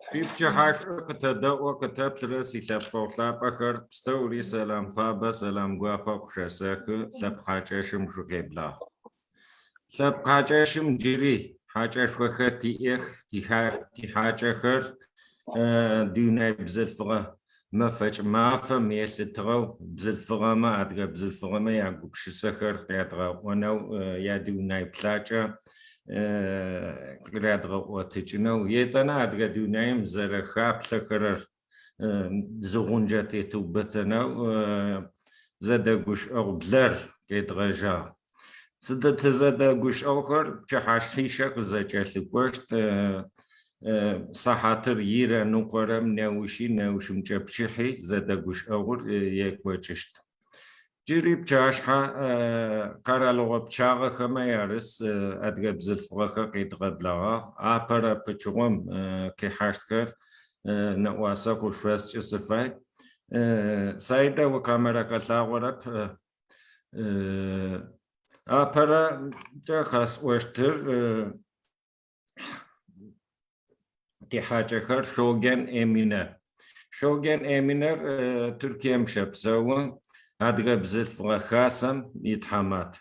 Шъуипчыхьашӏу къытэдэӏо къытэплъырэ силъэпкъэгъу лъапӏэхэр, пстэури сэлам фабэ, сэлам гуапэ къышъосэхы, лъэпкъ хьакӏэщым шъукъеблагъ. Лъэпкъ хьакӏэщым джыри хьакӏэшхохэр тиӏэх, тихьакӏэхэр дунай бзылъфыгъэ мэфэкӏ мафэм елъытыгъэу бзылъфыгъэмэ, адыгэ бзылъфыгъэмэ ягупшысэхэр къядгъэӏонэу, ядунай плъакӏэ къырядгъэӏотыкӏынэу, етӏанэ адыгэ дунаим зэрэхаплъэхэрэр зы гъунджэ тетыубытэнэу зэдэгущыӏэгъу блэр къедгъэжьагъ. Сыд тызэдэгущыӏэгъухэр пчыхьашъхьищэ къызэкӏэлъыкӏощт, сыхьатыр ирэ ныкъорэм неущи неущымкӏэ пчыхьи зэдэгущыӏэгъур екӏокӏыщт. Джыри пчыхьашъхьэ къэралыгъо пчъагъэхэмэ ярыс адыгэ бзылъфыгъэхэр къедгъэблэгъагъ. Апэрэ пычыгъом къихьащтхэр нэӏуасэ къышъуфэсшӏы сыфай. Саидэ уикамерэ къэлъагъорэп. Апэрэкӏэ къэсӏощтыр Тихьакӏэхэр Шоген Эминэ. Шоген Эминэр Тыркуем щэпсэу, Адыгэ бзылъфыгъэ хасэм итхьамат.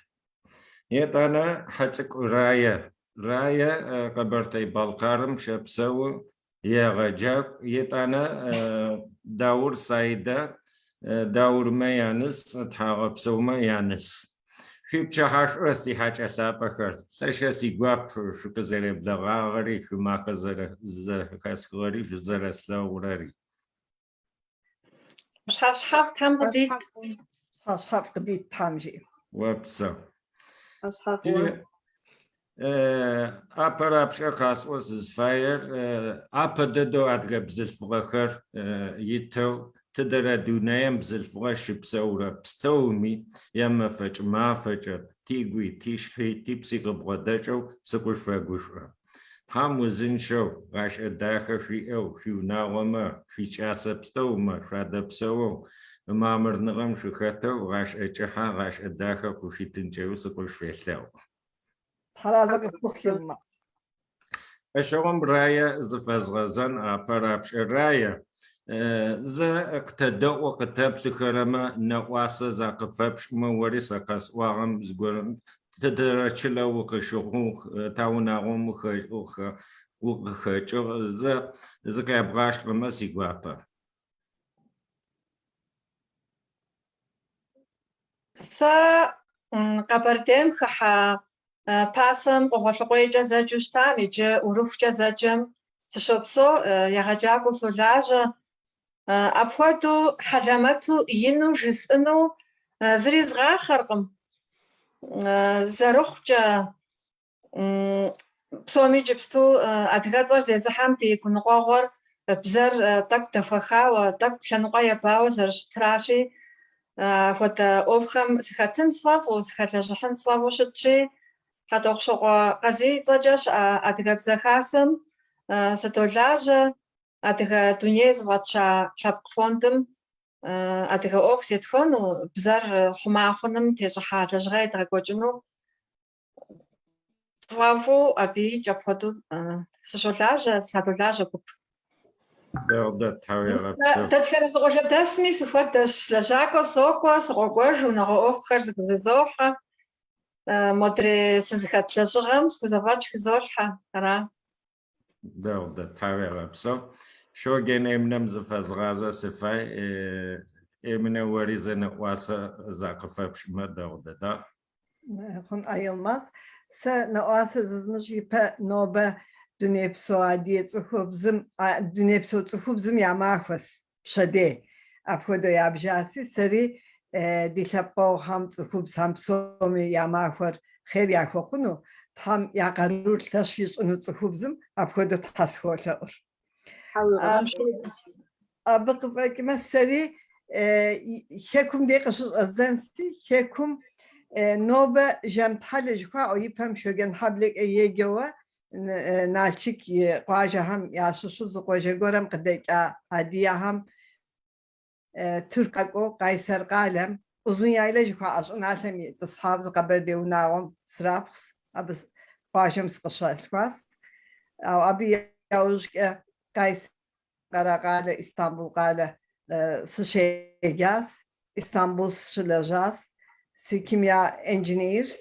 Етӏанэ Хьацӏыкӏу Рае. Рае Къэбэртэе-Балкъарым щэпсэу, егъэджакӏу. Етӏанэ Даур Саидэ, Даурмэ яныс, Тхьагъэпсэумэ яныс. Шъуипчыхьашӏу, сихьакӏэ лъапӏэхэр, лъэшэу сигуап шъукъызэреблэгъагъэри, шъумакъэ зэрэзэхэсхыгъэри, шъузэрэслъэгъурэри. Пщыхьэщхьэфӏ Тхьэм къыдит. Пщыхьэщхьэфӏ къыдит Тхьэм жиӏэ. Опсэу. Апэрапшӏэ къасӏо сызфаер, апэ дэдэу адыгэ бзылъфыгъэхэр итэу тыдэрэ дунаим бзылъфыгъэ щыпсэурэ пстэуми ямэфэкӏ мафэкӏэ тигуи, тишъхьи, типси къыбгъодэкӏэу сыкъышъуфэгушӏо. Тхьэм узынчъэу, гъашӏэ дахэ шъуиӏэу, шъуиунагъомэ, шъуикӏасэ пстэумэ шъуадэпсэоу, мамырныгъэм шъухэтэу гъашӏэ кӏыхьэ, гъашӏэ дахэ къышъуитынкӏэу сыкъышъуфелъэӏу. Тхьэразэ къыпхухъу, Йылмаз. Ащыгъум Рае зыфэзгъэзэн апэрапшӏэ Рае, зэ къытэдэӏо къытэплъыхэрэмэ нэӏуасэ закъыфэпшӏымэ, ори сэ къэсӏуагъэм зыгорэм тыдэрэ чылэ укъыщыхъугъ, таунагъом укъыхэкӏыгъ, зэ зыкъябгъашӏэмэ сигуапэ. Сэ Къэбэрдейм хыхьэ пасэм Къугъуэлъкъуейкӏэ зэджэу щытам, иджы Урыхукӏэ зэджэм сыщопсэу, егъэджакӏуэу солажьэ. Апхуэдэу хьэлэмэту ину жысӏэну зыри згъахъэркъым. Зэрыхъукӏэ Псоми иджыпсту адыгэцӏэр зезыхьэм ди гуныкъуэгъуэр бзэр тӏэкӏу дэхуэхауэ, тӏэкӏу лъэныкъуэ ебауэ зэрыщытращи, апхуэдэ ӏуэхухэм сыхэтын сфӏэфӏу, сыхэлэжьыхьын сфӏэфӏу щытщи, Хьэтӏохъущокъуэ Къазий и цӏэкӏэ щыӏэ Адыгэбзэ Хасэм сыдолажьэ, Адыгэ дуней зыфӏэтща лъэпкъ фондым адыгэ ӏуэху зетхуэну, бзэр хъума хъуным тещӏыхьа лэжьыгъэ едгъэкӏуэкӏыну Тфӏэфӏу абыикӏ апхуэдэу сыщолажьэ, садолажьэ гуп. Дэгъу дэд, тхьауегъэпсэу. Дэтхэнэ зы къуажэдэсми сыхуэдэщ, лэжьакӏуэ сокӏуэ, сыкъокӏуэж, унагъуэ ӏуэхухэр зызохьэ. Модрей сызыхэт лэжьыгъэм схузэфӏэкӏ хызолъхьэ, ара? Дэгъу дэд, тхьауегъэпсэу. Шоген Эминэм зыфэзгъазэ сыфай. Эминэ ори зэ нэӏуасэ закъыфэпшӏымэ дэгъу дэдагъ. Хъун, Йылмаз. Сэ нэӏуасэ зызмыщӏ ипэ нобэ дунейпсо адыгэ цӏыхубзым, дунейпсо цӏыхубзым я махуэс пщэдей. Апхуэдэу ябжаси, сэри ди лъэпкъэгъухэм, цӏыхубзхэм псоми я махуэр хъер яхуэхъуну, Тхьэм я къарур лъэщ ищӏыну цӏыхубзым апхуэдэу Тхьэ схуолъэӏур. Абы къыфӏэкӏмэ, сэри Хэкум дей къыщыщӏэздзэнси, Хэкум нобэ Жэмтхьэлэ жыхуаӏэу ипэм Шогенхьэблэкӏэ еджэуэ Налшык и къуажэхэм ящыщу зы къуажэ гуэрым къыдэкӏа адыгэхэм Тырку къэкӏуэу Къайсэр къалэм Узуняйлэ жыхуаӏэ щӏыналъэм итӏысхьа зы къэбэрдей унагъуэм срапхъущ, абы къуажэм сыкъыщалъхуащ. Абы и Яужькӏэ Къайсэр къалэ, Истамбул къалэ сыщеджащ, Истамбул сыщылэжьащ, си кимия инженерщ.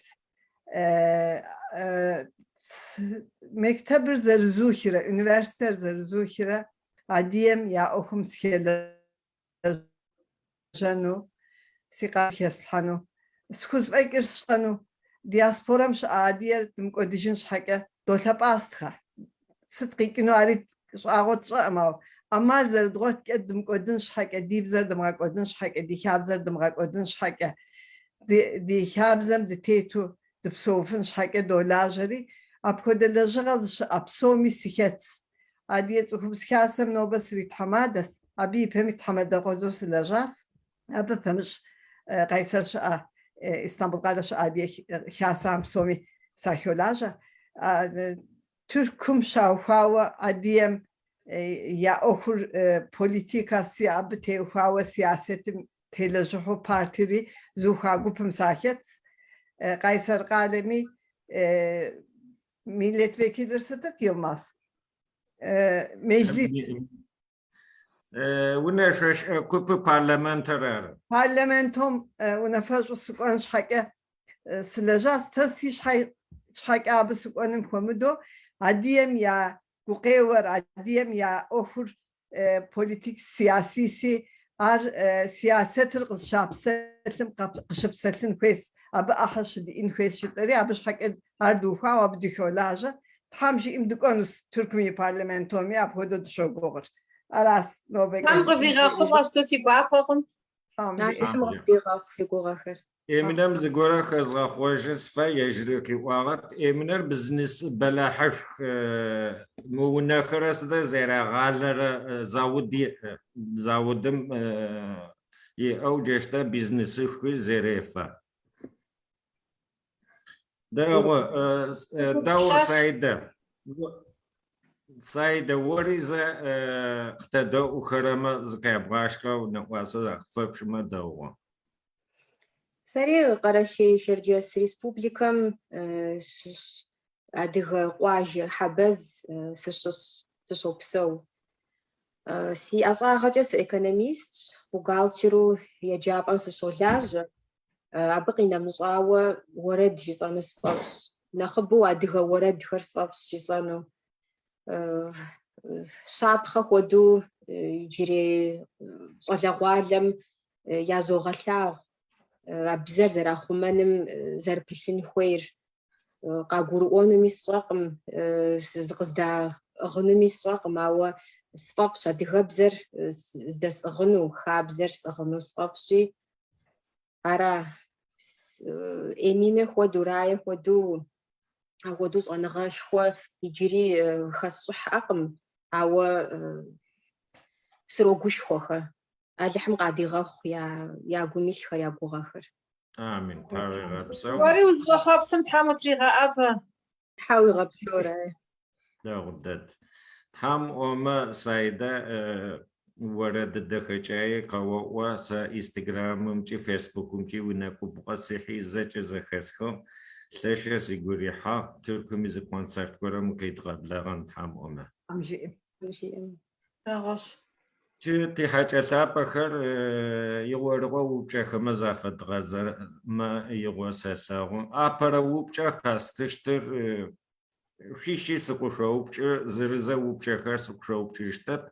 Мектебыр зэрызухрэ, университетыр зэрызухрэ Адыгэм я ӏуэхум сыхэлэжьэну, си къару хэслъхьэну, схузэфӏэкӏыр сщӏэну, диаспорэм щыӏэ адыгэр дымыкӏуэдыжын щхьэкӏэ долъэпӏастхъэ. Сыт къикӏыну ари щӏагъуэ тщӏэкъым, ауэ ӏэмал зэрыдгъуэткӏэ дымыкӏуэдын щхьэкӏэ, ди бзэр дымыгъэкӏуэдын щхьэкӏэ, ди хабзэр дымыгъэкӏуэдын щхьэкӏэ, ди хабзэм дытету дыпсэуфын щхьэкӏэ долажьэри, апхуэдэ лэжьыгъэ зыщыӏэ псоми сыхэтщ. Адыгэ цӏыхубз хасэм нобэ сритхьэмадэщ, абы ипэми тхьэмадэ къуэдзэу сылэжьащ. Абы пэмыщӏ Къайсэр щыӏэ, Истамбул къалэ щыӏэ адыгэ хасэхэм псоми сахолажьэ. Тыркум щаухуауэ адыгэм я ӏуэхур политикэси, абы теухуауэ сясэтым телэжьыхьу партири зыухуа гупым сахэтщ. Къайсэр къалэми миллетвекилыр сытыт, Йылмаз? Meclis. Унэшъошӏ купы парламентыр ары. Парламентом унафэщӏу сыкӏуэн щхьэкӏэ сылэжьащ. Сэ си щхьэкӏэ абы сыкӏуэным хуэмыдэу адыгэм я гукъеуэр, адыгэм я ӏуэхур политик сясиси, ар сясэтыр къызыщапсэлъым къыщыпсэлъын хуейщ, абы ӏыхьэ щыдиӏын хуейщ жытӏэри, абы щхьэкӏэ ар дыухуауэ абы дыхолажьэ. Тхьэм жиӏэм дыкӏуэнущ Тыркум и парламентоми, апхуэдэу дыщогугъыр. Аращ нобэкӏэ. Тхьэм къывигъэхъулӏэ, сыту си гуапэ хъунт. Алыхьым къывдигъэхъу фи гугъэхэр. Эминэм зыгорэ хэзгъэхъожьын сыфай, ежьыри къыӏуагъэп. Эминэр бизнес бэлахьышх, мы унэхэрэ сыдэ зэрагъалэрэ завод иӏ, заводым иӏэу джащтэ бизнесышхуи зэрефэ. Дэгъу, Даур Саидэ. Саидэ, ори зэ къытэдэӏухэрэмэ зыкъябгъашхэу нэӏуасэ закъыфэпшӏымэ дэгъу. Сэри Къэрэшей-Шэрджэс Республикэм щыщ адыгэ къуажэ Хьэбэз сыщыщ, сыщопсэу. Си ӏэщӏагъэкӏэ сыэкономистщ, бухгалтеру еджапӏэм сыщолажьэ. Абы къинэмыщӏауэ уэрэд жысӏэну сфӏэфӏщ. Нэхъыбэу адыгэ уэрэдхэр сфӏэфӏщ жысӏэну. Щапхъэ хуэдэу иджырей щӏалэгъуалэм язогъэлъагъу а бзэр зэрахъумэным зэрыпылъын хуейр. Къагурыӏуэнуми сщӏэкъым, зыкъыздаӏыгъынуми сщӏэкъым, ауэ сфӏэфӏщ адыгэбзэр здэсӏыгъыну, хабзэр сӏыгъыну сфӏэфӏщи. Ара, Эминэ хуэдэу, Рае хуэдэу, апхуэдэу щӏэныгъэшхуэ иджыри хэсщӏыхьӏэкъым, ауэ срогушхуэхэ. Алыхьым къадигъэхъу я гум илъхэр, я гугъэхэр. Амин. Тхьауегъэпсэу. Уэри узыщӏэхъуэпсым Тхьэм утригъэӏэбэ. Тхьэ уигъэпсэу, Рае. Дэгъу дэд. Тхьэм ӏомэ, Саидэ, орэд дэхэкӏае къэоӏо, сэ Инстаграмымкӏи Фейсбукымкӏи уинэкӏубгъо сихьи зэкӏэ зэхэсхыгъ, лъэшэу сигу рихьыгъ, Тыркуми зы концерт горэм укъедгъэблэгъэн Тхьэм ӏомэ. Тхьэм жиӏэм. Тхьэм жиӏэм. Дэгъуэщ. Джы тихьэкӏэ лъапӏэхэр игъорыгъо упчӏэхэмэ зафэдгъэзэмэ игъо сэлъэгъу. Апэрэ упчӏэ къэстыщтыр шъуищи сыкъышъоупчӏы, зырызэ упчӏэхэр сыкъышъоупчӏыщтэп.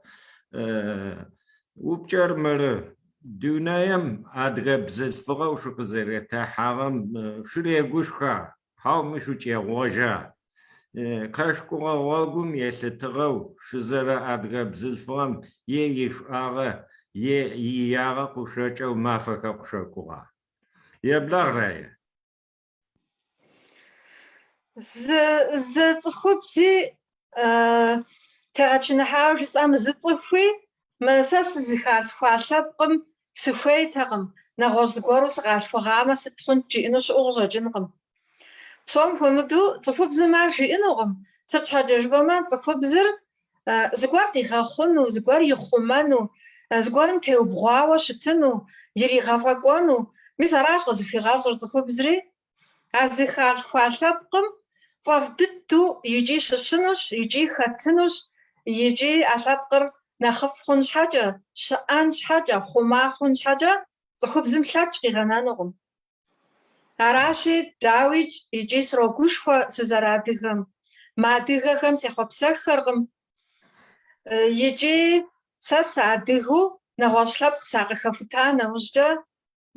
Упчӏэр мыры. Дунаем адыгэ бзылъфыгъэу шъукъызэрэтехьагъэм шъурегушхуа, хьауми шъукӏегъожьа? Къэшъукӏугъэ гъогум елъытыгъэу шъузэрэ адыгэ бзылъфыгъэм е ишӏуагъэ, е иягъэ къышъокӏэу мафэхэр къышъокӏугъа? Еблагъ, Рае. Зы, зы цӏыхубзи тегъэчыныхьауэ жысӏэм, зы цӏыхуи мы сэ сызыхалъхуа лъэпкъым сыхуейтэкъым, нэгъуэщӏ зыгуэру сыкъалъхугъамэ сыт хъунт жиӏэну щыӏэу къыщӏэкӏынкъым. Псом хуэмыдэу цӏыхубзым ар жиӏэнукъым, сыт щхьэкӏэ жыпӏэмэ, цӏыхубзыр зыгуэр къигъэхъуну, зыгуэр ихъумэну, зыгуэрым теубгъуауэ щытыну, иригъэфӏэкӏуэну, мис аращ къызыхуигъэщӏыр цӏыхубзри. А зыхалъхуа лъэпкъым фӏэфӏ дыдэу икӏи щыщынущ, икӏи хэтынущ. Икӏи а лъэпкъыр нэхъыфӏ хъун щхьэкӏэ, щыӏэн щхьэкӏэ, хъума хъун щхьэкӏэ цӏыхубзым лъэкӏ къигъэнэнукъым. Аращи, дауикӏ, икӏи срогушхуэ сызэрыадыгэм. Мыадыгэхэм сехъуэпсэххэркъым. Икӏи сэ сыадыгэу нэгъуэщӏ лъэпкъ сакъыхэхута нэужькӏэ,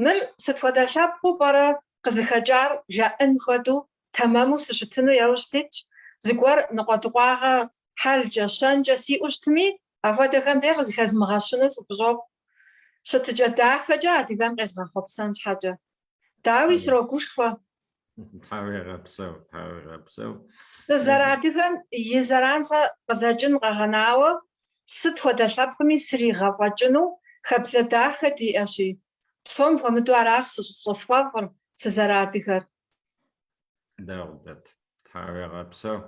мыр сыт хуэдэ лъэпкъыу пӏэрэ къызыхэкӏар жаӏэн хуэдэу тэмэму сыщытыну яужь ситщ, зыгуэр ныкъуэдыкъуагъэ хьэлкӏэ, щэнкӏэ сиӏэу щытми, апхуэдэхэм де къызыхэзмыгъэщыну сыхущӏокъу. Щытыкӏэ дахэкӏэ адыгэм къезгъэхъуэпсэн щхьэкӏэ. Дауи, срогушхуэ. Тхьэуегъэпсэу, тхьэуегъэпсэу. Сызэрыадыгэм и зэран сэ къызэкӏын къэгъэнауэ, сыт хуэдэ лъэпкъми сригъэфӏэкӏыну хабзэ дахэ диӏэщи, псом хуэмыдэу аращ щӏысфӏэфӏыр сызэрыадыгэр. Дэгъу дэд. Тхьэуегъэпсэу.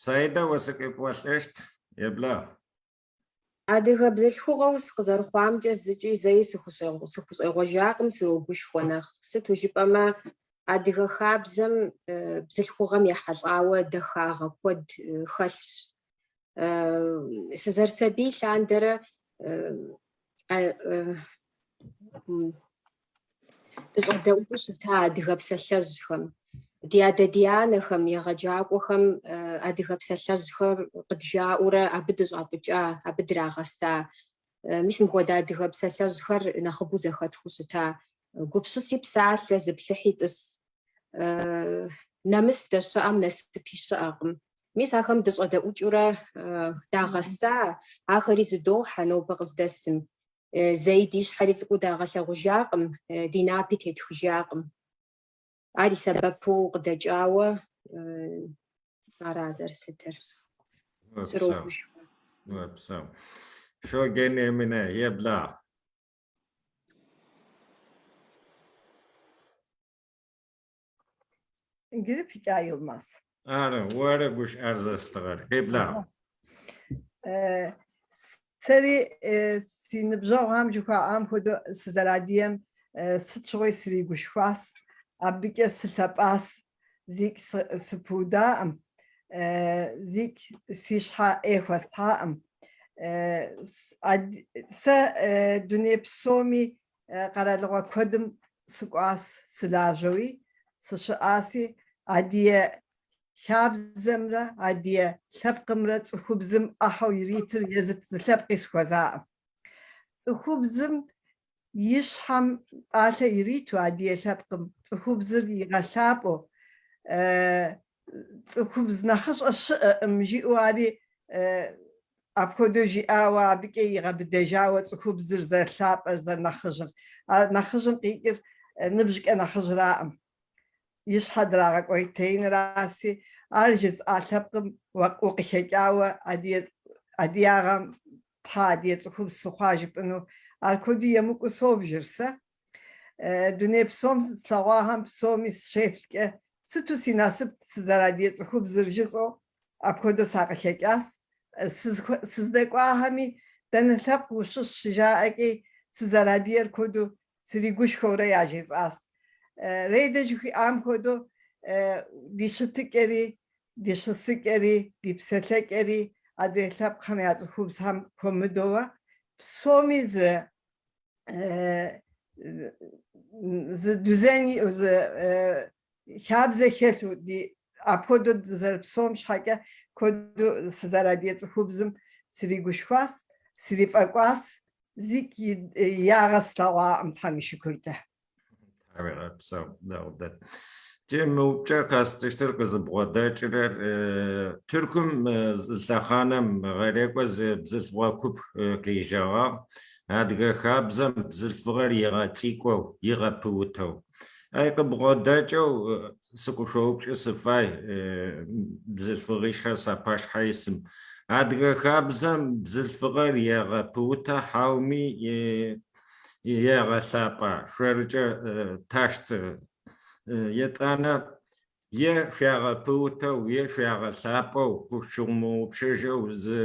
Саидэ, о сыкъепӏолӏэщт? Еблагъ. Адыгэ бзылъхугъэу сыкъызэрыхъуамкӏэ зыкӏи зэи сыхущӏегъуэжакъым, срогушхуэ нэхъ. Сыту жыпӏэмэ, адыгэ хабзэм бзылъхугъэм ехьэлӏауэ дахагъэ куэд хэлъщ. Сызэрысабий лъандэрэ дыщӏэдэӏукӏыу щыта адыгэ псалъэжьхэм. Ди адэ-ди анэхэм, егъэджакӏуэхэм адыгэ псалъэжьхэр къыджаӏэурэ абы дыщӏапӏыкӏа, абы драгъэса. Мис мыпхуэдэ адыгэ псалъэжьхэр нэхъыбэу зэхэтхыу щыта. Гупсыси псалъэ, зыплъыхьи тӏыс. Нэмыс здэщыӏэм насыпи щыӏэкъым. Мис ахэм дыщӏэдэӏукӏыурэ дагъэса, ахэри зыдохьэ нобэ къыздэсым. Зэи ди щхьэри цӏыкӏуу дагъэлъэгъужакъым, ди напи тетхыжакъым. Ар и сэбэпу къыдэкӏауэ ара зэрыслъытэр. Срогушхуэ. Опсэу. Шоген Эминэ, еблагъ. Иджыри пыкӏа Йылмаз. Ары, оры гущыӏэр зэстыгъэр. Къеблагъ. Сэри си ныбжьэгъухэм жыхуаӏам хуэдэу сызэрадием сыт щыгъуи сригушхуас, абыкӏэ сылъэпӏас, зикӏ сыпудаӏым, зикӏ си щхьэ ӏей хуэсхьаӏым. Сэ дуней псоми къэралыгъуэ куэдым сыкӏуас сылажьэуи, сыщыӏаси, адыгэ хабзэмрэ адыгэ лъэпкъымрэ цӏыхубзым ӏыхьэу иритыр езыт зы лъэпкъи схуэзаӏым. Цӏыхубзым и щхьэм пӏалъэ ириту адыгэ лъэпкъым цӏыхубзыр игъэлъапӏэу, цӏыхубз нэхъыщӏэ щыӏэкъым жиӏэу ари апхуэдэу жиӏауэ, абыкӏэ игъэбыдэжауэ цӏыхубзыр зэрылъапӏэр, зэрынэхъыжьыр. А нэхъыжьым къикӏыр ныбжькӏэ нэхъыжьраӏым, и щхьэ драгъэкӏуэтеинраси, ар жызыӏа лъэпкъым укъыхэкӏауэ адыягъэм тхьэ адыгэ цӏыхубз сыхъуа жыпӏэну, ар куэду емыкӏуу собжыр сэ. Дуней псом слъэгъуахэм псоми сыщеплъкӏэ, сыту си насыпт сызэрадыгэ цӏыхубзыр жысӏэу апхуэдэу сакъыхэкӏас. Сыздэкӏуахэми дэнэ лъэпкъ ущыщ щыжаӏэкӏи, сызэрадыгэр куэду сригушхуэурэ яжесӏас. Рейдэ жыхуиӏам хуэдэу ди щытыкӏэри, ди щысыкӏэри, ди псэлъэкӏэри адрей лъэпкъхэм я цӏыхубзхэм хуэмыдэуэ псоми зы зы düzen иӏэу, зы хабзэ хэлъу ди апхуэдэу дызэрыпсэум щхьэкӏэ куэду сызэрадыгэ цӏыхубзым сригушхуас, срифӏэкӏуас, зикӏ и ягъэ слъэгъуакъым Тхьэм и шыкуркӏэ. Тхьэуегъэпсэу, дэгъу дэд. Джы мы упчӏэр къэстыщтыр къызыбгъодэкӏырэр Тыркум зы лъэхъанэм гъэрекӏо зы бзылъфыгъэ куп къежьэгъагъ. Адыгэ хабзэм бзылъфыгъэр игъэцӏикӏоу, игъэпыутэу. Ай къыбгъодэкӏэу сыкъышъоупчӏы сыфай бзылъфыгъищхэр сапашъхьэ исым. Адыгэ хабзэм бзылъфыгъэр егъэпыутэ хьауми егъэлъапӏа, шъорыкӏэ тащт. Етӏанэ е шъуагъэпыутэу, е шъуагъэлъапӏэу, къышъущымыгъупшэжьэу зы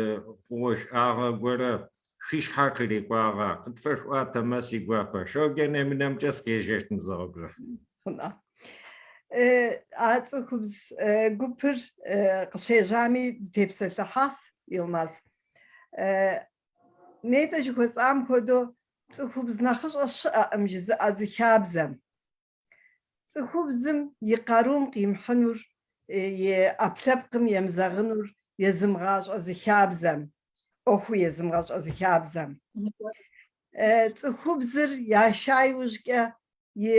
хъугъэ-шӏагъэ горэ шъуишъхьэ къырикӏуагъа? Къытфэшъуӏуатэмэ сигуапэ. Шоген Эминэмкӏэ сыкъежьэщт мызэгъэгурэ. Хъуна. А цӏыхубз гупыр къыщежьами дытепсэлъыхьас, Йылмаз. Нетӏэ жыхуэсӏам хуэдэу цӏыхубз нэхъыщӏэ щыӏэкъым жызыӏэ зы хабзэм. Цӏыхубзым и къарум къимыхьынур, и ӏэпкълъэпкъым емызэгъынур езымыгъащӏэ зы хабзэм, ӏуэхуу езымыгъэщӏэ зы хабзэм. Цӏыхубзыр яша иужькӏэ и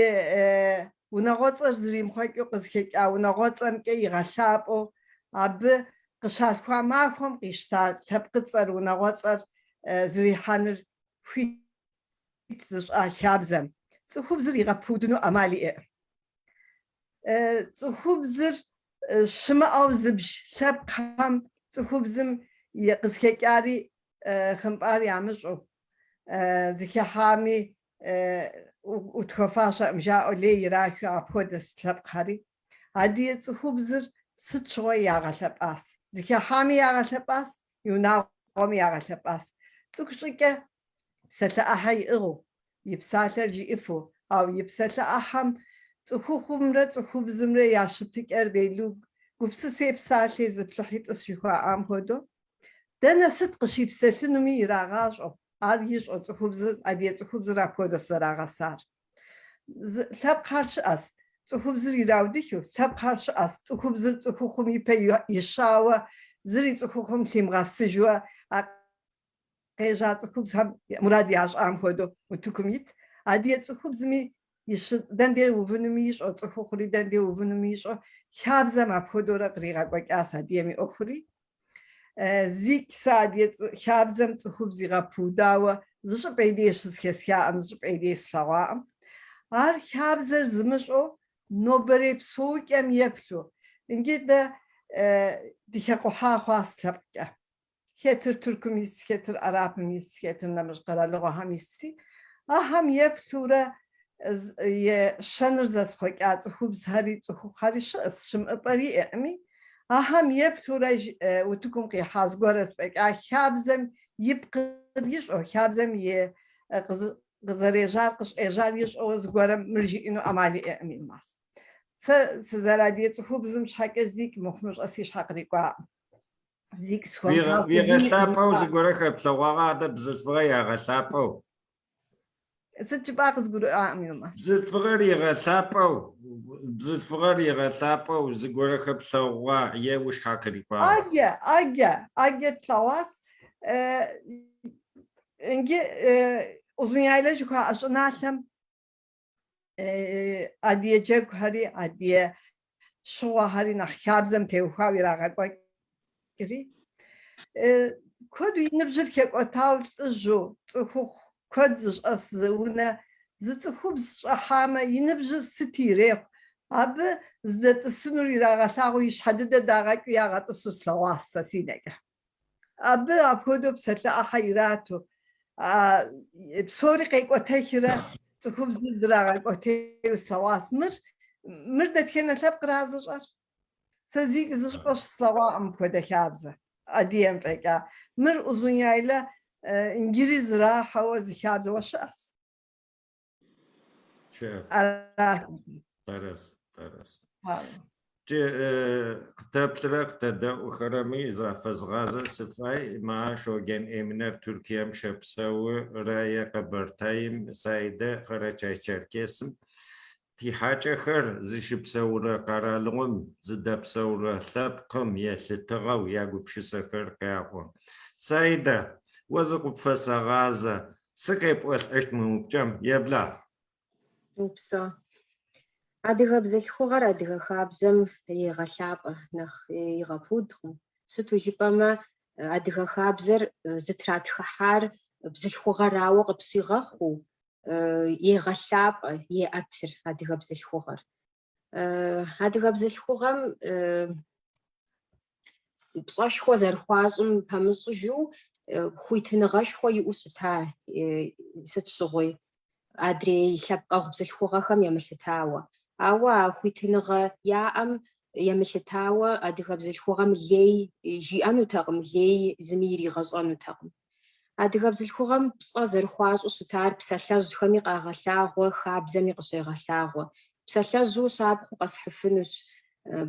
унагъуэцӏэр зримыхъуэкӏыу къызыхэкӏа унагъуэцӏэмкӏэ игъэлъапӏэу, абы къыщалъхуа махуэм къищта лъэпкъыцӏэр, унагъуэцӏэр зрихьэныр хуит зыщӏа хабзэм цӏыхубзыр игъэпудыну ӏэмал иӏэкъым. Цӏыхубзыр щымыӏэу зыбж лъэпкъхэм цӏыхубзым и къызыхэкӏари хъымпӏар ямыщӏу, зыхыхьами утхуэфащэкъым жаӏэу лей ирахыу апхуэдэс лъэпкъхэри. Адыгэ цӏыхубзыр сыт щыгъуи ягъэлъэпӏас. Зыхыхьами ягъэлъэпӏас, и унагъуэми ягъэлъэпӏас. Цӏыкӏу щӏыкӏэ псалъэ ӏыхьэ иӏыгъыу, и псалъэр жиӏыфу, ауэ и псалъэ ӏыхьэм цӏыхухъумрэ цӏыхубзымрэ я щытыкӏэр белу гупсысей псалъи зыплъыхьи тӏыс жыхуаӏам хуэдэу, дэнэ сыт къыщипсэлъынуми ирагъащӏэу, ар ищӏэу цӏыхубзыр, адыгэ цӏыхубзыр апхуэдэу зэрагъэсар. Лъэпкъхэр щыӏэс, цӏыхубзыр ираудыхыу, лъэпкъхэр щыӏэс, цӏыхубзыр цӏыхухъум ипэ ищауэ, зыри цӏыхухъум лъимыгъэсыжуэ, а къежьа цӏыхубзхэм мурад ящӏам хуэдэу утыкум ит. Адыгэ цӏыхубзми дэн дей увынуми ищӏэу, цӏыхухъури дэн дей увынуми ищӏэу, хабзэм апхуэдэурэ къригъэкӏуэкӏащ адыгэм и ӏуэхури. Зикӏ сэ адыгэ хабзэм цӏыхубз игъэпудауэ зы щӏыпӏэ и дей щызэхэсхаӏым, зы щӏыпӏэ и дей слъэгъуаӏым. Ар хабзэр зымыщӏэу нобэрей псэукӏэм еплъу, иджы дэ дыхэкъухьа хъуащ лъэпкъкӏэ. Хэтыр Тыркум ис, хэтыр Арабым ис, хэтыр нэмыщӏ къэралыгъуэхэм исси, ахэм еплъурэ и щэныр зэзыхъуэкӏа цӏыхубзхэри цӏыхухъухэри щыӏэс, щымыӏыпӏэр иӏэкъыми, ахэм еплъурэ утыкум къихьа зыгуэрэ фӏэкӏа хабзэм и пкъыр ищӏэу, хабзэм и къызэрежьар, къыщӏежьар ищӏэуэ зыгуэрым мыр жиӏэну ӏэмал иӏэкъым, Илмаз. Сэ сызэрадыгэ цӏыхубзым щхьэкӏэ зикӏ мыхъумыщӏэ си щхьэ кърикӏуакъым. Уигъэлъапӏэу зыгорэ хэплъэгъуагъа адэ бзылъфыгъэ ягъэлъапӏэу? Сыт жыпӏа къызгурыӏуакъым, Илмаз. Бзылъфыгъэр игъэлъапӏэу, бзылъфыгъэр игъэлъапӏэу зыгорэ хэплъэгъуа е ушъхьэ къырикӏуагъа? Агэ, агэ, агэ тлъэгъуащ. Иджы Узуняйлэ жыхуаӏэ щӏыналъэм адыгэ джэгухэри, адыгэ щыгъуэхэри нэхъ хабзэм теухуауэ ирагъэкӏуэкӏри. Куэду и ныбжьыр хэкӏуэтауэ лӏыжьу цӏыхухъу куэд зыщӏэс зы унэ зы цӏыхубз щӏыхьамэ, и ныбжьыр сыти ирехъу, абы зыдэтӏысынур ирагъэлъагъуу и щхьэ дыдэ дагъэкӏыу ягъэтӏысу слъэгъуащ сэ си нэкӏэ. Абы апхуэдэу псалъэ ӏыхьэ ирату, псори къекӏуэтэхрэ цӏыхубзыр драгъэкӏуэтейуэ слъэгъуащ. Мыр, мыр дэтхэнэ лъэпкъра зыщӏэр? Сэ зикӏ зыщӏыпӏэ щыслъэгъуакъым мыпхуэдэ хабзэ, адыгэм фӏэкӏа. Мыр Узуняйлэ иджыри зрахьэуэ зы хабзэуэ щыӏэщ. Щыӏэ. Аращ. Тэрэз, тэрэз. Джы къытэплърэ къытэдэӏухэрэми зафэзгъазэ сыфай. Ма Шоген Эминэр Туркием щэпсэу, Рае Къэбэртаим, Саидэ Къэрэчай-Черкесым. Тихьакӏэхэр зыщыпсэурэ къэралыгъом, зыдэпсэурэ лъэпкъым елъытыгъэу ягупшысэхэр къяӏо. Саидэ, о зыкъыпфэсэгъазэ, Сы къепӏолӏэщт мы упчӏэм, еблагъ. Упсэу. Адыгэ бзылъхугъэр адыгэ хабзэм егъэлъапӏэ, нэхъ игъэпудкъым. Сыту жыпӏэмэ, адыгэ хабзэр зытратхыхьар бзылъхугъэрауэ къыпщигъэхъуу, егъэлъапӏэ, еӏэтыр адыгэ бзылъхугъэр. Адыгэ бзылъхугъэм пщӏэшхуэ зэрыхуащӏым пэмыщӏыжу хуитыныгъэшхуэ иӏэу щыта сыт щыгъуи, адрей лъэпкъэгъу бзылъхугъэхэм емылъытауэ. Ауэ а хуитыныгъэ яӏэм емылъытауэ адыгэ бзылъхугъэм лей жиӏэнутэкъым, лей зыми иригъэщӏэнутэкъым. Адыгэ бзылъхугъэм пщӏэ зэрыхуащӏу щытар псалъэжьхэми къагъэлъагъуэ, хабзэми къыщегъэлъагъуэ. Псалъэжьу щапхъэу къэсхьыфынущ.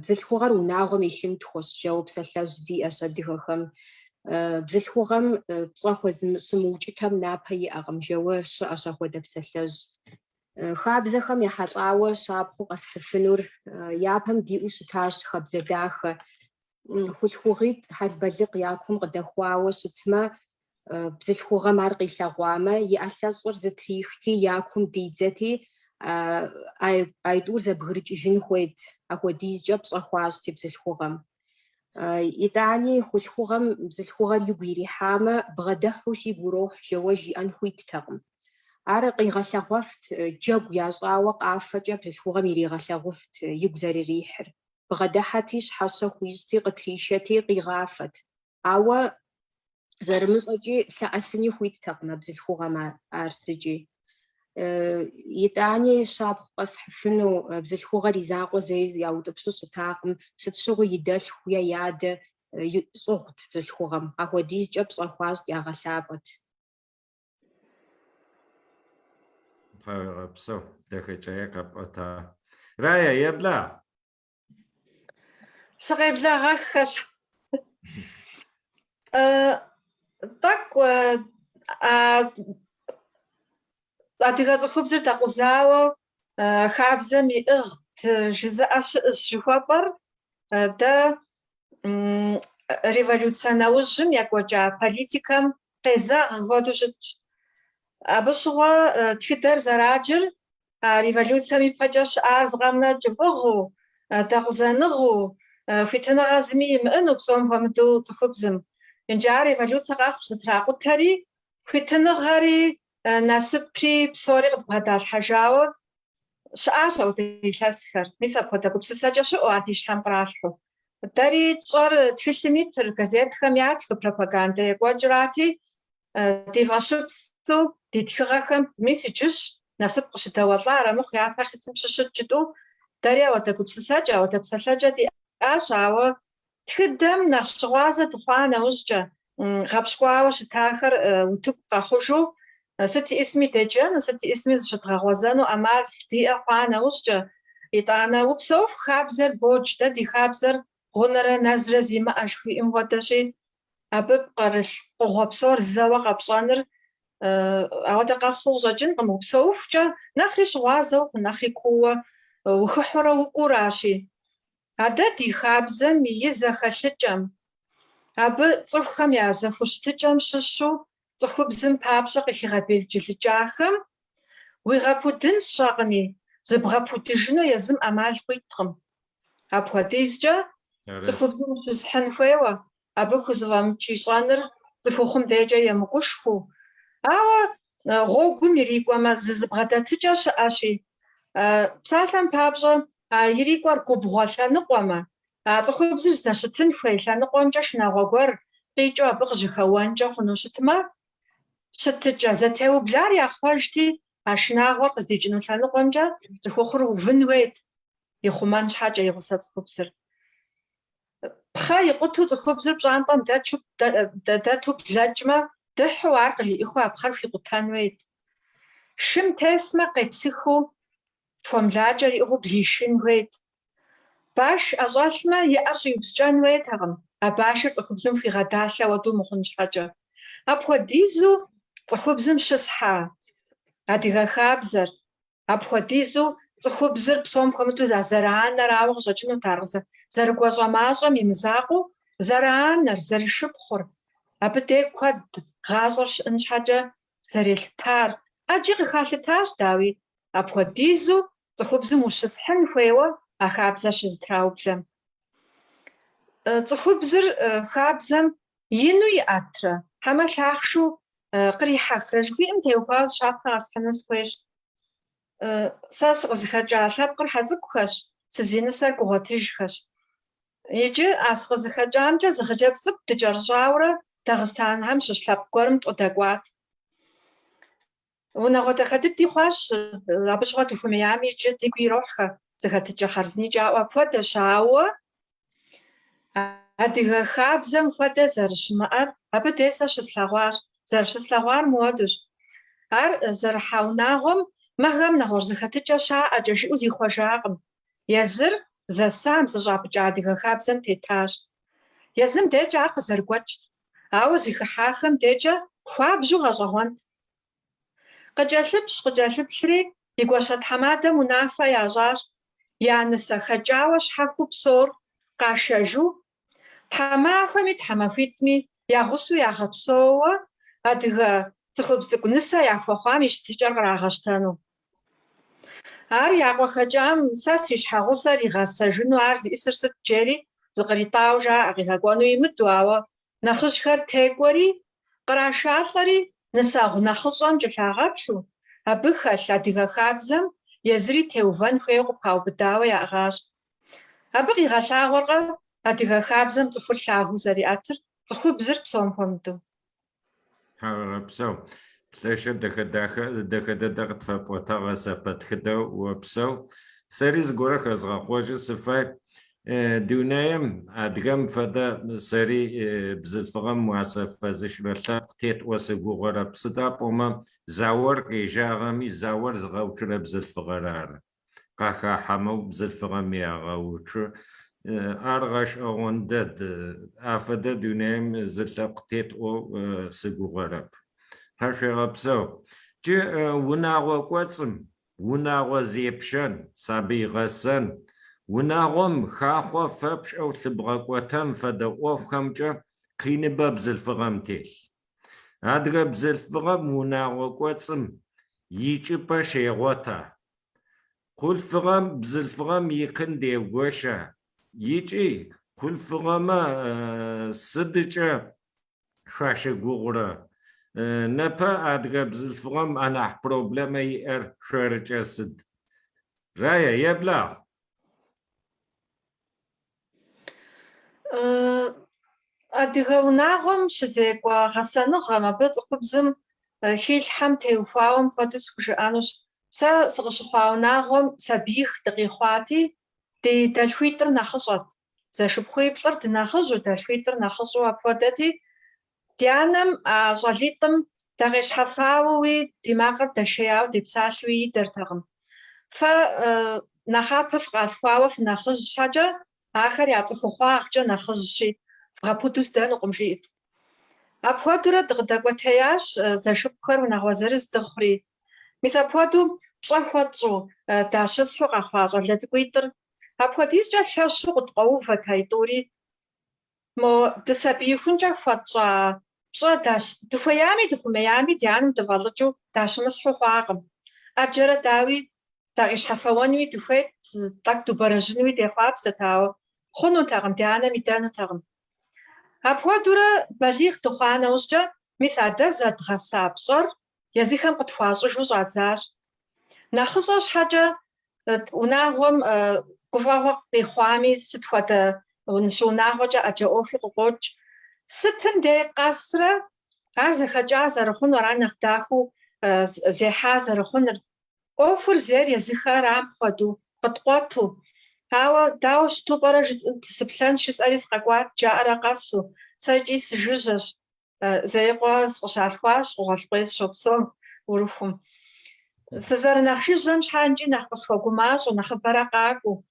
Бзылъхугъэр унагъуэм и лъынтхуэщ, жэуэ псалъэжь диӏэщ адыгэхэм. Бзылъхугъэм пщӏэ хуэзымыщӏ, щымыукӏытэм напэ иӏэкъым, жэуэ щыӏэщ апхуэдэ псалъэжь. Хабзэхэм ехьэлӏауэ щапхъэу къэсхьыфынур япэм диӏэу щытащ хабзэ дахэ. Хулъхугъитӏ хьэлбэлыкъ я кум къыдэхуауэ щытмэ, бзылъхугъэм ар къилъэгъуамэ, и ӏэлъэщӏыр зытрихти, я кум дидзэти, айтӏур зэбгрыкӏыжын хуейт, ахуэдизкӏэ пщӏэ хуащӏти бзылъхугъэм. Итӏани хулъхугъэм бзылъхугъэр игу ирихьамэ, бгъэдыхьу сигу урохь жэуэ жиӏэн хуиттэкъым. Ар къигъэлъэгъуэфт, джэгу ящӏауэ къафэкӏэ бзылъхугъэм иригъэлъэгъуфт игу зэрырихьыр. Бгъэдыхьэти, щхьэщэ хуищӏти, къытришэти, къигъафэт. Ауэ зэрымыщӏэкӏи лъэӏэсыни хуиттэкъым а бзылъхугъэм ар зыкӏи. Итӏани щапхъэу къэсхьыфыну бзылъхугъэр и закъуэ зэи яутӏыпщу щытакъым, сыт щыгъуи и дэлъху е и адэ щӏыгъут бзылъхугъэм, ахуэдизкӏэ пщӏэ хуащӏт, ягъэлъапӏэт. Тхьэуегъэпсэу, дахэкӏае къэпӏуэта. Рая, еблагъ! Сыкъеблэгъэххэщ. Тӏэкӏу адыгэ цӏыхубзыр дэкъузауэ хабзэм иӏыгът жызыӏэ щыӏэщ жыхуэпӏэр дэ революцэ нэужьым екӏуэкӏа политикэм къезэгъ хуэдэу щытщ. Абы щыгъуэ тхыдэр зэраджыр а революцэм ипэкӏэ щыӏар зыкъэмрэ кӏыфӏыгъэу, дэкъузэныгъэу, хуитыныгъэ зыми имыӏэну, псом хуэмыдэу цӏыхубзым. Иджы ар революцэ къэхъущ зэтракъутэри, хуитыныгъэри, насыпри псори къыдбгъэдалъхьэжауэ щыӏащ апхуэдэ илъэсхэр. Мис апхуэдэ гупсысэкӏэ щыӏэу ар ди щхьэм къралъхьэу. Дэри тщӏэр тхылъым итыр, газетхэм ятхыр, пропагандэ екӏуэкӏрати, ди фӏэщыпсу ди тхыгъэхэм мис иджыщ насып къыщыдэуэлӏар, амыхъу япэр сытым щыщыт жытӏэу, дэри ауэдэ гупсысэкӏэ, ауэдэ псэлъэкӏэ диӏащ, ауэ тхыдэм нэхъ щыгъуазэ дыхъуа нэужькӏэ, гъэпщкӏуауэ щытахэр утыку къэхъужу, сыт иӏысми деджэну, сыт иӏысми зыщыдгъэгъуэзэну ӏэмал диӏэ хъуа нэужькӏэ, итӏанэ упсэуху хабзэр бодж, дэ ди хабзэр гъунэрэ нэзрэ зимыӏэ жыхуиӏэм хуэдэщи, абы пкърылъ пкъыгъуэ псор зэуэ къэпщӏэныр ауэдэ къэхъуу къыщӏэкӏынкъым. Упсэухукӏэ нэхъри щыгъуазэ ухъу, нэхъри кууэ ухыхьурэ укӏууращи. А дэ ди хабзэм и зэхэлъыкӏэм, абы цӏыхухэм я зэхущытыкӏэм щыщу цӏыхубзым папщӏэ къыхигъэбелджылыкӏахэм уигъэпудын сщӏэкъыми, зыбгъэпудыжыну езым ӏэмал къуиткъым. Апхуэдизкӏэ цӏыхубзым ущысхьын хуейуэ, абы хузэфӏэмыкӏ ищӏэныр цӏыхухъум дежкӏэ емыкӏушхуэу. Ауэ гъуэгум ирикӏуэмэ, зы зыбгъэдэтыкӏэ щыӏэщи, псалъэм папщӏэ, а ирикӏуэр губгъуэ лъэныкъуэмэ, а цӏыхубзыр здэщытын хуей лъэныкъуэмкӏэ шынагъуэ гуэр къикӏыу абы къыжьэхэуэнкӏэ хъуну щытмэ, щытыкӏэ зэтеублар яхъуэжти, а шынагъуэр къыздикӏыну лъэныкъуэмкӏэ цӏыхухъур увын хуейт, ихъумэн щхьэкӏэ и гъусэ цӏыхубзыр. Пхъэ икъутэу цӏыхубзыр пщӏантӏэм дэту блэкӏмэ, дыхьу ар къриӏыхыу а пхъэр хуикъутэн хуейт. Шым тесмэ, къепсыхыу шхуэмлакӏэр иӏыгъыу блишын хуейт. Баш ӏэщӏэлъмэ, и ӏэр щӏиупскӏэн хуейтэкъым, а башыр цӏыхубзым хуигъэдалъэ хуэдэу мыхъун щхьэкӏэ. Апхуэдизу цӏыхубзым щысхьа адыгэ хабзэр, Апхуэдизу цӏыхубзыр псом хуэмыдэу зэрыанэрауэ къыщӏэкӏынут ар зэрыгуащӏэмащӏэм и мызакъуэу, зэрыанэр, зэрышыпхъур, абы дей куэд гъащӏэр щыӏэн щхьэкӏэ зэрелъытар. ӏэджи къыхалъытащ, дауи, апхуэдизу цӏыхубзым ущысхьын хуейуэ а хабзэр щызэтраублэм. Цӏыхубзыр хабзэм ину иӏэтрэ, хьэмэ лъахъшу кърихьэхрэ жыхуиӏэм теухуауэ щапхъэ къэсхьыну сыхуейщ. Сэ сыкъызыхэкӏа лъэпкъыр Хьэцӏыкӏухэщ, сызинысэр Гугъуэтыжхэщ. Иджы а сыкъызыхэкӏамкӏэ зы хъыджэбз цӏыкӏу дыкӏэрыщӏауэрэ Дагъыстанхэм щыщ лъэпкъ гуэрым тфӏыдэкӏуат. Унагъуэ дахэ дыди хъуащ, абы щыгъуэ дыхуэмеями иджы дигу ирохьхэ, зэхэтыкӏэ хъарзыникӏ яӏэу апхуэдэщ, ауэ адыгэ хабзэм хуэдэ зэрыщымыӏэр абы дей сэ щыслъэгъуащ. Зэрыщыслъэгъуар мыуэдущ. Ар зэрыхьа унагъуэм мыхэм нэгъуэщӏ зэхэтыкӏэ щаӏэкӏэ жиӏэу зихъуэжакъым. Езыр зэсам зыщӏапӏыкӏа адыгэ хабзэм тетащ. Езым декӏэ ар къызэрыгуэкӏт. ауэ зыхыхьахэм декӏэ хуабжьу гъэщӏэгъуэнт. Къыкӏэлъыпщ-къыкӏэлъыплъри, и гуащэ-тхьэмадэм унафэ ящӏащ я нысэ хэкӏауэ щхьэхуэу псэур къашэжу, тхьэмахуэми тхьэмахуитӏми я гъусэу ягъэпсэууэ адыгэ цӏыхубз цӏыкӏу нысэ яхуэхъуам и щытыкӏэр кърагъэщтэну. Ар я къуэ хэкӏам сэ си щхьэгъусэр игъэсэжыну ар зиӏысыр сыт жери зыкъритӏауэ жаӏэ, къигъэкӏуэну имыдэу, ауэ нэхъыжьхэр текӏуэри, кърашалӏэри нысэгъу нэхъыщӏэм кӏэлъагъэплъу, абы хэлъ адыгэ хабзэм езыри теувэн хуейуэ къыпаубыдауэ яӏыгъащ. Абы къигъэлъагъуэркъэ адыгэ хабзэм цӏыхур лъагэу зэриӏэтыр, цӏыхубзыр псом хуэмыдэу. Тхьауегъэпсэу. Лъэшэу дэхэ дахэ дэхэ дэдэ къытфэпӏотагъ гъэсэпэтхыдэу опсэу. Сэри зыгорэ хэзгъэхъожьы сыфай. Дунэем адыгэм фэдэ сэри бзылъфыгъэм уасэ фэзышӏырэ лъэпкъ тет ӏо сыгугъэрэп. Сыда пӏомэ заор къежьагъэми заор зыгъэуцурэ бзылъфыгъэр ары. Къахахьэмэ бзылъфыгъэми ягъэуцу. Ар гъэшӏэгъон дэд. Афэдэ дунэем зы лъэпкъ тет ӏоу сыгугъэрэп. Тхьашъуегъэпсэу. Джы унагъо кӏоцӏым унагъо зепщэн, сабый гъэсэн, унагъом хахъо фэпшӏэу лъыбгъэкӏотэн фэдэ ӏофхэмкӏэ къиныбэ бзылъфыгъэм телъ. Адыгэ бзылъфыгъэм унагъо кӏоцӏым ичӏыпӏэ щегъота? Хъулъфыгъэм бзылъфыгъэм икъин дегоща? Ыкӏи хъулъфыгъэмэ сыдыкӏэ шъуащыгугъурэ? Непэ адыгэ бзылъфыгъэм анахь проблемэ иӏэр шъорыкӏэ сыд? Рая, еблагъ! Адыгэ унагъуэм щызекӏуэ гъэсэныгъэм, абы цӏыхубзым хилъхьэм теухуауэ мыпхуэдэу схужыӏэнущ. Сэ сыкъыщыхъуа унагъуэм сабиих дыкъихъуати, ди дэлъхуитӏыр нэхъыщӏэт. Зэшыпхъуиплӏыр дынэхъыжьу, дэлъхуитӏыр нэхъыщӏэу апхуэдэти, ди анэм а щӏалитӏым дакъещхьэфауэуи, ди макъыр дэшеяуэ депсалъэуи идэртэкъым. Фэ нэхъапэ фыкъалъхуауэ фынэхъыжь щхьэкӏэ, ахэр я цӏыхухъуагъкӏэ нэхъыжьщи, вгъэпуду здэнукъым, жиӏэт. Апхуэдэурэ дыкъыдэкӏуэтеящ зэшыпхъухэр унагъуэ зырыз дыхъури. Мис апхуэдэу пщӏэ хуэтщӏу, дащысхьу къэхъуа щӏалэ цӏыкӏуитӏыр апхуэдизкӏэ лъэщу къыткъуэувэт аитӏури. Мо дысабиихункӏэ хуэтщӏа пщӏэ дыхуеями дыхумеями ди анэм дыфӏэлӏыкӏыу дащымысхьу хъуакъым. ӏэджэрэ дауи дакъещхьэфэуэнуи дыхуейт, тӏэкӏу дубэрэжьынуи дехъуапсэт, ауэ хъунутэкъым, ди анэм идэнутэкъым. Апхуэдэурэ балигъ дыхъуа нэужькӏэ, мис а дэ зэдгъэса пщӏэр езыхэм къытхуащӏыжу щӏадзащ. Нэхъыщӏэ щхьэкӏэ унагъуэм гуфӏэгъуэ къихъуами, сыт хуэдэ щыунагъуэкӏэ ӏэджэ ӏуэхуи къыкъуокӏ. Сытым дей къэсрэ ар зэхэкӏа зэрыхъунур, ар нэхъ дахэу зехьа зэрыхъунур. ӏуэхур зейр езыхэрам хуэдэу, къыткъуэту. Ауэ дауэ щыту пӏэрэ жысӏэнт, сыплъэнщ жысӏэри сыкъэкӏуат, жаӏэрэ къэсу. Сэ икӏи сыжыжьэщ. Зеикъуэ сыкъыщалъхуащ, Къугъуэлъкъуей сыщопсэу Урыхум. Сызэрынэхъ жыжьэм щхьа икӏи нэхъ къысхуэгумащӏэу, нэхъыбэрэ къакӏуэу.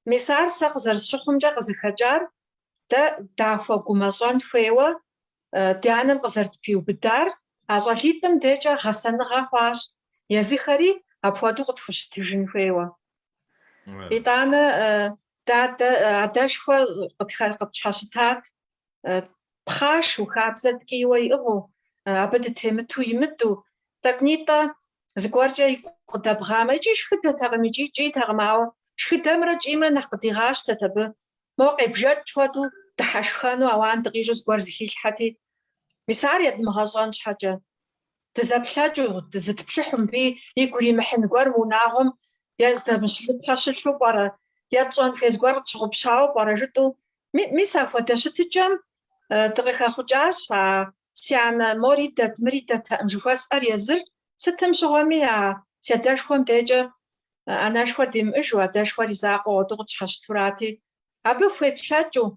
Мис ар сэ къызэрысщыхъумкӏэ къызыхэкӏар дэ дахуэгумэщӏэн хуейуэ ди анэм къызэрытпиубыдар, а щӏалитӏым декӏэ гъэсэныгъэ хъуащ, езыхэри апхуэдэу къытхущытыжын хуейуэ. Итӏанэ дадэ адэшхуэ къытщхьэщытат, пхъашэу, хабзэр ткӏийуэ иӏыгъыу, абы дытемыту имыдэу, тӏэкӏунитӏэ зыгуэркӏэ игу къыдэбгъамэ, икӏи шхыдэтэкъым, икӏи кӏийтэкъым, ауэ шхыдэмрэ кӏиймрэ нэхъ къыдигъащтэт абы. Мо къебжэкӏ хуэдэу дыхьэшхэну ауан дыкъищӏу зыгуэр зыхилъхьэти, мис ар едмыгъэщӏэн щхьэкӏэ. Дызэплъэкӏыу, зытплъыхьу мыбы игу иримыхьын гуэр мы унагъуэм е здэмыщылъыпхъэ щылъу пӏэрэ, е тщӏэн хуей зыгуэр къытщыгъупщауэ пӏэрэ жытӏэу, мис апхуэдэ щытыкӏэм дыкъыхэхъукӏащ, а си анэ мор идэт, мыр идэтэкъым жыхуэсӏэр езыр, сытым щыгъуэми а си адэшхуэм декӏэ анэшхуэр димыӏыжу, адэшхуэр и закъуэу ауэдэу къытщхьэщытурати, абы хуеплъэкӏыу,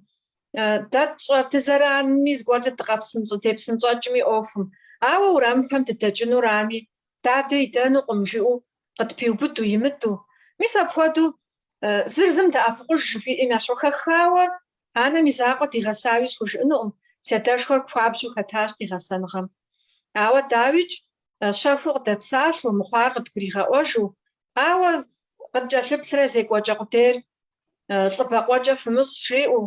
дэ тщӏэ дызэранми, зыгуэркӏэ дыкъэпсынщӏэ, депсынщӏэкӏми ӏуэхум. Ауэ уэрамыпэм дыдэкӏынурами, дадэ идэнукъым жиӏэу къытпиубыду, имыдэу. Мис апхуэдэу зыр зым дэӏэпыкъуж жыхуиӏэм ещхьу хэхауэ анэм и закъуэ дигъэсауи схужыӏэнукъым. Си адэшхуэр хуабжьу хэтащ ди гъэсэныгъэм. Ауэ, дауикӏ, щэхуу къыдэпсалъэу, мыхъуар къыдгуригъэӏуэжу, ауэ къыткӏэлъыплърэ зекӏуэкӏэ къудейр лӏы бэкъуэкӏэ фымыщӏ жиӏэу,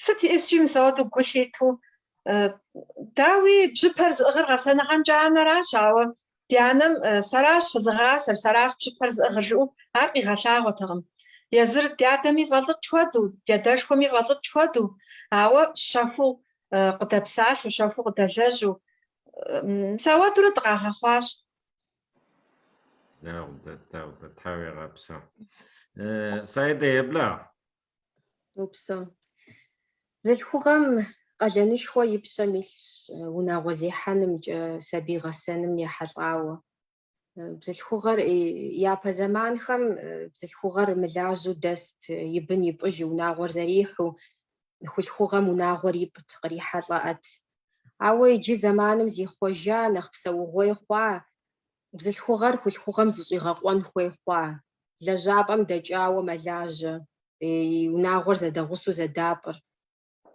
сыт иӏыскӏи мис ауэдэу гу лъитэу, дауи, бжьыпэр зыӏыгъыр гъэсэныгъэмкӏэ анэращ, ауэ ди анэм сэращ фызыгъасэр, сэращ бжьыпэр зыӏыгъыр жиӏэу ар къигъэлъагъуэтэкъым. Езыр ди адэми фӏэлӏыкӏ хуэдэу, ди адэшхуэми фӏэлӏыкӏ хуэдэу, ауэ щэхуу къыдэпсалъэу, щэхуу къыдэлэжьу, мис ауэдурэ дыкъагъэхъуащ. Дэгъу дэд, дэгъу дэд, тхьауегъэпсэу. Саидэ, еблагъ. Упсэу. Бзылъхугъэм къалэнышхуэ и пщэм илъщ унагъуэ зехьэнымкӏэ, сабий гъэсэным ехьэлӏауэ. Бзылъхугъэр япэ зэманхэм бзылъхугъэр мылажьэу дэст, и бын ипӏыж, и унагъуэр зэрихьу, хулъхугъэм унагъуэр ипӏт, кърихьэлӏэӏэт. Ауэ иджы зэманым зихъуэжа, нэхъ псэугъуей хъуа, бзылъхугъэр хулъхугъэм зыщӏигъэкъуэн хуей хъуа, лэжьапӏэм дэкӏауэ мэлажьэ, и унагъуэр зэдэгъусэу зэдапӏыр.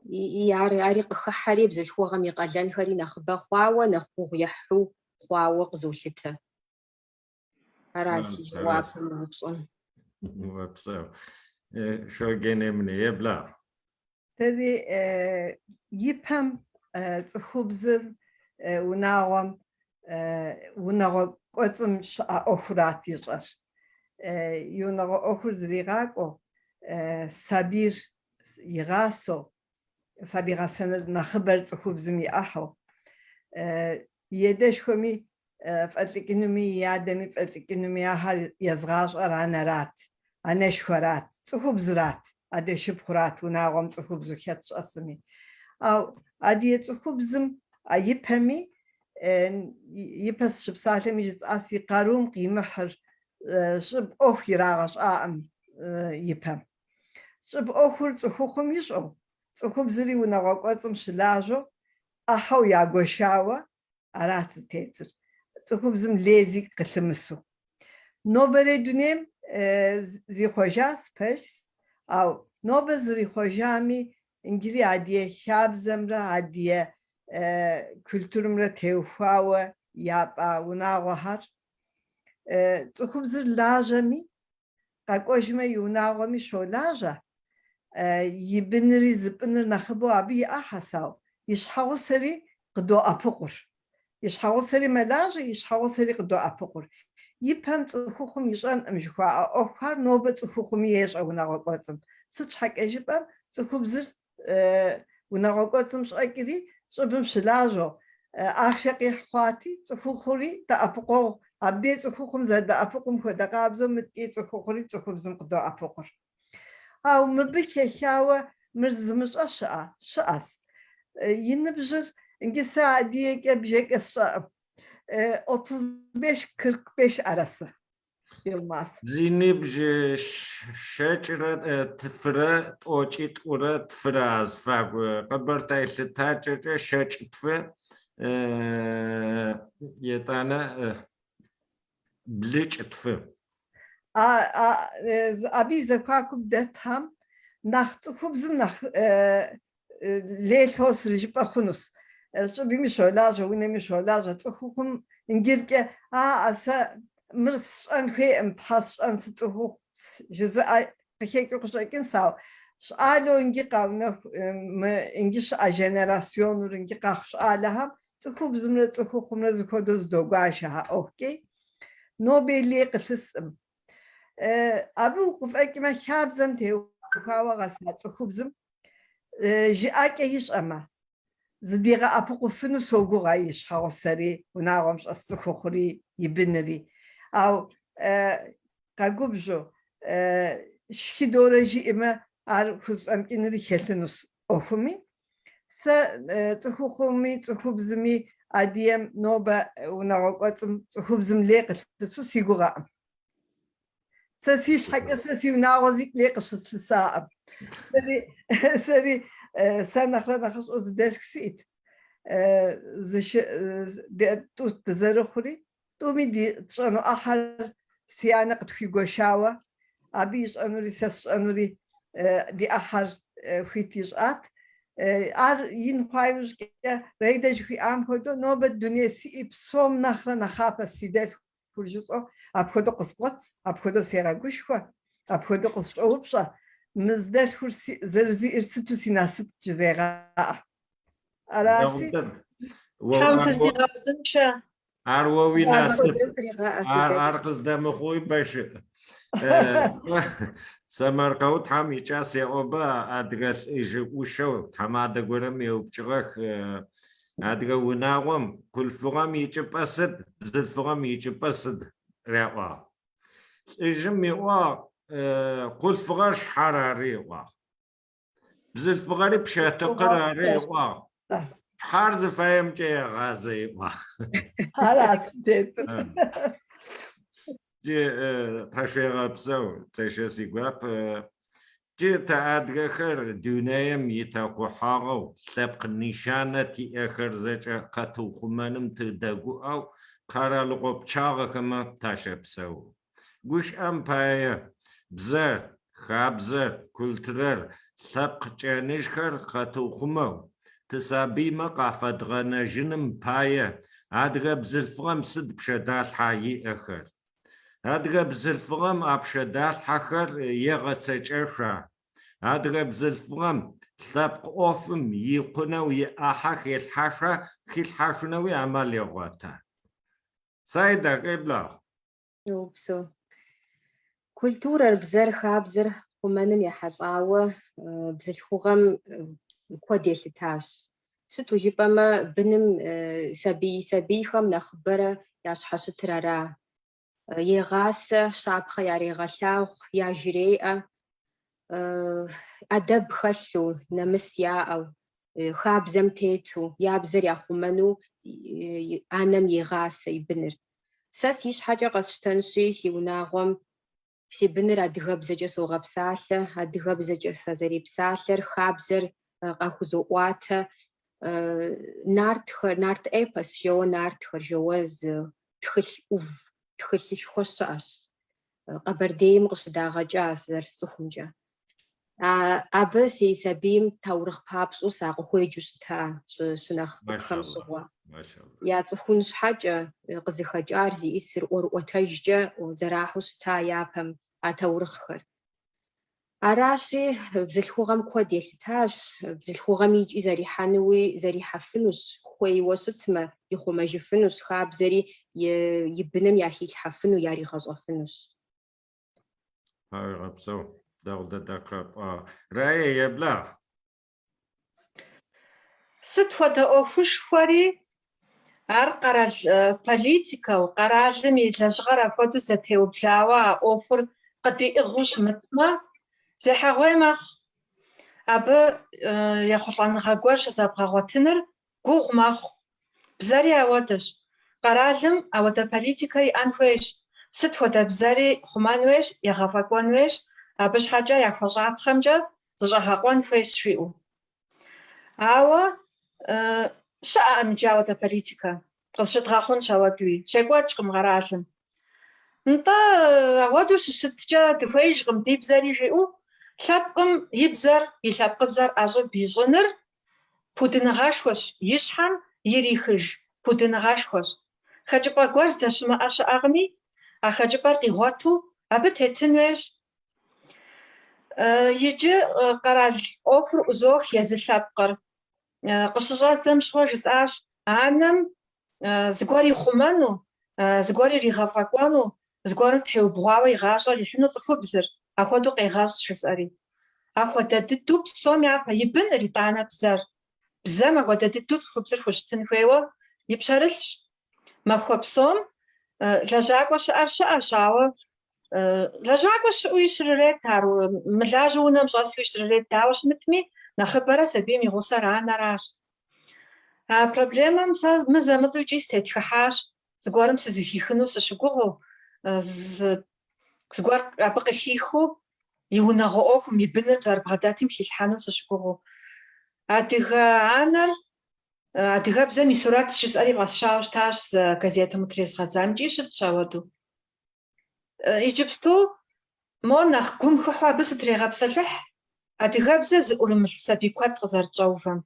И ар, ари къыхыхьэри, бзылъхугъэм и къалэнхэри нэхъыбэ хъуауэ, нэхъ гугъу ехьу хъуауэ къызолъытэ. Ара си жэуапыр мы упщӏэм. Упсэу. Шоген Эминэ, еблагъ. Тэри ипэм цӏыхубзыр унагъуэм унагъуэ кӏуэцӏым щыӏэ ӏуэхурат ищӏэр. И унагъуэ ӏуэхур зригъакӏуэу, сабийр игъасэу, сабий гъэсэныр нэхъыбэр цӏыхубзым и ӏыхьэу. И адэшхуэми фӏэлӏыкӏынуми, и адэми фӏэлӏыкӏынуми ахэр езыгъащӏэр анэрат, анэшхуэрат, цӏыхубзрат, адэ шыпхъурат унагъуэм цӏыхубзу хэт щӏэсми. Ау адыгэ цӏыхубзым а ипэми, ипэ сыщыпсалъэми жысӏас, и къарум къимыхьыр щӏыб ӏуэху ирагъэщӏаӏым ипэм. Щӏыб ӏуэхур цӏыхухъум ищӏэу, цӏыхубзри унагъуэ кӏуэцӏым щылажьэу, ӏыхьэу ягуэшауэ арат зытетыр, цӏыхубзым лей зи къылъымысу. Нобэрей дунейм зихъуэжащ, пэжщ, ау нобэ зрихъуэжами, иджыри адыгэ хабзэмрэ адыгэ культурымрэ теухуауэ япӏа унагъуэхэр цӏыхубзыр лажьэми, Къэкӏуэжмэ и унагъуэми щолажьэ, и бынри зыпӏыныр нэхъыбэу абы и ӏыхьэс, ау и щхьэгъусэри къыдоӏэпыкъур. И щхьэгъусэри мэлажьэ, и щхьэгъусэри къыдоӏэпыкъур. Ипэм цӏыхухъум ищӏэнкъым жыхуаӏэ ӏуэхухэр нобэ цӏыхухъуми ещӏэ унагъуэ кӏуэцӏым. Сыт щхьэкӏэ жыпӏэм, цӏыхубзыр Унагъуэ кӏуэцӏым щӏэкӏри, щӏыбым щылажьэу, ахъшэ къихь хъуати, цӏыхухъури дэӏэпыкъуэгъу, абдей цӏыхухъум зэрыдэӏэпыкъум хуэдэ къабзэу мыдкӏи цӏыхухъури цӏыхубзым къыдоӏэпыкъур. Ауэ мыбы хэхауэ мыр зымыщӏэ щыӏэ? Щыӏэс. И ныбжьыр иджы сэ адыгэкӏэ бжэкӏэ сщӏэӏым. 35-45 арасы. Йылмаз. Зи ныбжь щэкӏрэ тфырэ тӏокӏитӏурэ тфырэ азыфагу Къэбэртай лъытакӏэкӏэ щэкӏ тфы, етӏанэ блыкӏ тфы. Абы и зэхуакум дэтхэм нэхъ цӏыхубзым нэхъ лей лъосри жыпӏэ хъунущ. Щӏыбми щолажьэ, унэми щолажьэ. Цӏыхухъум ингиркӏэ, а сэ мыр сщӏэн хуейкъым, тхьэ сщӏэн сыцӏыхухъу жызыӏэ къыхэкӏыу къыщӏэкӏынс, ауэ щӏалэу инджы къэунэху, мы инджы щыӏэ женерасионыр инджы къэхъу щӏалэхэм цӏыхубзымрэ цӏыхухъумрэ зыхуэдэу зыдогуашэ а ӏуэхукӏи. Нобэ лей къылъыскъым. Абы укъыфӏэкӏмэ, хабзэм теухуауэ гъэса цӏыхубзым жыӏэкӏэ ищӏэмэ, зыдигъэӏэпыкъуфыну согугъэ и щхьэгъусэри, унагъуэм щӏэс цӏыхухъури, и бынри. Ауэ къэгубжьу, шхыдэурэ жиӏэмэ, ар хузэфӏэмыкӏынри хэлъынущ ӏуэхуми. Сэ цӏыхухъуми цӏыхубзми адыгэм нобэ унагъуэ кӏуэцӏым цӏыхубзым лей къылъысу си гугъэкъым. Сэ си щхьэкӏэ сэ си унагъуэ зикӏ лей къыщыслъысаӏым. Сэри, сэри сэ нэхърэ нэхъыщӏэу зы дэлъху сиӏэт. Тӏу дызэрыхъури, тӏуми ди тщӏэну ӏыхьэр си анэ къытхуигуэшауэ, абы ищӏэнури сэ сщӏэнури ди ӏыхьэр хуит ищӏат. Ар ин хъуа иужькӏэ Раидэ жыхуиӏам хуэдэу нобэ дуней сиӏи псом нэхърэ нэхъапэ си дэлъхур жысӏэу апхуэдэу къыскъуэтс, апхуэдэу сегъэгушхуэ, апхуэдэу къысщӏоупщӏэ. Мы зы дэлъхур зэрызиӏэр сыту си насыпт жызегъэӏэ. Араси. Тхьэм фыздигъэузыншэ. Ар уэ уи насып. Ар къыздэмыхъуи бэ щыӏ. Сэмэркъэу Тхьэм икӏас еӏоба адыгэ лӏыжъы ӏушэу тхьэмадэ горэм еупчӏыгъэх адыгэ унагъом хъулъфыгъэм ичӏыпӏэ сыд, бзылъфыгъэм ичӏыпӏэ сыд раӏуагъ. Лӏыжъым ыӏуагъ хъулъфыгъэр шъхьэр ары ыӏуагъ. Бзылъфыгъэри пщэтыкъыр ары ыӏуагъ. Шъхьэр зыфаемкӏэ егъазэ ыӏуагъ. Ара сытетыр. Джы тхьашъуегъэпсэу, лъэшэу сигуап. Джы тэ адыгэхэр дунаим итэкъухьагъэу, лъэпкъ нишанэ тиӏэхэр зэкӏэ къэтыухъумэным тыдэгуӏэу къэралыгъо пчъагъэхэмэ тащэпсэу. Гущыӏэм пае, бзэр, хабзэр, культурэр, лъэпкъ кӏэныжьхэр къэтыухъумэу, тисабыймэ къафэдгъэнэжьыным пае адыгэ бзылъфыгъэм сыд пшъэдалъхьа иӏэхэр? Адыгэ бзылъфыгъэм а пшъэдалъхьэхэр егъэцэкӏэшъуа? Адыгэ бзылъфыгъэм лъэпкъ ӏофым икъунэу иӏахьэ хелъхьашъуа, хилъхьашъунэуи амал егъота? Саида, къеблагъ. Упсэу. Культурэр, бзэр, хабзэр хъумэным ехьэлӏауэ бзылъхугъэм куэд елъытащ. Сыту жыпӏэмэ, быным сабий сабийхэм нэхъыбэрэ ящхьэщытыр ара. Егъасэ, щапхъэ ярегъэлъагъу, яжреӏэ, ӏэдэб хэлъу, нэмыс яӏэу, хабзэм тету, я бзэр яхъумэну анэм егъасэ и быныр. Сэ си щхьэкӏэ къэсщтэнщи, си унагъуэм си быныр адыгэбзэкӏэ согъэпсалъэ, адыгэбзэкӏэ сазэрепсалъэр, хабзэр къахузоӏуатэ. Нартхэр, нарт эпос жэуэ нартхэр жэуэ зы тхылъ ӏув, тхылъышхуэ щыӏэщ. Къэбэрдейм къыщыдагъэкӏа зэрысцӏыхумкӏэ. Абы си сабийм таурыхъ папщӏэу сакъыхуеджэу щыта щынэхъ цӏыкӏухэм щыгъуэ. Яцӏыхун щхьэкӏэ къызыхэкӏар зиӏисыр ӏуэрыӏуэтэжкӏэ зэрахьэу щыта япэм а таурыхъхэр. Аращи, бзылъхугъэм куэд елъытащ, бзылъхугъэм икӏи зэрихьэнуи зэрихьэфынущ, хуейуэ щытмэ, ихъумэжыфынущ, хабзэри и быным яхилъхьэфыну, яригъэщӏэфынущ. Тхьауегъэпсэу, дэгъу дэдэ къэпӏуагъ. Рае, еблагъ. Сыт хуэдэ ӏуэхушхуэри ар къэрал политикэу, къэралым и лэжьыгъэр апхуэдэу зэтеублауэ а ӏуэхур къыдиӏыгъыу щымытмэ, зехьэгъуей мэхъу. Абы ехъулӏэныгъэ гуэр щызэбгъэгъуэтыныр гугъу мэхъу. Бзэри ауэдэщ. Къэралым ауэдэ политикэ иӏэн хуейщ. Сыт хуэдэ бзэри хъумэн хуейщ, егъэфӏэкӏуэн хуейщ, абы щхьэкӏэ яхуэщӏапхъэмкӏэ зыщӏэгъэкъуэн хуейщ, жиӏэу. Ауэ щыӏэкъым иджы ауэдэ политикэ. Къызыщыдгъэхъунщ ауэдуи. Щекӏуэкӏкъым къэралым. Нтӏэ, ауэдэу щыщыткӏэ дыхуеижкъым ди бзэри жиӏэу, лъэпкъым и бзэр, и лъэпкъыбзэр ӏэщӏыб ищӏыныр пудыныгъэшхуэщ, и щхьэм ирихыж пудыныгъэшхуэщ. Хэкӏыпӏэ гуэр здэщымыӏэ щыӏэкъыми, а хэкӏыпӏэр къигъуэту абы тетын хуейщ. Иджы къэрал ӏуэхур ӏузох езы лъэпкъыр. Къыщыщӏэздзэм щыгъуэ жысӏащ, анэм зыгуэр ихъумэну, зыгуэр иригъэфӏэкӏуэну, зыгуэрым теубгъуауэ и гъащӏэр ихьыну цӏыхубзыр ахуэдэу къегъэщӏ, жысӏэри. Ахуэдэ дыдэу псом япэ и быныр, итӏанэ бзэр. Бзэм ахуэдэ дыдэу цӏыхубзыр хущытын хуейуэ и пщэрылъщ. Махуэ псом лэжьакӏуэ щыӏэр щыӏэщ, ауэ лэжьакӏуэ щыӏэуи щрырет ар, мылажьэу унэм щӏэсуи щрырет, дауэ щымытми, нэхъыбэрэ сабийм и гъусэр анэращ. А проблемэм сэ мызэ-мытӏэу икӏи сытетхыхьащ, зыгуэрым сызэхихыну сыщыгугъыу, зыгуэр абы къыхихыу и унагъуэ ӏуэхум, и быным зэрыбгъэдэтым хилъхьэну сыщыгугъыу. Адыгэ анэр адыгэбзэм и сурэтщ жысӏэри фӏэсщауэ щытащ зы газетым къытрезгъэдзам икӏи щытщ ауэдэу. Иджыпсту мо нэхъ гум хыхьу абы сытрегъэпсэлъыхь. адыгэбзэ зыӏурымылъ сабий куэд къызэрытщӏэувэм.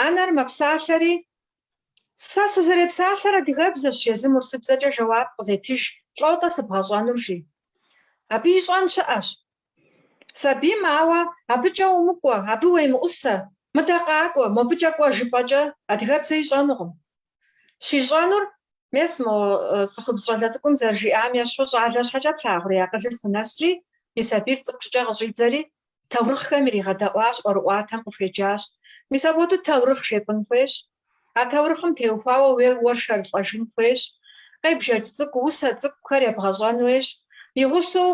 Анэр мэпсалъэри, Сэ сызэрепсалъэр адыгэбзэщ, езым урысыбзэкӏэ жэуап къызетыж, лӏо-тӏэ сыбгъэщӏэнур, жи. Абы ищӏэн щыӏэщ. Сабийм ауэ абыкӏэ умыкӏуэ, абы уемыӏусэ, мыдэ къакӏуэ, мобыкӏэ кӏуэ жыпӏэкӏэ адыгэбзэ ищӏэнукъым. Щищӏэнур, мес мо цӏыхубз щӏалэ цӏыкӏум зэрыжиӏам ещхьу щӏалэ щхьэкӏэ плъагъури, акъылыр хунэсри, и сабийр цӏыкӏу щӏыкӏэ къыщӏидзэри, таурыхъхэм иригъэдэӏуащ, ӏуэрыӏуатэм къыхуеджащ. Мис апхуэдэу таурыхъ жепӏэн хуейщ. А таурыхъым теухуауэ уеуэршэрылӏэжын хуейщ. Къебжэкӏ цӏыкӏу, усэ цӏыкӏухэр ебгъэщӏэн хуейщ. И гъусэу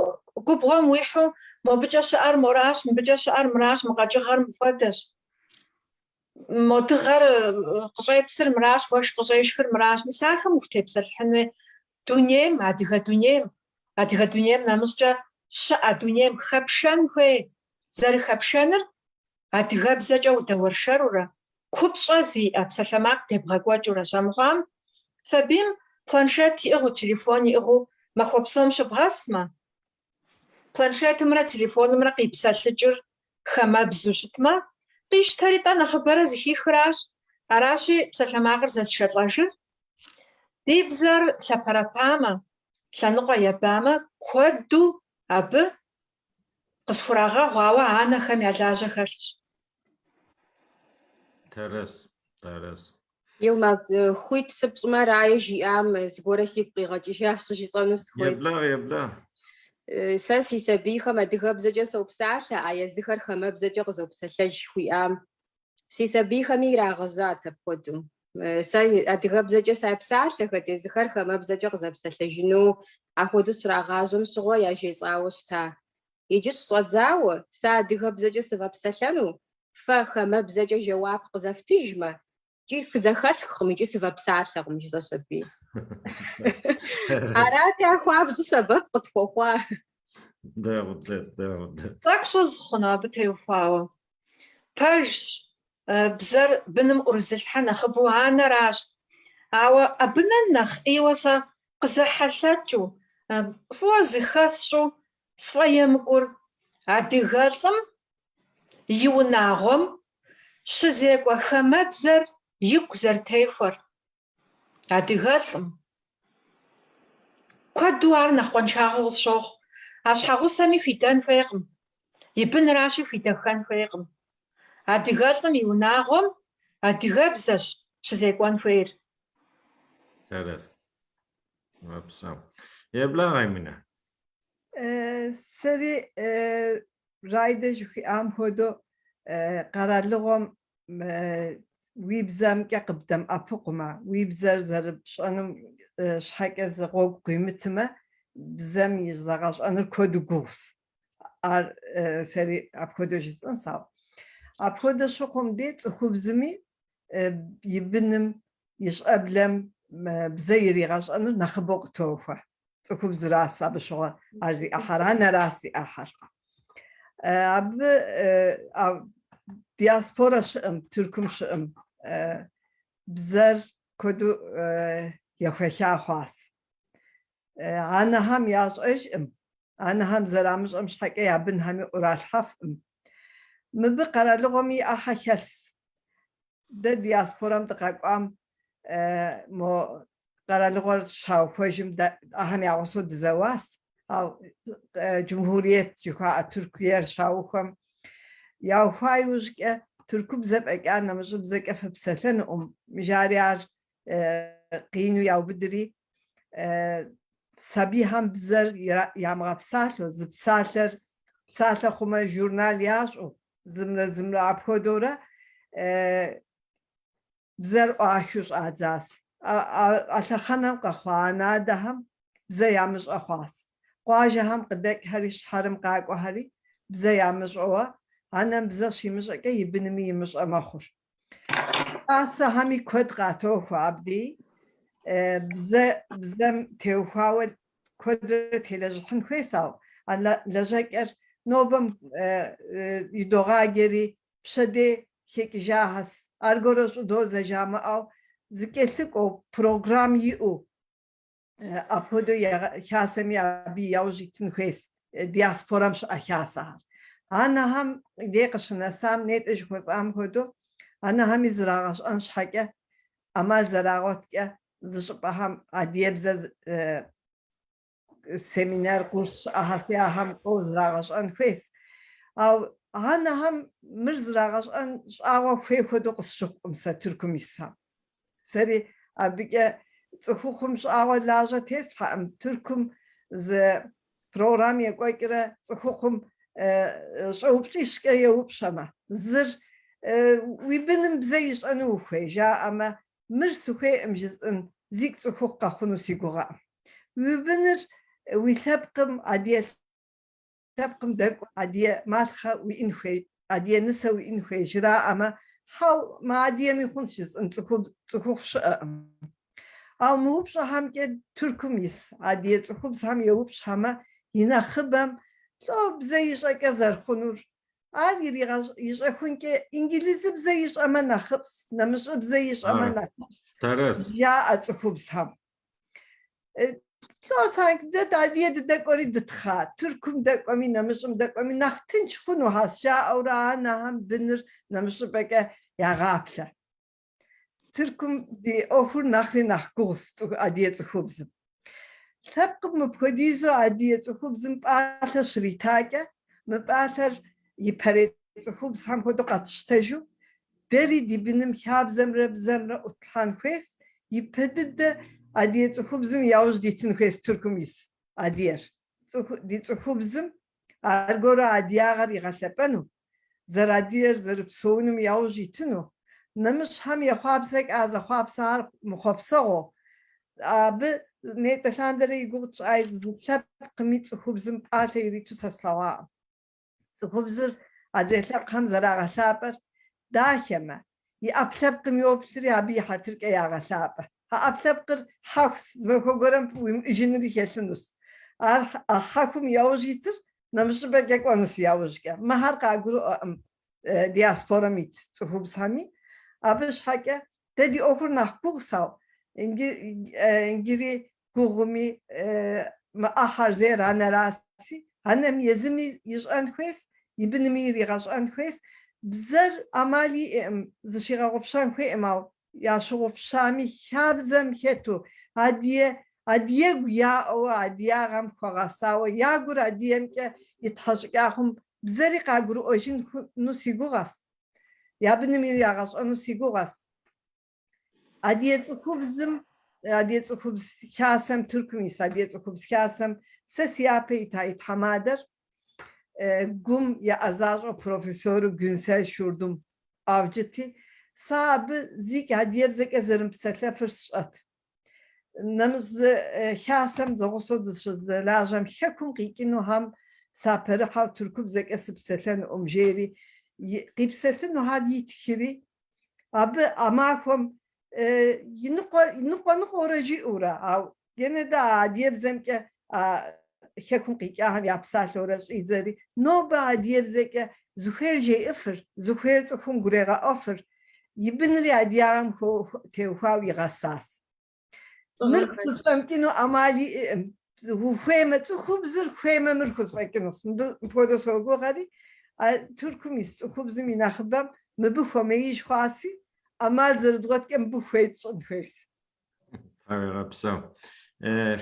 губгъуэм уихьу, мобыкӏэ щыӏэр моращ, мыбыкӏэ щыӏэр мыращ, мы къэкӏыгъэр мыпхуэдэщ. Мо дыгъэр къыщӏепсыр мыращ, уэшх къыщӏешхыр мыращ. Мис ахэм ухутепсэлъыхьын хуей. Дунейм, адыгэ дунейм, адыгэ дунейм нэмыщӏкӏэ щыӏэ дунейм хэпшэн хуей. Зэрыхэпшэныр адыгэбзэкӏэ удэуэршэрурэ, купщӏэ зиӏэ псалъэмакъ дебгъэкӏуэкӏыурэщ. Армыхъуам сабийм планшет иӏыгъыу, телефон иӏыгъыу махуэ псом щыбгъэсмэ, планшетымрэ телефонымрэ къипсэлъыкӏыр хамэбзэу щытмэ, къищтэри-тӏэ нэхъыбэрэ зыхихыращ. Аращи, псалъэмакъыр зэсшэлӏэжыр ди бзэр лъэпэрэпамэ, лъэныкъуэ ебамэ, куэду абы къысхурагъэгъу, ауэ анэхэм я лажьэ хэлъщ. Тэрэз, тэрэз. Йылмаз, хуит сыпщӏмэ, Рае жиӏам зыгуэрэ сигу къигъэкӏыжащ жысӏэну сыхуейт. Еблагъэ, еблагъэ. Сэ си сабийхэм адыгэбзэкӏэ сопсалъэ, а езыхэр хамэбзэкӏэ къызопсэлъэж жыхуиӏам. Си сабийхэми ирагъэжьат апхуэдэу. Сэ адыгэбзэкӏэ сапсалъэхэт, езыхэр хамэбзэкӏэ къызэпсэлъэжыну апхуэдэу щрагъажьэм щыгъуэ яжесӏауэ щыта. Иджы щыщӏэдзауэ, сэ адыгэбзэкӏэ сывэпсэлъэну, фэ хамэбзэкӏэ жэуап къызэфтыжмэ, икӏи фызэхэсхкъым, икӏи сывэпсалъэкъым, жысӏэщ аби. Арати, ар хуабжьу сэбэп къытхуэхъуа. Дэгъу дэд, дэгъу дэд. Тӏэкӏу щӏызгъу хъуну абы теухуауэ. Пэжщ, бзэр быным ӏурызылъхьэ нэхъыбэу анэращ. Ауэ абы нэ нэхъ ӏейуэ сэ къызэхьэлъэкӏыу, фӏыуэ зыхэсщӏу сфӏэемыкӏур адыгэлӏым и унагъуэм щызекӏуэ хамэбзэр игу зэрытехуэр. Адыгэлӏым. Куэду ар нэхъ къуаншагъэу къысщохъу. А щхьэгъусэми хуидэн хуейкъым, и бынращи хуидэххэн хуейкъым. Адыгэлӏым и унагъуэм адыгэбзэщ щызекӏуэн хуейр. Тэрэз. Опсэу. Еблагъэ, Аминэ. Сэри Райдэ жыхуиӏам хуэдэу къэралыгъуэм уи бзэмкӏэ къыбдэмыӏэпыкъумэ, уи бзэр зэрыпщӏэнум щхьэкӏэ зы гъуэгу къуимытымэ, бзэм и зэгъэщӏэныр куэду гугъущ. Ар сэри апхуэдэу жысӏэнщ, ауэ. Апхуэдэ щыхъум дей цӏыхубзми и быным, и щӏэблэм бзэ иригъэщӏэныр нэхъыбэу къытохуэ. Цӏыхубзыращ абы щыгъуэ ар зи ӏыхьэр, анэращ зи ӏыхьэр. Абы диаспорэ щыӏэм, Тыркум щыӏэм бзэр куэду ехуэха хъуащ. Анэхэм ящӏэжӏым, анэхэм зэрамыщӏэм щхьэкӏэ я бынхэми ӏуралъхьэфӏым. Мыбы къэралыгъуэми и ӏыхьэ хэлъщ. Дэ диаспорэм дыкъэкӏуам мо къэралыгъуэр щаухуэжым ахэм я гъусэу дызэуащ. Ау Джумхуриет жыхуаӏэ Тыркуер щаухуэм яухуа иужькӏэ тыркубзэ фӏэкӏа нэмыщӏыбзэкӏэ фыпсэлъэнукъым, жари ар къину яубыдри, сабийхэм бзэр ямыгъэпсалъэу, зы псалъэр псалъэ хъумэ журнал ящӏу, Зымрэ зымрэ апхуэдэурэ бзэр ӏуахыу щӏадзащ. А лъэхъэнэм къэхъуа анэ-адэхэм бзэ ямыщӏэ хъуащ. Къуажэхэм къыдэкӏхэри щыхьэрым къакӏуэхэри бзэ ямыщӏэуэ, анэм бзэ щимыщӏэкӏэ и бынми имыщӏэ мэхъур. Хасэхэми куэд къатохуэ абдей. Бзэ, бзэм теухуауэ куэдрэ телэжьыхьын хуейщ, ауэ а лэжьэкӏэр нобэм идогъаджэри, пщэдей хэкӏыжахэс, аргуэру щӏыдодзэ жамыӏэу, зыкӏэлъыкӏуэу, программ иӏэу, апхуэдэу хасэми абы яужь итын хуейщ диаспорэм щыӏэ хасэхэр. Анэхэм дей къыщынэсам, нетӏэ жыхуэсӏам хуэдэу, анэхэми зрагъэщӏэн щхьэкӏэ, ӏэмал зэрагъуэткӏэ зы щӏыпӏэхэм адыгэбзэ семинар курс щыӏэхэси ахэм кӏуэу зрагъэщӏэн хуейс. Ауэ анэхэм мыр зрагъэщӏэн щӏагъуэ хуей хуэдэу къысщыхъукъым сэ Тыркум исхэм. Сэри абыкӏэ цӏыхухъум щӏагъуэ лажьэ теслъхьэкъым. Тыркум зы программ екӏуэкӏрэ цӏыхухъум щӏэупщӏищкӏэ еупщӏэмэ, зыр уи быным бзэ ищӏэну ухуей жаӏэмэ, мыр сыхуейкъым жысӏэн зикӏ цӏыхухъу къэхъуну си гугъэкъым. Уи быныр уи лъэпкъым, адыгэ лъэпкъым дэкӏуэ, адыгэ малъхъэ уиӏэн хуей, адыгэ нысэ уиӏэн хуей жраӏэмэ, хьэу, мыадыгэми хъунщ жысӏэн цӏыхухъу щыӏэкъым. Ауэ мы упщӏэхэмкӏэ Тыркум ис адыгэ цӏыхубзхэм еупщӏхэмэ, и нэхъыбэм лӏо бзэ ищӏэкӏэ зэрыхъунур, ар ищӏэхункӏэ инджылызыбзэ ищӏэмэ нэхъыфӏс, нэмыщӏыбзэ ищӏэмэ нэхъыфӏс, жаӏэ цӏыхубзхэм. Лӏо санки дэ адыгэ дыдэкӏуэри дытхъа, Тыркум дэкӏуэми, нэмыщӏым дэкӏуэми нэхъ тынш хъунухьэс, жаӏэурэ анэхэм быныр нэмыщӏыпӏэкӏэ ягъаплъэ. Тыркум ди ӏуэхур нэхъри нэхъ гугъущ адыгэ цӏыхубзым. Лъэпкъым мыпхуэдизу адыгэ цӏыхубзым пӏалъэ щритакӏэ, мы пӏалъэр ипэрей цӏыхубзхэм хуэдэу къэтщтэжу, дэри ди быным хабзэмрэ бзэмрэ ӏутлъхьэн хуейс, ипэ дыдэ адыгэ цӏыхубзым яужь дитын хуейс Тыркум ис адыгэр. Ди цӏыхубзым аргуэру адыгагъэр игъэлъэпӏэну, зэрыадыгэр зэрыпсэунум яужь итыну, нэмыщӏхэм ехъуапсэкӏэ а зэхъуапсэхэр мыхъуэпсэгъуэу, абы нетӏэ лъандэрэ и гугъу тщӏаи зы лъэпкъми цӏыхубзым пӏалъэ ириту сэ слъэгъуакъым. Цӏыхубзыр адрей лъэпкъхэм зэрагъэлъапӏэр дахэмэ, и ӏэпкълъэпкъым йоплъри, абы и хьэтыркӏэ ягъэлъапӏэ. А ӏэпкълъэпкъыр хьэху зы махуэ гуэрым уимыӏэжынри хэлъынущ. Ар а хьэхум яужь итыр нэмыщӏыпӏэкӏэ кӏуэнущ яужькӏэ. Мыхэр къагурыӏуэкъым диаспорэм ит цӏыхубзхэми. Абы щхьэкӏэ дэ ди ӏуэхур нэхъ гугъущ, ауэ иджыри гугъуми мы ӏыхьэр зейр анэраси, анэм езыми ищӏэн хуейс, и бынми иригъэщӏэн хуейс. Бзэр ӏэмал иӏэкъым, зыщигъэгъупщэн хуейкъым, ауэ ящыгъупщами хабзэм хэту, адыгэ адыгэгу яӏэу, адыгагъэм хуэгъэсауэ, я гур адыгэмкӏэ итхьэщӏыкӏа хъум, бзэри къагурыӏуэжыну си гугъэс, я быным ирагъэщӏэну си гугъэс. Адыгэ цӏыхубзым, адыгэ цӏыхубз хасэм, Тыркум ис адыгэ цӏыхубз хасэм сэ си япэ ита и тхьэмадэр гум еӏэзащӏэу профессору Гюнсел Шурдум Авджыти, сэ абы зикӏ адыгэбзэкӏэ зэрымыпсэлъэфыр сщӏэт. Нэмыщӏ зы хасэм зэгъусэу дыщызэлажьэм хэкум къикӏынухэм сапэрыхьэу тыркубзэкӏэ сыпсэлъэнукъым жери, къипсэлъынухэр итхри, Абы а махуэм и ныкъуэ ныкъуэ-ныкъуэурэ жиӏэурэ, ауэ генэ дэ а адыгэбзэмкӏэ а хэкум къикӏахэм я псалъэурэ щӏидзэри, нобэ адыгэбзэкӏэ зыхуейр жеӏыфыр, зыхуейр цӏыхум гурегъэӏуэфыр, и бынри адыгагъэм теухуауэ игъэсащ. Мыр хузэфӏэмыкӏыну ӏэмал иӏэкъым. Ухуеймэ, цӏыхубзыр хуеймэ, мыр хузэфӏэкӏынущ. Мыбы мыпхуэдэу согугъэри, а Тыркум ис цӏыхубзым и нэхъыбэм мыбы хуэмеиж хъуаси, ӏэмал зэрыдгъуэткӏэ мыбы хуей тщӏын хуейщ. Тхьэуегъэпсэу.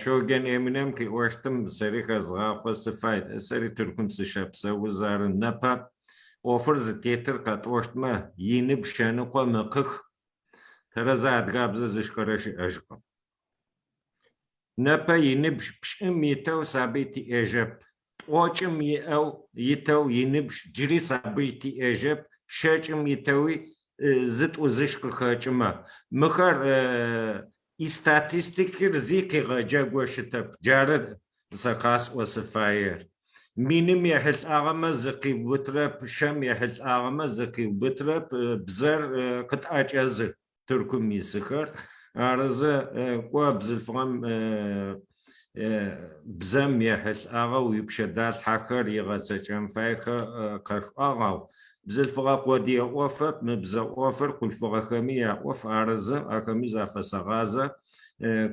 Шоген Эминем къиӏощтым сэри хэзгъахъуэ сыфай. Сэри Тыркум сыщэпсэу ары. Непэ ӏофыр зытетыр къэтӏощтмэ, иныбжь шъэныкъом ыкъых Тэрэзэ адыгабзэ зышӏэрэ щыӏэжькъым. Непэ иныбжь пшӏым итэу сабый тиӏэжьэп. Тӏокӏым иӏэу итэу иныбжь джыри сабый тиӏэжьэп, щэкӏым итэуи зытӏу-зыщ къыхэкӏымэ. Мыхэр истатистикыр зи къигъэджэгу щытэп. Джары сэ къасӏо сыфаер. Миным ехьылӏагъэмэ зыкъиубытрэп, шъэм ехьылӏагъэмэ зыкъиубытрэп, бзэр къытӏэкӏэзы Тыркум исыхэр. Арызэ кӏо бзылъфыгъэм бзэм ехьылӏагъэу ипшъэдалъхьэхэр игъэцэкӏэн фаехэр къэшъуӏуагъ, ау бзылъфыгъэ къодые ӏофэп, мы бзэ ӏофыр хъулъфыгъэхэми яӏоф, арызэ ахэми зафэсэгъазэ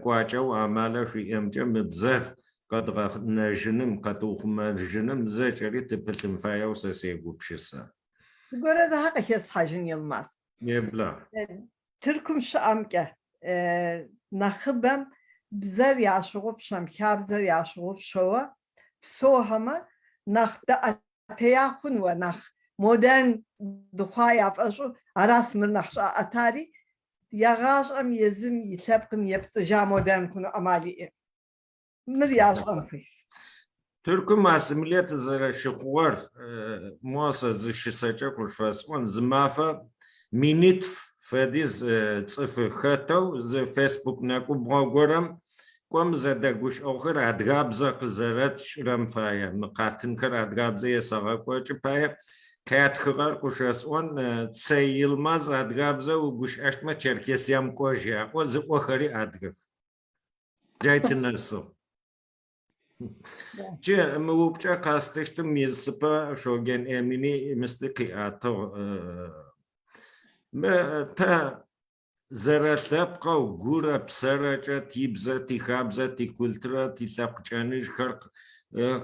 кӏуачӏэу амалэу шъуиӏэмкӏэ мы бзэр. къэдгъэнэжьыным, къэтыухъумэжьыным зэкӏэри тыпылъын фаеу сэ сегупшысэ. Зыгуэрэ зыхьэ къыхэслъхьэжын, Йылмаз. Еблагъ. Тыркум щыӏэмкӏэ нэхъыбэм бзэр ящыгъупщэм, хабзэр ящыгъупщэуэ псэухэмэ, нэхъ дэӏэтея хъунуэ, нэхъ модерн дыхъуа яфӏэщӏу, арас мыр нэхъ щӏаӏэтари, егъащӏэм езым и лъэпкъым епцӏыжа модерн хъуну ӏэмал иӏэкъым. Мыр ящӏэн хуейщ. Тыркум ассимиле тызэрэщыхъугъэр мо сэ зы щысэкӏэ къышъуфэсӏон. Зы мафэ минитф фэдиз цӏыф хэтэу зы фейсбук нэкӏубгъо горэм кӏом зэдэгущыӏэгъухэр адыгабзэ къызэрэтшӏырэм фае, мы къатынхэр адыгабзэ есэгъэкӏокӏы пае къятхыгъэр къышъосӏон, Цэй Йылмаз адыгабзэ угущыӏэщтмэ Черкесиям кӏожь яӏо, зыӏохэри адыгэх. Джай тынэсыгъ. Джы мы упчӏэ къэстыщтым изыцыпэ Шоген Эмини мысли къиӏэтыгъ. Мы тэ зэрэлъэпкъэу гурэ псэрэкӏэ тибзэ, тихабзэ, тикультурэ, тилъэпкъ кӏэныжьхэр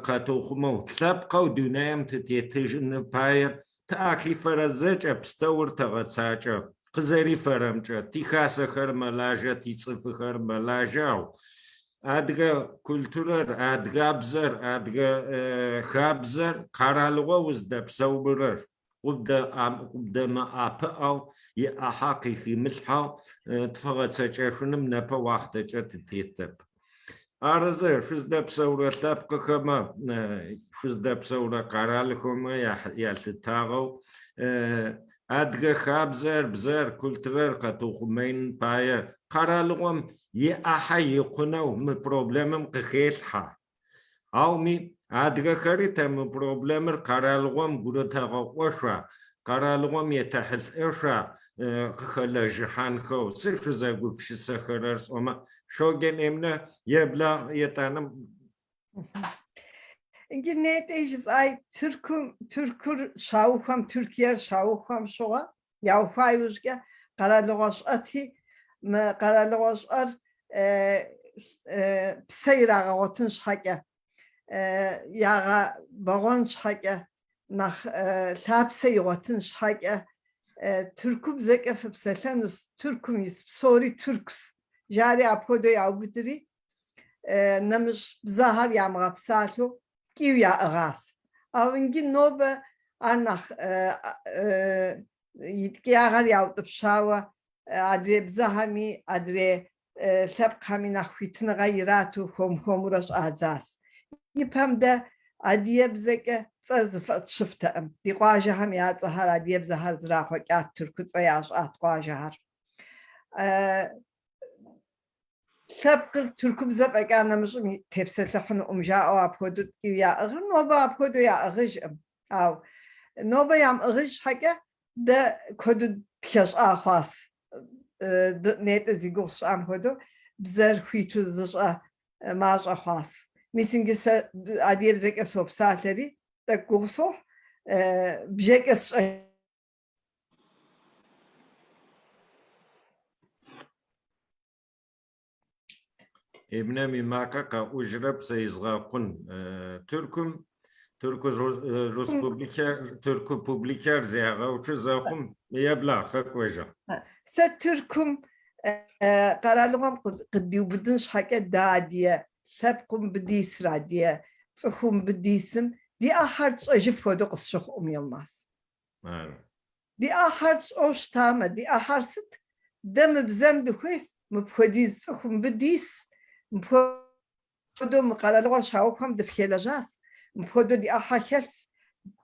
къэтыухъумэу, лъэпкъэу дунаим тытетыжьыным пае тыӏэхифэрэ зэкӏэ пстэур тэгъэцакӏэ. Къызэрифэрэмкӏэ, тихасэхэр мэлажьэ, тицӏыфыхэр мэлажьэ, ау адыгэ культурэр, адыгабзэр, адыгэ хабзэр къэралыгъо уздэпсэурэр къыбдэмыӏэпыӏэу, иӏахьэ къыхимылъхьэу тфэгъэцэкӏэшъуным непэ уахътэкӏэ тытетэп. Арызы, шъуздэпсэурэ лъэпкъыхэмэ, шъуздэпсэурэ къэралхэмэ ялъытагъэу адыгэ хабзэр, бзэр, культурэр къэтыухъумэным пае къэралыгъом иӏахьэ икъунэу мы проблемэм къыхелъхьэ. Ауми, адыгэхэри тэ мы проблемэр къэралыгъом гурытэгъэӏошъуа, къэралыгъом етэхьылӏэшъуа къыхэлэжьыхьанхэу, сыд шъузэгупшысэхэрэр сӏомэ, Шоген Эминэ еблагъ етӏанэ. Иджы нетӏэ жысӏай Тыркум, Тыркур щаухуэм, Тыркиер щаухуэм щыгъуэ, яухуа иужькӏэ къэралыгъуэщӏэти, мы къэралыгъуэщӏэр псэ ирагъэгъуэтын щхьэкӏэ, ягъэбэгъуэн щхьэкӏэ, нэхъ лъапсэ игъуэтын щхьэкӏэ, тыркубзэкӏэ фыпсэлъэнущ, Тыркум ис псори тыркущ, жари апхуэдэу яубыдри, нэмыщӏ бзэхэр ямыгъэпсалъэу ткӏийуэ яӏыгъащ. Ауэ иджы нобэ ар нэхъ и ткӏиягъэр яутӏыпщауэ адрей бзэхэми, адрей лъэпкъхэми нэхъ хуитыныгъэ ирату хуэм-хуэмурэ щӏадзащ. Ипэм дэ адыгэбзэкӏэ цӏэ зыфӏэтщыфтэкъым. Ди къуажэхэм я цӏэхэр адыгэбзэхэр зрахъуэкӏат, тыркуцӏэ ящӏат къуажэхэр. Лъэпкъыр тыркубзэ фӏэкӏа нэмыщӏым тепсэлъыхьынукъым жаӏэу апхуэдэу ткӏийуэ яӏыгъыр нобэ апхуэдэу яӏыгъыжкъым. Ауэ нобэ ямыӏыгъыж щхьэкӏэ дэ куэду тхэщӏа хъуащ. Нетӏэ зи гугъу сщӏам хуэдэу бзэр хуиту зыщӏэ мащӏэ хъуащ. Мис иджы сэ адыгэбзэкӏэ сопсалъэри, тӏэкӏу гугъу сохь, бжэкӏэ сщӏэ. Эминэм и макъэ къэӏужьрэп сэ изгъэкъун. Тыркум, Тырку Республикэр, Тырку публикэр зягъэуцу зэхъум, еблагъ, хэкӏуэжьыгъ. Сэ Тыркум къэралыгъуэм къыдиубыдын щхьэкӏэ дэ адыгэ лъэпкъыу мыбы дисыр, адыгэ цӏыхуу мыбы дисым ди ӏыхьэр тщӏэжыф хуэдэу къысщыхъукъым, Йылмаз. Ди ӏыхьэр тщӏэу щытамэ, ди ӏыхьэр сыт? Дэ мы бзэм дыхуейс, мыпхуэдиз цӏыху мыбы дис, мыпхуэдэу мы къэралыгъуэр щаухуэм дыфхелэжьащ, мыпхуэдэу ди ӏыхьэ хэлъщ,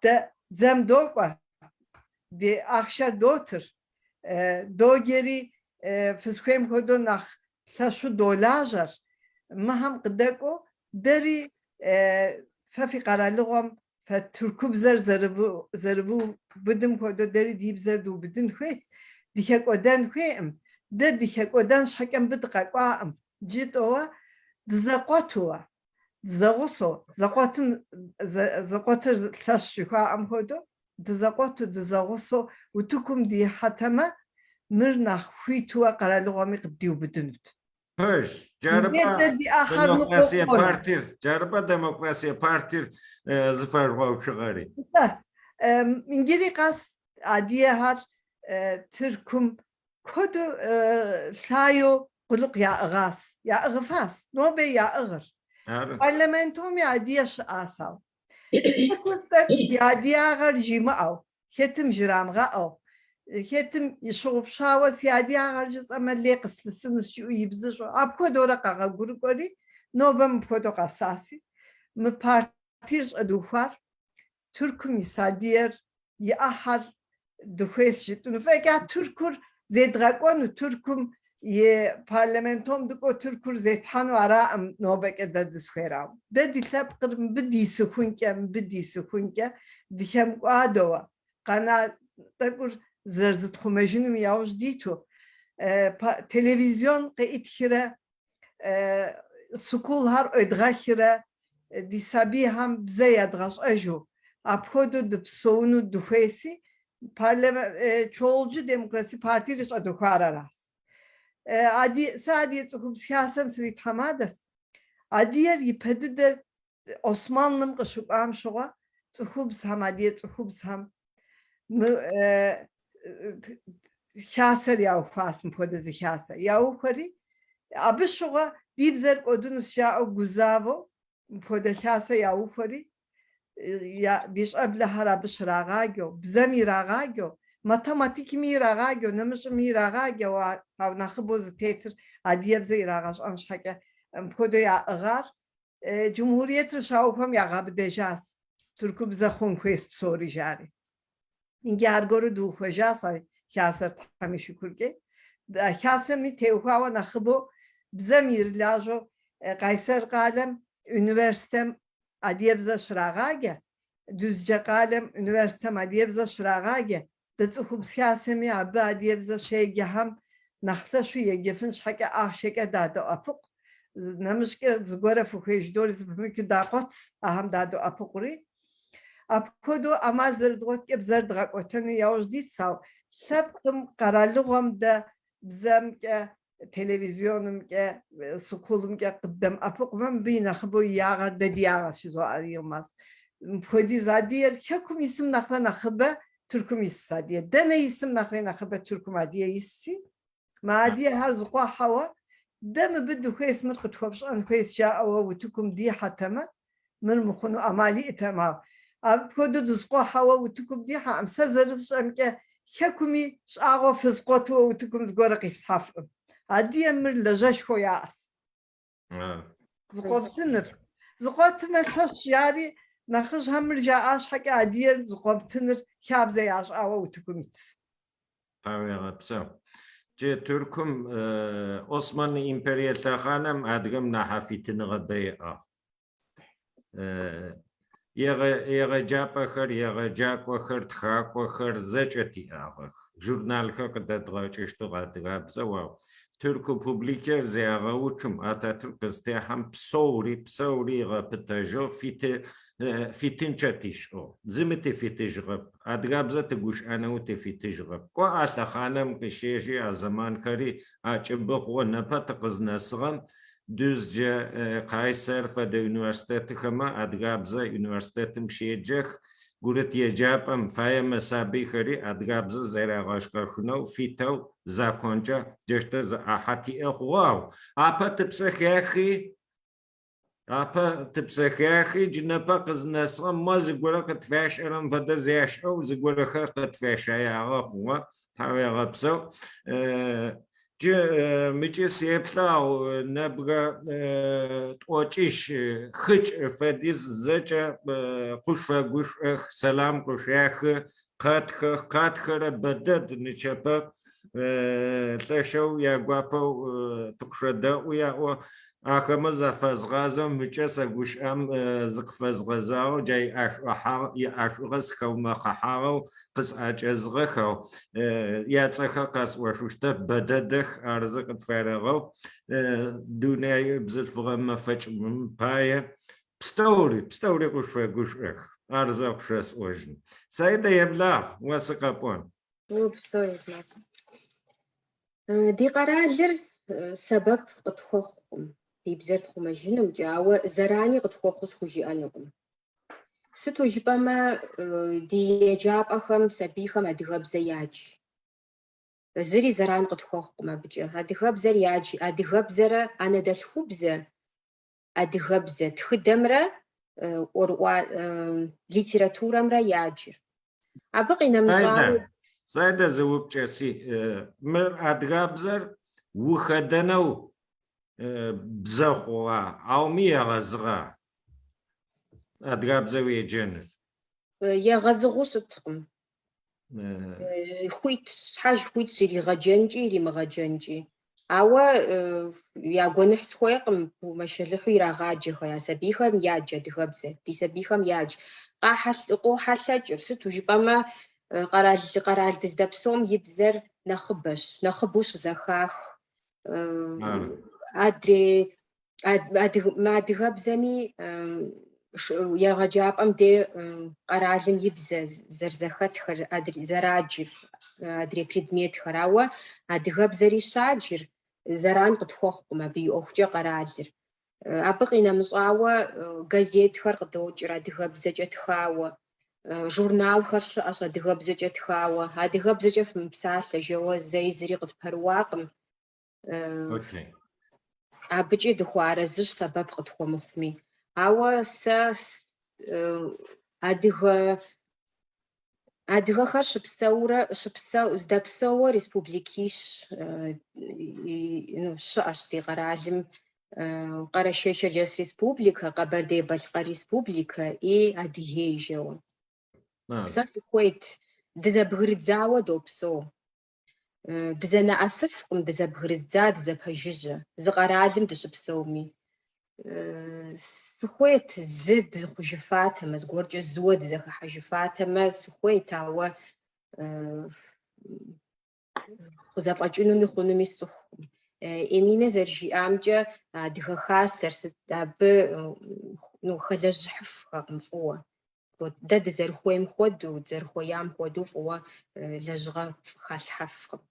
дэ дзэм докӏуэ, ди ахъшэр дотыр, доджэри фызыхуейм хуэдэу нэхъ лъэщу долажьэр. Мыхэм къыдэкӏуэу дэри фэ фи къэралыгъуэм Фэ тыркубзэр зэрывубыдым хуэдэу дэри ди бзэр дыубыдын хуейщ, дыхэкӏуэдэн хуейкъым. Дэ дыхэкӏуэдэн щхьэкӏэ мыбы дыкъэкӏуакъым, жытӏэуэ дызэкъуэтуэ, дызэгъусэу, зэкъуэтым зэкъуэтыр лъэщ жыхуаӏэм хуэдэу, дызэкъуэту, дызэгъусэу утыкум дихьэтэмэ, мыр нэхъ хуитуэ къэралыгъуэми къыддиубыдынут. Пэжщ. Мыбдеж Джарыпӏэ дэ ди ӏыхьэр ныкъуэу Демокрасие къонэ. партир, джарыпӏэ Демокрасие партир зыфэжъугъэуцугъэри. Нтӏэ, иджыри къэс адыгэхэр Тыркум куэду лъагэу къулыкъу яӏыгъащ, яӏыгъыфащ, нобэ яӏыгъыр. Ары. Парламентоми адыгэ щыӏащ, ау. Хэтыр тӏэкӏу и адыгагъэр жимыӏэу, хэтым жрамыгъэӏэу, хэтым щыгъупщауэ си адыгагъэр жысӏэмэ лей къыслъысынущ жиӏэу ибзыщӏу, апхуэдэурэ къэгъуэгурыкӏуэри, нобэ мыпхуэдэу къэсаси, мы партир щӏэдухуар Тыркум ис адыгэр и ӏыхьэр дыхуейщ жытӏэну. Фӏэкӏа Тыркур зедгъэкӏуэну, Тыркум и парламентом дыкӏуэу Тыркур зетхьэну араӏым нобэкӏэ дэ дызыхуейр. Ауэ дэ ди лъэпкъыр мыбы дисыхункӏэ, мыбы дисыхункӏэ дыхэмыкӏуадэуэ, къэна тӏэкӏур зэрызытхъумэжынум яужь диту, телевизион къеӏытхрэ школхэр ӏуедгъэхрэ ди сабийхэм бзэ ядгъэщӏэжу, апхуэдэу дыпсэуну дыхуейси, Çoğulcu Demokrasi Партири щӏэдухуар аращ. Сэ Адыгэ цӏыхубз хасэм сритхьэмадэс. Адыгэр ипэ дыдэ Османлым къыщыкӏуам щыгъуэ цӏыхубзхэм, адыгэ цӏыхубзхэм мы хасэр яухуащ, мыпхуэдэ зы хасэ. Яухуэри, абы щыгъуэ ди бзэр кӏуэдынущ жаӏэу гузавэу мыпхуэдэ хасэ яухуэри, ди щӏэблэхэр абы щрагъаджэу, бзэм ирагъаджэу, математикми ирагъаджэу, нэмыщӏми ирагъаджэу, ауэ нэхъыбэу зытетыр адыгэбзэ ирагъэщӏэн щхьэкӏэ мыпхуэдэу яӏыгъар Cumhuriyetыр щаухуэм ягъэбыдэжащ, тыркубзэ хъун хуейщ псори жари. Иджы аргуэру дыухуэжащ а хасэр Тхьэм и шыкуркӏэ. А хасэми теухуауэ нэхъыбэу бзэм ирилажьэу Къайсэр къалэм университетым адыгэбзэ щрагъаджэ, Дузджэ къалэм университетым адыгэбзэ щрагъаджэ, Дэ цӏыхубз хасэми абы адыгэбзэ щеджэхэм нэхъ лъэщу еджэфын щхьэкӏэ ахъшэкӏэ дадоӏэпыкъу. Нэмыщӏкӏэ зыгуэрэ фыхуей жыдори зэпымычу дакъуэтщ, ахэм дадоӏэпыкъури. Апхуэдэу ӏэмал зэрыдгъуэткӏэ бзэр дгъэкӏуэтэну яужь дитщ, ауэ лъэпкъым, къэралыгъуэм дэ бзэмкӏэ, телевизионымкӏэ, школымкӏэ къыддэмыӏэпыкъумэ, мыбы и нэхъыбэу и ягъэр дэ ди ягъэщ, жызоӏэ Йылмаз. Мыпхуэдиз адыгэр хэкум исым нэхърэ нэхъыбэ Тыркум исщ адыгэ. Дэнэ исым нэхърэ нэхъыбэ Тыркум адыгэ исси, мы адыгэхэр зыкъуэхьэуэ, дэ мыбы дыхуейщ, мыр къытхуэфщӏэн хуейщ, жаӏэуэ утыкум дихьэтэмэ, мыр мыхъуну ӏэмал иӏэтэкъым. Ауэ апхуэдэу дызыкъуэхьэуэ утыкум дихьэкъым. Сэ зэрысщӏэмкӏэ, хэкуми щӏагъуэ фызыкъуэтуэ утыкум зыгуэрэ къифлъхьэфкъым. Адыгэм мыр лэжьэшхуэ яӏэщ. Зыкъуэтыныр. Зыкъуэтмэ лъэщ жари, нэхъыжьхэм мыр жаӏа щхьэкӏэ адыгэр зыкъуэтыныр хабзэ ящӏауэ утыкум итщ. Тхьауегъэпсэу. Джы Тыркум Осман империе лъэхъанэм адыгэм нахь фитыныгъэ бэ иӏагъ. Егъэджапӏэхэр, егъэджакӏуэхэр, тхакӏохэр зэкӏэ тиӏагъэх. Журналхэр къыдэдгъэкӏыщтыгъ адыгабзэу, ау Тырку Публикэр зягъэуцум, Ататюрк къызтехьэм псоури, псоури ыгъэпытэжьыгъ, фитынчъэ тишӏыгъ. Зыми тыфитыжьыгъэп, адыгабзэ тыгущыӏэнэуи тыфитыжьыгъэп. Кӏо а лъэхъанэм къыщежьи а зэманхэри акӏыбы хъугъэ, непэ тыкъызнэсыгъэм Дюзджэ, Къайсэр фэдэ университетыхэмэ адыгабзэ университетым щеджэх, гурыт еджапӏэм фаемэ сабыйхэри адыгабзэ зэрагъэшӏэшъунэу фитэу законкӏэ джащтэ зы ӏахьэ тиӏэ хъугъэ, ау апэ тыпсэ хахи, апэ тыпсэ хахи, джы непэ къызнэсыгъэм мо зыгорэ къытфяшӏэрэм фэдэ зяшӏэу зыгорэхэр къытфящаягъэ хъугъэ, тхьауегъэпсэу. Джы мыкӏи сеплъы, ау нэбгырэ тӏокӏищ хыкӏ фэдиз зэкӏэ къышъуфэгушӏох, сэлам къышъуяхы, къэтхэх, къатхэрэ бэдэд нычэпэ лъэшэу ягуапэу тыкъышъодэӏу яӏо. Ахэмэ зафэзгъазэу мыкӏэ сэ гущыӏэм зыкъыфэзгъэзагъэу, джа иӏэшӏугъэ сыхэумэхъыхьагъэу къысӏэкӏэзыгъэхэу, яцӏэхэр къэсӏошъущтэп, бэдэдэх, арэзы къытферэгъэу, дунай бзылъфыгъэ мэфэкӏым пае пстэури, пстэури къышъуфэгушӏох, ар зэ къышъосӏожьын. Саидэ, еблагъ, о сы къэпӏон. Упсэу, Йылмаз. Ди къэралыр Сэбэп къытхуэхъукъым ди бзэр тхъумэжынымкӏэ, ауэ зэрани къытхуэхъуу схужиӏэнукъым. Сыту жыпӏэмэ, ди еджапӏэхэм сабийхэм адыгэбзэ ядж. Зыри зэран къытхуэхъукъым абыкӏэ. Адыгэбзэр ядж, адыгэбзэрэ анэдэлъхубзэ, адыгэбзэ тхыдэмрэ ӏуэрыӏуа литературэмрэ яджыр. Абы къинэмыщӏауэ... Сайдэ, зы упчӏэ сиӏ. Мыр адыгабзэр ухэдэнэу бзэ хъугъа, ауми егъэзыгъа адыгабзэ уеджэныр? Егъэзыгъэу щыткъым. Хуит, щхьэж хуитщ иригъэджэнкӏи иримыгъэджэнкӏи. Ауэ я гуэныхь схуейкъым, мэшэлыхьу ирагъаджэхэ, я сабийхэм ядж адыгэбзэр, ди сабийхэм ядж. Къохьэлъэкӏыр, сыту жыпӏэмэ, къэрал, къэрал дыздэпсэум и бзэр нэхъыбэщ, нэхъыбэу щызэхах. Адрей Мыадыгэбзэми егъэджапӏэм де къэралым и бзэ зэрызэхэтхэр, зэраджыр, адрей предметхэр, ауэ адыгэбзэри щаджыр, зэран къытхуэхъукъым абы и ӏуэхукӏэ къэралыр. Абы къинэмыщӏауэ газетхэр къыдокӏыр адыгэбзэкӏэ тхауэ, журналхэр щыӏэщ адыгэбзэкӏэ тхауэ. Адыгэбзэкӏэ фымыпсалъэ жэуэ зэи зыри къытпэрыуакъым. Абыкӏи дыхуэарэзыщ сэбэп къытхуэмыхъуми. Ауэ сэ адыгэ адыгэхэр щыпсэурэ щыпсэу здэпсэууэ республикищ щыӏэщ ди къэралым Къэрэшей-Шэрджэс Республикэ, Къэбэрдей-Балъкъэр Республикэ и Адыгей жэуэ. Сэ сыхуейт дызэбгрыдзауэ допсэу. Дызэнэӏэсыфкъым, дызэбгрыдза, дызэпэжыжьэ, зы къэралым дыщыпсэуми. Сыхуейт зы дыхъужыфатэмэ, зыгуэркӏэ зыуэ дызэхыхьэжыфатэмэ, сыхуейт, ауэ хузэфӏэкӏынуми хъунуми сцӏыхукъым. Эминэ зэрыжиӏамкӏэ, Адыгэ Хасэр сыт абы ну, хэлэжьыхьыфхэкъым фӏыуэ. Дэ дызэрыхуейм хуэдэу, дызэрыхуеям хуэдэу фӏыуэ лэжьыгъэ халъхьэфкъым.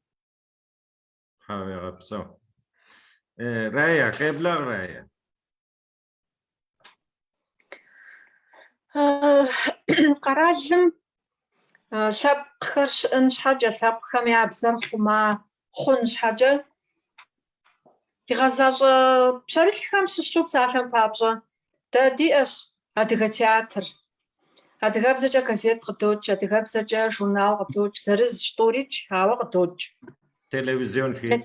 Тхьэуегъэпсэу. Рая, къеблагъ Рая. Къэралым лъэпкъхэр щыӏэн щхьэкӏэ, лъэпкъхэм я бзэр хъума хъун щхьэкӏэ игъэзащӏэ пщэрылъхэм щыщу псалъэм папщӏэ, дэ диӏэщ адыгэ театр. Адыгэбзэкӏэ газет къыдокӏ, адыгэбзэкӏэ журнал къыдокӏ, зырызщ тӏурикӏ, ауэ къыдокӏ. Телевизион фильм.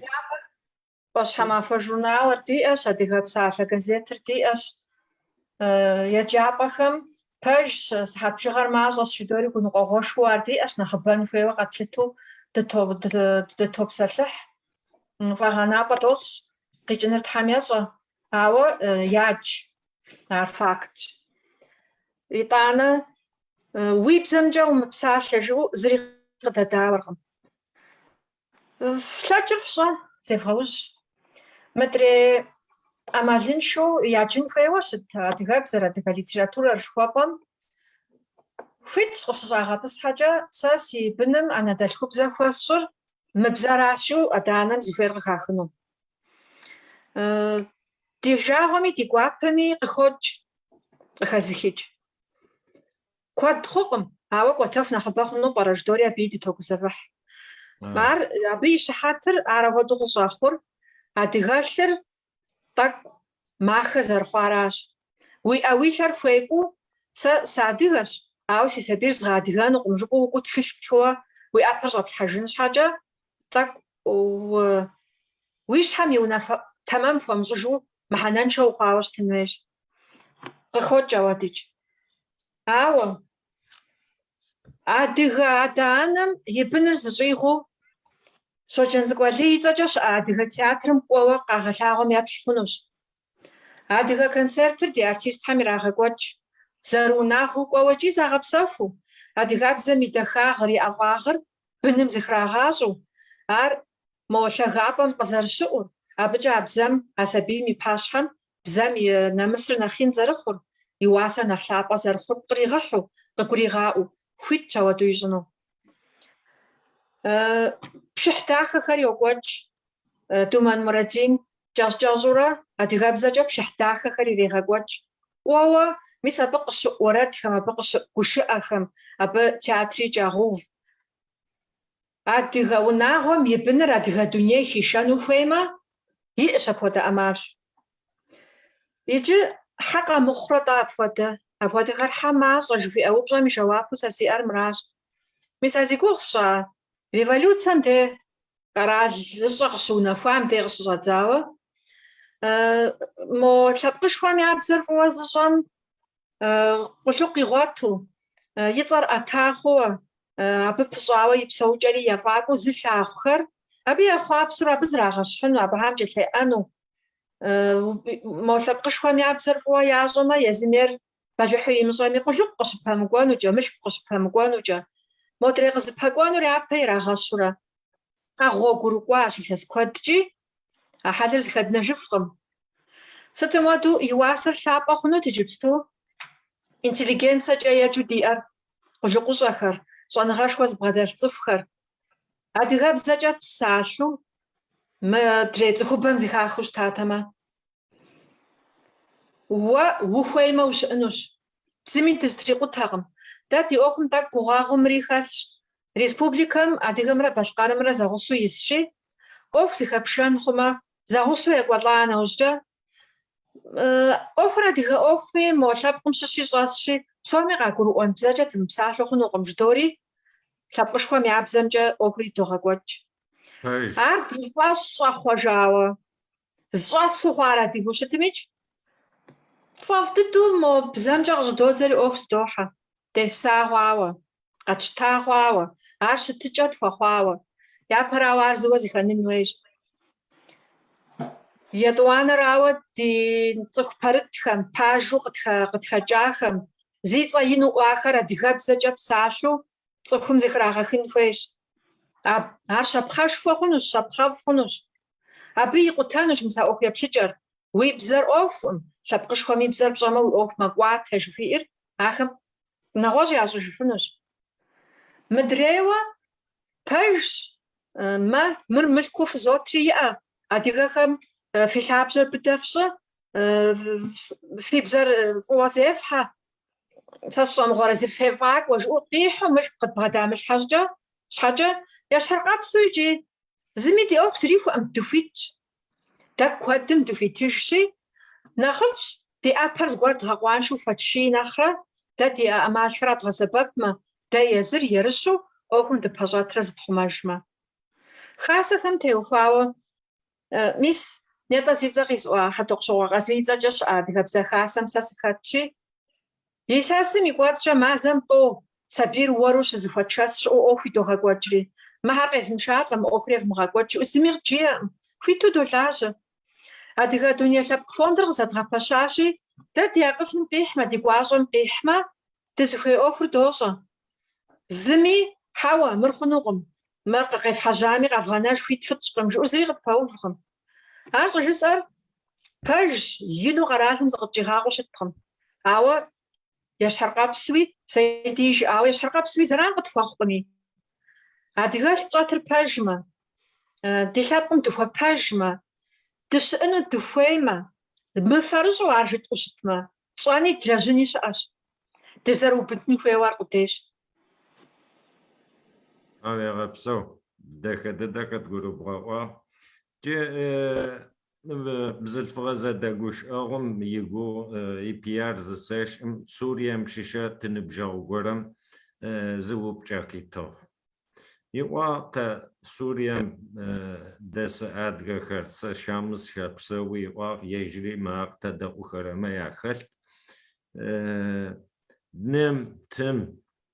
ӏуащхьэмахуэ журналыр диӏэщ, Адыгэ псалъэ газетыр диӏэщ. Еджапӏэхэм пэжщ, сыхьэт бжыгъэр мащӏэщ, жыдори гуныкъуэгъуэшхуэу ар диӏэщ, нэхъыбэн хуейуэ къэтлъытэу дытопсэлъыхь. Фӏэгъэнапӏэ дощӏ, къикӏыныр Тхьэм ещӏэ, ауэ ядж, ар фактщ. Итӏанэ уи бзэмкӏэ умыпсалъэ жыӏэу зыри къыдэдауэркъым. Флъэкӏыр фщӏэ, зевгъэужь. Мыдрей ӏэмалыншэу яджын хуейуэ щыт адыгэбзэр, адыгэ литературэр жыхуэпӏэм хуитщ къыщыщӏагъэтӏысхьэкӏэ, сэ си быным анэдэлъхубзэ хуэсщӏыр мы бзэращ жиӏэу адэ-анэм зыхуейр къыхахыну. Ди жагъуэми ди гуапэми къыхокӏ, къыхэзыхыкӏ. Куэд хъукъым, ауэ кӏуэтэху нэхъыбэ хъуну пӏэрэ жыдори абыи дытогузэвыхь. Ар абы и щыхьэтыр ар апхуэдэу къыщӏэхъур адыгэлъыр тӏэкӏу махэ зэрыхъуаращ. Уи ӏэ уи лъэр хуекӏуу, сэ сыадыгэщ, ауэ си сабийр згъэадыгэнукъым жыпӏэу укӏуэу тхылъ птхыуэ уи ӏэпэр щӏэплъхьэжын щхьэкӏэ, тӏэкӏу уи щхьэм и унафэ тэмэм хуэмыщӏыжу мыхьэнэншэ ухъуауэ щытын хуейщ. Къыхокӏ ауэдикӏ. Ауэ адыгэ адэ-анэм и быныр зыщӏигъуу Щоджэнцӏыкӏу Алий и цӏэкӏэ щыӏэ адыгэ театрым кӏуэуэ къагъэлъагъуэм еплъ хъунущ. Адыгэ концертыр ди артистхэм ирагъэкӏуэкӏ, зэрыунагъуэу кӏуэуэ икӏи загъэпсэхуу, адыгэбзэм и дахагъыр, и ӏэфӏагъыр быным зыхрагъащӏэу, ар мо лъагапӏэм къызэрыщыӏур, абыкӏэ а бзэм, а сабийм и пащхьэм бзэм и нэмысыр нэхъ ин зэрыхъур, и уасэр нэхъ лъапӏэ зэрыхъур пкъригъэхьу, къыгуригъаӏуэу, хуитщ ауэдэу ищӏыну. Пшыхь дахэхэр йокӏуэкӏ. Думэн Мурадин кӏэщӏ-кӏэщӏурэ адыгэбзэкӏэ пшыхь дахэхэр ирегъэкӏуэкӏ. Кӏуэуэ, мис абы къыщыӏу уэрэдхэм, абы къыщыӏу гушыӏэхэм, абы театри кӏагъэув. Адыгэ унагъуэм и быныр адыгэ дуней хишэну хуеймэ, иӏэщ апхуэдэ ӏэмал. Иджы хьэ къэмыхъурэ-тӏэ апхуэдэ? Апхуэдэхэр хьэ мащӏэ жыхуиӏэ упщӏэм и жэуапу сэ сиӏэр мыращ. Мис а зи гугъу сщӏа революцэм де къэралыщӏэ къыщыунэхуам де къыщыщӏэдзауэ, мо лъэпкъышхуэм я бзэр фӏыуэ зыщӏэм къулыкъу игъуэту, и цӏэр ӏэта хъууэ, абы пыщӏауэ и псэукӏэри ефӏакӏуэу зылъагъухэр, абы ехъуапсэурэ абы зрагъэщхьыну, абыхэм кӏэлъеӏэну. Мо лъэпкъышхуэм я бзэр фӏыуэ ящӏэмэ, езым ейр бэлыхьу имыщӏэми, къулыкъу къыщыпэмыкӏуэнукӏэ, мылъку къыщыпэмыкӏуэнукӏэ, модрей къызыпэкӏуэнур япэ ирагъэщурэ къэгъуэгурыкӏуащ илъэс куэдкӏи, а хьэлыр зыхэднэжыфкъым. Сытым хуэдэу и уасэр лъапӏэ хъунут иджыпсту интеллигенцэкӏэ еджэу диӏэр, къулыкъущӏэхэр, щӏэныгъэшхуэ зыбгъэдэлъ цӏыхухэр. Адыгэбзэкӏэ псалъэу мыдрей цӏыхубэм зэхахыу щытатэмэ. Уэ ухуеймэ ущыӏэнущ. Зыми дызтрикъутэкъым. Дэ ди ӏуэхум тӏэкӏу гугъуагъыу мыри хэлъщ. Республикэм адыгэмрэ балъкъэрымрэ зэгъусэу исщи, ӏуэху зыхэпшэн хъумэ, зэгъусэу екӏуэлӏа нэужькӏэ, ӏуэхур адыгэ ӏуэхуми, мо лъэпкъым щыщи щӏэсщи, псоми къагурыӏуэн бзэкӏэ дымыпсалъэу хъунукъым жыдори, лъэпкъышхуэм я бзэмкӏэ ӏуэхури догъэкӏуэкӏ. Пэж. Ар ди фӏэщ щӏэхъуэжауэ, зыщӏэсу хъуар адыгэу щытымикӏ, тфӏэфӏ дыдэу мо бзэмкӏэ къыщӏыдодзэри ӏуэху зыдохьэ. Деса хъуауэ, къэтщта хъуауэ, ар щытыкӏэ тхуэхъуауэ. Япэрауэ ар зыуэ зыхэнын хуейщ. Етӏуанэрауэ ди цӏыху пэрытхэм, пажэу къытхэкӏахэм, зи цӏэ ину ӏуахэр адыгэбзэкӏэ псалъэу цӏыхум зыхрагъэхын хуейщ. Ар щапхъэшхуэ хъунущ, щапхъэфӏ хъунущ. Абы икъутэнущ мис а ӏуэху еплъыкӏэр. Уи бзэр ӏуэхукъым, лъэпкъышхуэм и бзэр пщӏэмэ уи ӏуэху мэкӏуатэ жыхуиӏэр ахэм нэгъуэщӏ ящӏыжыфынущ. Мыдрейуэ, пэжщ, мэ, мыр мылъкуу фызотри иӏэ, адыгэхэм фи лъабжьэр быдэ фщӏы, фи бзэр фӏыуэ зефхьэ, сэ сщӏэ мыгъуэрэ фефӏакӏуэ жыӏэу къихьу мылъку къыдбгъэдамылъхьэ щӏыкӏэ, щхьэкӏэ ещхьыркъэпсу икӏи зыми ди ӏуэху зрихуэкъым, дыхуитщ. Дэ куэдым дыхуитыжщи, нэхъыфӏщ ди ӏэпэр зыгуэр дгъэкъуаншэу хуэтший нэхърэ, дэ диӏэ ӏэмалхэр къэдгъэсэбэпмэ, дэ езыр ерыщу ӏуэхум дыпэщӏэтрэ зытхъумэжмэ. Хасэхэм теухуауэ, мис, нетӏэ зи цӏэ къисӏуа Хьэтӏохъущокъуэ Къазий и цӏэкӏэ щыӏэ Адыгэбзэ Хасэм сэ сыхэтщи, Илъэсым и кӏуэцӏкӏэ мазэм тӏэу сабийр уэру щызыхуэтшэс щыӏэу ӏуэху идогъэкӏуэкӏри, мыхьэр къевмышалӏэ, мы ӏуэхур евмыгъэкӏуэкӏ жиӏэу зыми къыджиӏэкъым, хуиту долажьэ. Адыгэ дуней лъэпкъ фондыр къызэдгъэпэщащи, дэ ди акъылым къихьмэ, ди гуащӏэм къихьмэ, дызыхуей ӏуэхур дощӏэ. Зыми, хьэуэ, мыр хъунукъым, мыр къефхьэжьами къэвгъэнэж хуит фытщӏкъым, жиӏэу зыри къытпэувкъым. Ар щӏыжысӏэр пэжщ, ину къэралым зыкъытщӏигъакъуэу щыткъым. Ауэ ещхьыркъэпсуи, Саиди жиӏауэ, ещхьыркъэпсуи зэран къытхуэхъукъыми. Адыгэлъ тщӏэтыр пэжмэ, ди лъэпкъым дыхуэпэжмэ, дыщыӏэну дыхуеймэ, мыфэрыщӏу ар жытӏэу щытмэ, тщӏэни длэжьыни щыӏэщ. Дызэрыубыдын хуейуэ аркъудейщ. Тхьэуегъэпсэу, дахэ дыдэ къыдгурыбгъэӏуагъ. Джы бзылъфыгъэ зэдэгущыӏэгъум игугъу и-пиар зысэшӏым Сурием щыщэ тиныбджэгъу горэм зы упчӏэ къитыгъ. Иӏуагъ тэ Сурием дэсы адыгэхэр, сэ Шамым сыщэпсэу иӏуагъ, ежьыри мы къытэдэӏухэрэмэ яхэлъ. Ным, тым,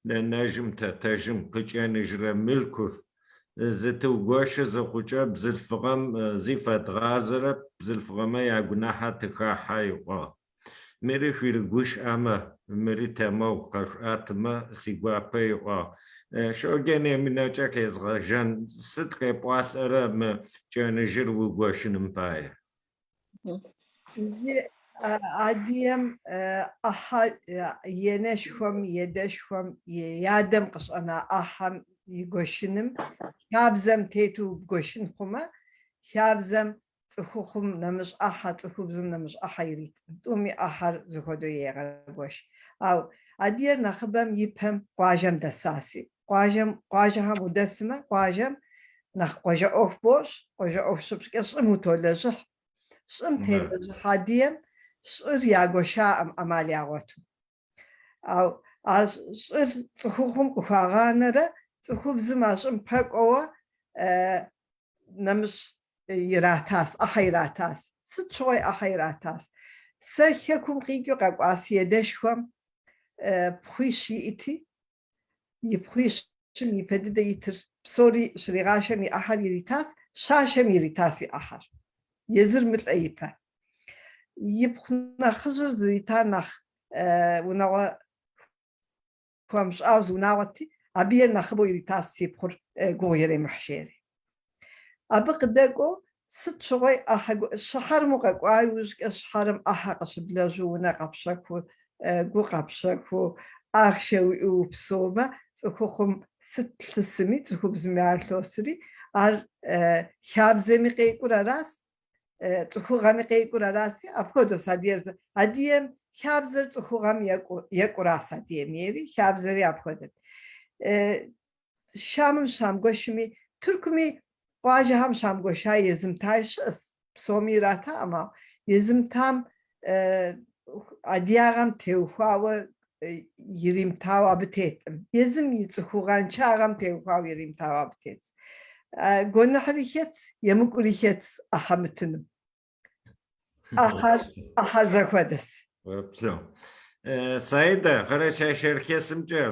нэнэжъым, тэтэжъым къыкӏэныжьырэ мылъкур зытыугощы зыхъукӏэ бзылъфыгъэм зи фэдгъазэрэп, бзылъфыгъэмэ ягунахьэ тыхахьэ ыӏуагъ. Мыри шъуирыгущыӏэмэ, мыри темэу къэшъуӏэтымэ сигуапэ ыӏуагъ. Шоджэн Эминэкӏэ къезгъэжьэн, сыд къепӏуалӏэрэ мы кӏэныжьыр угощыным пае? Иджы адыгэм ӏыхьэ енэшхуэм, едэшхуэм, и адэм къыщӏэна ӏыхьэм игуэшыным, хабзэм тету бгуэшын хъумэ, хабзэм цӏыхухъум нэмыщӏ ӏыхьэ, цӏыхубзым нэмыщӏ ӏыхьэ ириткъым. Тӏуми ӏыхьэр зэхуэдэу егъэгуэш. Ауэ адыгэр нэхъыбэм и пэм къуажэм дэсаси. Къуажэм, къуажэхэм удэсмэ, къуажэм нэхъ къуажэ ӏуэху бощӏ, къуажэ ӏуэху щыпщӏкӏэ щӏым утолэжьыхь. Щӏым телэжьыхь адыгэм щӏыр ягуэшаӏым ӏэмал ягъуэту. Ау а щӏыр цӏыхухъум къыхуагъанэрэ цӏыхубзым а щӏым пэкӏуэуэ нэмыщӏ иратас, ӏыхьэ иратас. Сыт щыгъуи ӏыхьэ иратас. Сэ хэкум къикӏыу къэкӏуа си адэшхуэм пхъуищ иӏэти, и пхъуищым ипэ дыдэ итыр псори щригъашэм и ӏыхьэр иритас, щашэм иритас и ӏыхьэр. Езыр мылӏэ ипэ. Ипхъу нэхъыжьыр зритар нэхъ унагъуэ хуэмыщӏауэ зы унагъуэти, абы ейр нэхъыбэу иритас си пхъур гугъу иремыхь жери. Абы къыдэкӏуэу сыт щыгъуи ӏыхьэ щыхьэрым укъэкӏуа иужькӏэ щыхьэрым ӏыхьэ къыщыблэжьу, унэ къэпщэхуу, гу къэпщэхуу, ахъшэ уиӏэу упсэумэ, цӏыхухъум сыт лъысми, цӏыхубзми ар лъосри, ар хабзэми къекӏур аращ, цӏыхугъэми къекӏур араси, апхуэдэу адыгэр адыгэм хабзэр цӏыхугъэм екӏуращ адыгэм ейри, хабзэри апхуэдэт. Щамым щамыгуэшми, Тыркуми къуажэхэм щамыгуэша езымтай щыӏэс, псоми иратаӏым, ауэ езымтам адыгагъэм теухуауэ иримытауэ абы теткъым. Езым и цӏыхугъэншагъэм теухуауэ иримытауэ абы тетщ. Гуэныхьри хэтщ, емыкӏури хэтщ ӏыхьэ мытыным. Ӏыхьэр зэхуэдэс. Опсэу. Саидэ, Къэрэшай-Шэрджэсымкӏэ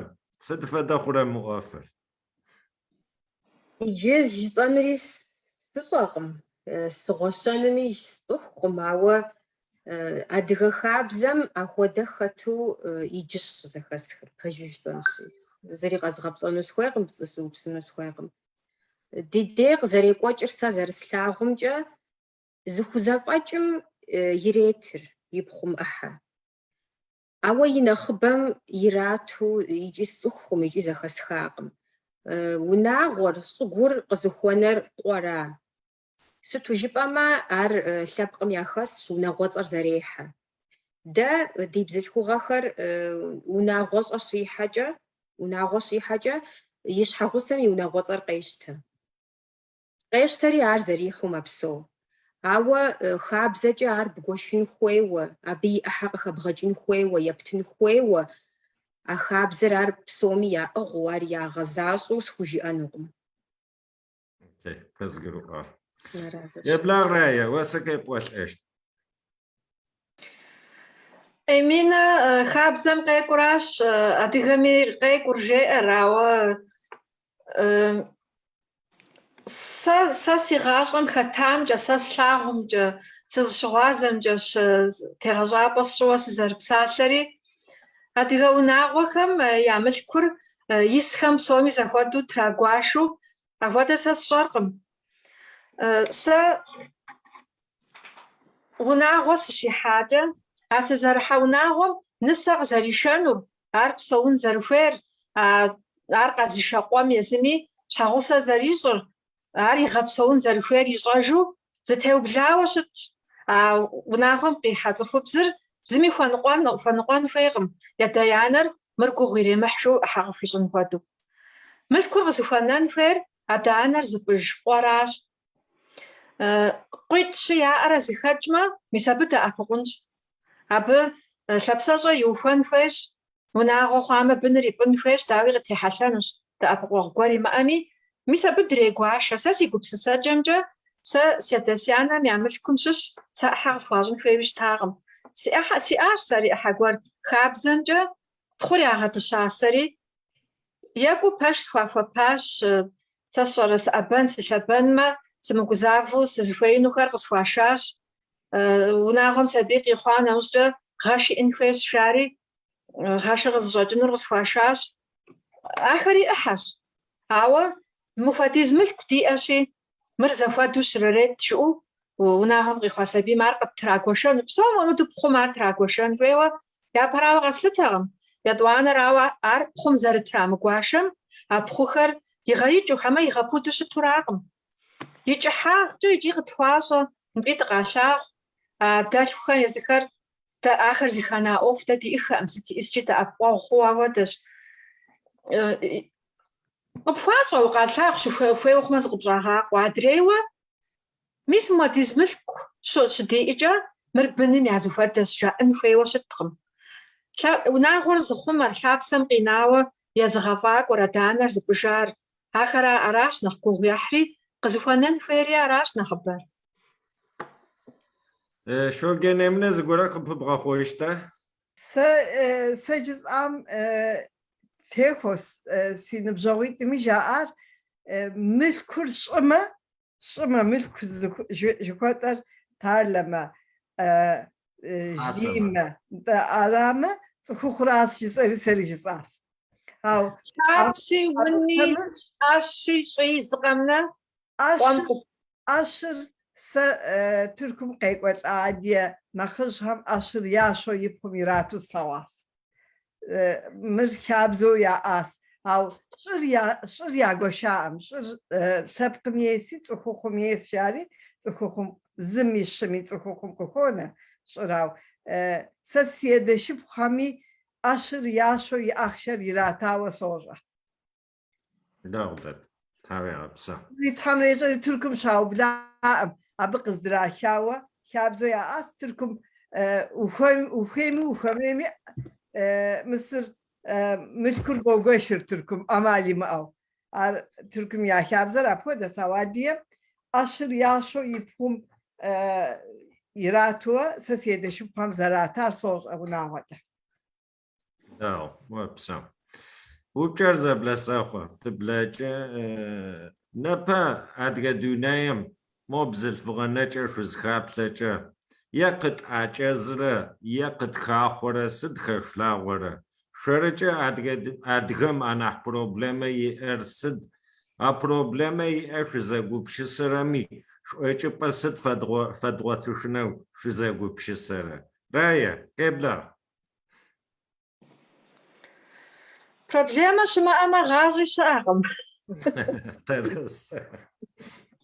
сыт фэдэ хъурэ мы ӏуэфыр? Иджы жысӏэнури сыщӏэкъым, сыгъуэщэнуми сцӏыхукъым, ауэ адыгэ хабзэм ахуэдэ хэту иджыщ щызэхэсхыр, пэжу жысӏэнщи. Зыри къэзгъэпцӏэну сыхуейкъым, пцӏы сыупсыну сыхуейкъым. Ди дей къызэрекӏуэкӏыр сэ зэрыслъагъумкӏэ, зыхузэфӏэкӏым иретыр и пхъум ӏыхьэ. Ауэ и нэхъыбэм ирату икӏи сцӏыхукъым, икӏи зэхэсхакъым. Унагъуэр, щӏыгур къызыхуэнэр къуэра. Сыту жыпӏэмэ, ар лъэпкъым яхэсщ, унагъуэцӏэр зэрехьэ. Дэ ди бзылъхугъэхэр унагъуэщӏэ щихьэкӏэ, унагъуэ щихьэкӏэ и щхьэгъусэм и унагъуэцӏэр къещтэ. Къещтэри ар зэрихьэу мэпсэу. Ауэ хабзэкӏэ ар бгуэшын хуейуэ, абы и ӏыхьэ къыхэбгъэкӏын хуейуэ, ептын хуейуэ, а хабзэр ар псоми яӏыгъыу, ар ягъэзащӏэу схужыӏэнукъым. Къызгурыӏуа. Еблагъ, Рае, уэ сыт къепӏуэлӏэщт? Эминэ хабзэм къекӏуращ, адыгэми къекӏур жеӏэр, ауэ сэ си гъащӏэм хэтамкӏэ, сэ слъагъумкӏэ, сызыщыгъуазэмкӏэщ тегъэщӏапӏэ сщӏыуэ сызэрыпсалъэри. Адыгэ унагъуэхэм я мылъкур исхэм псоми зэхуэдэу трагуашэу апхуэдэ сэ сщӏэркъым. Сэ унагъуэ сыщихьакӏэ, а сызэрыхьэ унагъуэм нысэ къызэришэнур, ар псэун зэрыхуейр, ар къэзышэ къуэм езыми щхьэгъусэ зэрищӏыр, ар игъэпсэун зэрыхуейр ищӏэжу зэтеублауэ щытщ. А унагъуэм къихьэ цӏыхубзыр зыми хуэныкъуэн хуейкъым, и адэ-анэр мыр гугъу иремыхь жиӏэу ӏыхьэ къыхуищӏын хуэдэу. Мылъкур къызыхуэнэн хуейр адэ-анэр зыпӏыж къуэращ. Къуитӏ-щы яӏэрэ зэхэкӏмэ, мис абы дэӏэпыкъунщ. Абы лъапсэщӏэ иухуэн хуейщ, унагъуэ хъуамэ быныр ипӏын хуейщ, дауи къытехьэлъэнущ, дэӏэпыкъуэгъу гуэр имыӏэми, мис абы дрегуашэ. Сэ си гупсысэкӏэмкӏэ, сэ си адэ-си анэм я мылъкум щыщ сэ ӏыхьэ къысхуащӏын хуейуи щытакъым. Сиӏащ сэри ӏыхьэ гуэр. Хабзэмкӏэ пхъур ягъэдыщасэри, Екӏуу пэш схуахуэпащ, сэ сщӏэрэ сыӏэбэн, сылъэбэнмэ, сымыгузавэу сызыхуеинухэр къысхуашащ. Унагъуэм сабий къихъуа нэужькӏэ гъэш иӏэн хуейщ, жари, гъэшыр къызыщӏэкӏынур къысхуашащ. Ахэри ӏыхьэщ. Ауэ мыхуэдиз мылъку диӏэщи, мыр зэхуэдэу щрырет жыӏэу унагъуэм къихъуа сабийм ар къыптрагуэшэну, псом хуэмыдэу пхъум ар трагуэшэн хуейуэ, япэрауэ къэслъытэкъым. Етӏуанэрауэ, ар пхъум зэрытрамыгуашэм а пхъухэр игъэикӏыу, хьэмэ игъэпуду щытуракъым. И кӏыхьагъкӏэ икӏи къытхуащӏэ, икӏи дыкъалъагъу. А дэлъхухэр езыхэр дэ ахэр зыхэна ӏуэху дэ диӏыххэкъым, сыт иӏыскӏи дэӏэпыкъуэгъу хъууэ хуэдэщ. Къыпхуащӏэ, укъалъагъу, щыхуей хъумэ зыкъыпщӏагъакъуэ. Адрейуэ, мис мыуэдиз мылъку щыдиӏэкӏэ, мыр быным я зэхуэдэщ, жаӏэн хуейуэ щыткъым. Унагъуэр зыхъумэр, лъапсэм къинауэ езыгъэфӏакӏуэр, адэ-анэр зыпӏыжар, ахэр аращ нэхъ гугъу ехьри, къызыхуэнэн хуейри аращ нэхъыбэр. Шоджэн Эминэ зыгорэ къыпыбгъэхъожьта? Сэ сэ жысӏам техуэу си ныбжьэгъуитӏми жаӏар мылъкур щӏымэ, щӏымэ мылъку жыхуэтӏэр тарлэмэ, жеймэ, нтӏэ арамэ цӏыхухъуращ жысӏэри сэри жысӏащ. Ау Лъапси, уни, ӏэщи, щӏыи зы къэмынэ къуэм ӏэщыр сэ Тыркум къекӏуэлӏа адыгэ нэхъыжьхэм ӏэщыр ящэу и пхъум ирату слъэгъуащ. Мыр хабзэу яӏащ. Ау щӏыр щӏыр ягуэшаӏым. Щӏыр лъэпкъым ейси, цӏыхухъум ейс жари, цӏыхухъум зыми щыми цӏыхухъум къыхуонэ щӏыр. Ау сэ си адэ шыпхъухэми ӏэщыр ящэу и ахъшэр иратауэ сощӏэ. Дэгъу дэд. Тхьауегъэпсэу. И Тхьэм рещӏэри Тыркум щаублаӏым, абы къыздрахауэ хабзэу яӏащ Тыркум ухуейми ухуэмейми Мысыр мылъкур богуэшыр Тыркум ӏэмал имыӏэу. Ар Тыркум я хабзэр апхуэдэщ, ауэ адыгэм ӏэщыр ящэу и пхъум иратуэ сэ си адэ шыпхъухэм зэратар сощӏэ унагъуэкӏэ. Дэгъу, опсэу. Упчӏэр зэблэсэхъу, тыблэкӏы. Непэ адыгэ дунаим мо бзылъфыгъэ нэкӏэ шъузхаплъэкӏэ, е къытӏакӏэзрэ, е къытхахъорэ сыд хэшъулъагъорэ? Шъорыкӏэ адыгэм анахь проблемэ иӏэр сыд? А проблемэ иӏэр шъузэгупшысэрэми, шӏокӏыпӏэ сыд фэдгъотышъунэу шъузэгупшысэрэ? Рае, къеблагъ. Проблемэ щымыӏэмэ, гъащӏи щыӏэкъым. Тэрэз.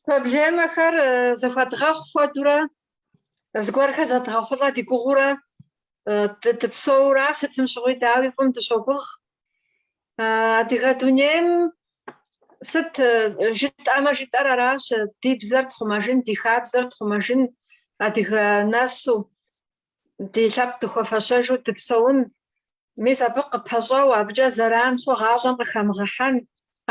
Проблемэхэр зэхуэдгъэхъу хуэдурэ, зыгуэрхэр зэдгъэхъулӏэ ди гугъурэ дыпсэура, сытым щыгъуи дауи фӏым дыщогугъ. Адыгэ дунейм сыт жытӏэмэ жытӏэр аращ, ди бзэр тхъумэжын, ди хабзэр тхъумэжын, адыгэ нэсу, ди лъэпкъ дыхуэфэщэжу дыпсэун, мис абы къыпэщӏэуэ, абыкӏэ зэран хъу гъащӏэм къыхэмыгъэхьэн.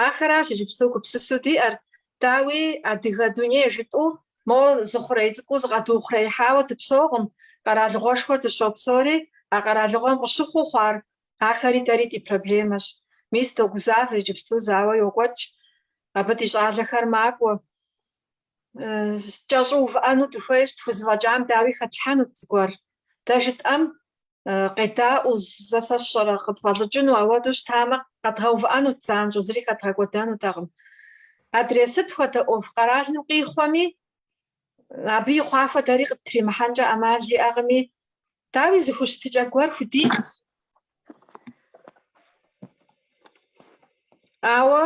Ахэращ иджыпсту гупсысэу диӏэр. Дауи, адыгэ дуней жытӏэу мо зы хъурей цӏыкӏуу зыкъэдухъуреихьауэ дыпсэукъым, къэралыгъуэшхуэ дыщопсэури, а къэралыгъуэм къыщыхъуу хъуар, ахэри дэри ди проблемэщ. Мис догузавэ, иджыпсту зауэ йокӏуэкӏ, абы ди щӏалэхэр макӏуэ. Кӏэщӏу увыӏэну дыхуейщ, тхузэфӏэкӏам дауи хэтлъхьэнут зыгуэр. Дэ жытӏэм къедаӏуэу зэ сэ сщӏэрэ къытфӏэлӏыкӏыну, ауэдэу щытамэ, къэдгъэувыӏэнут занщӏэу, зыри хэдгъэкӏуэдэнутэкъым. Адрей сыт хуэдэ ӏуэху къэралым къихъуэми, абы и хъуахуэ дэри къыттримыхьэнкӏэ ӏэмал иӏэкъыми, дауи зыхущытыкӏэ гуэр худиӏэщ. Ауэ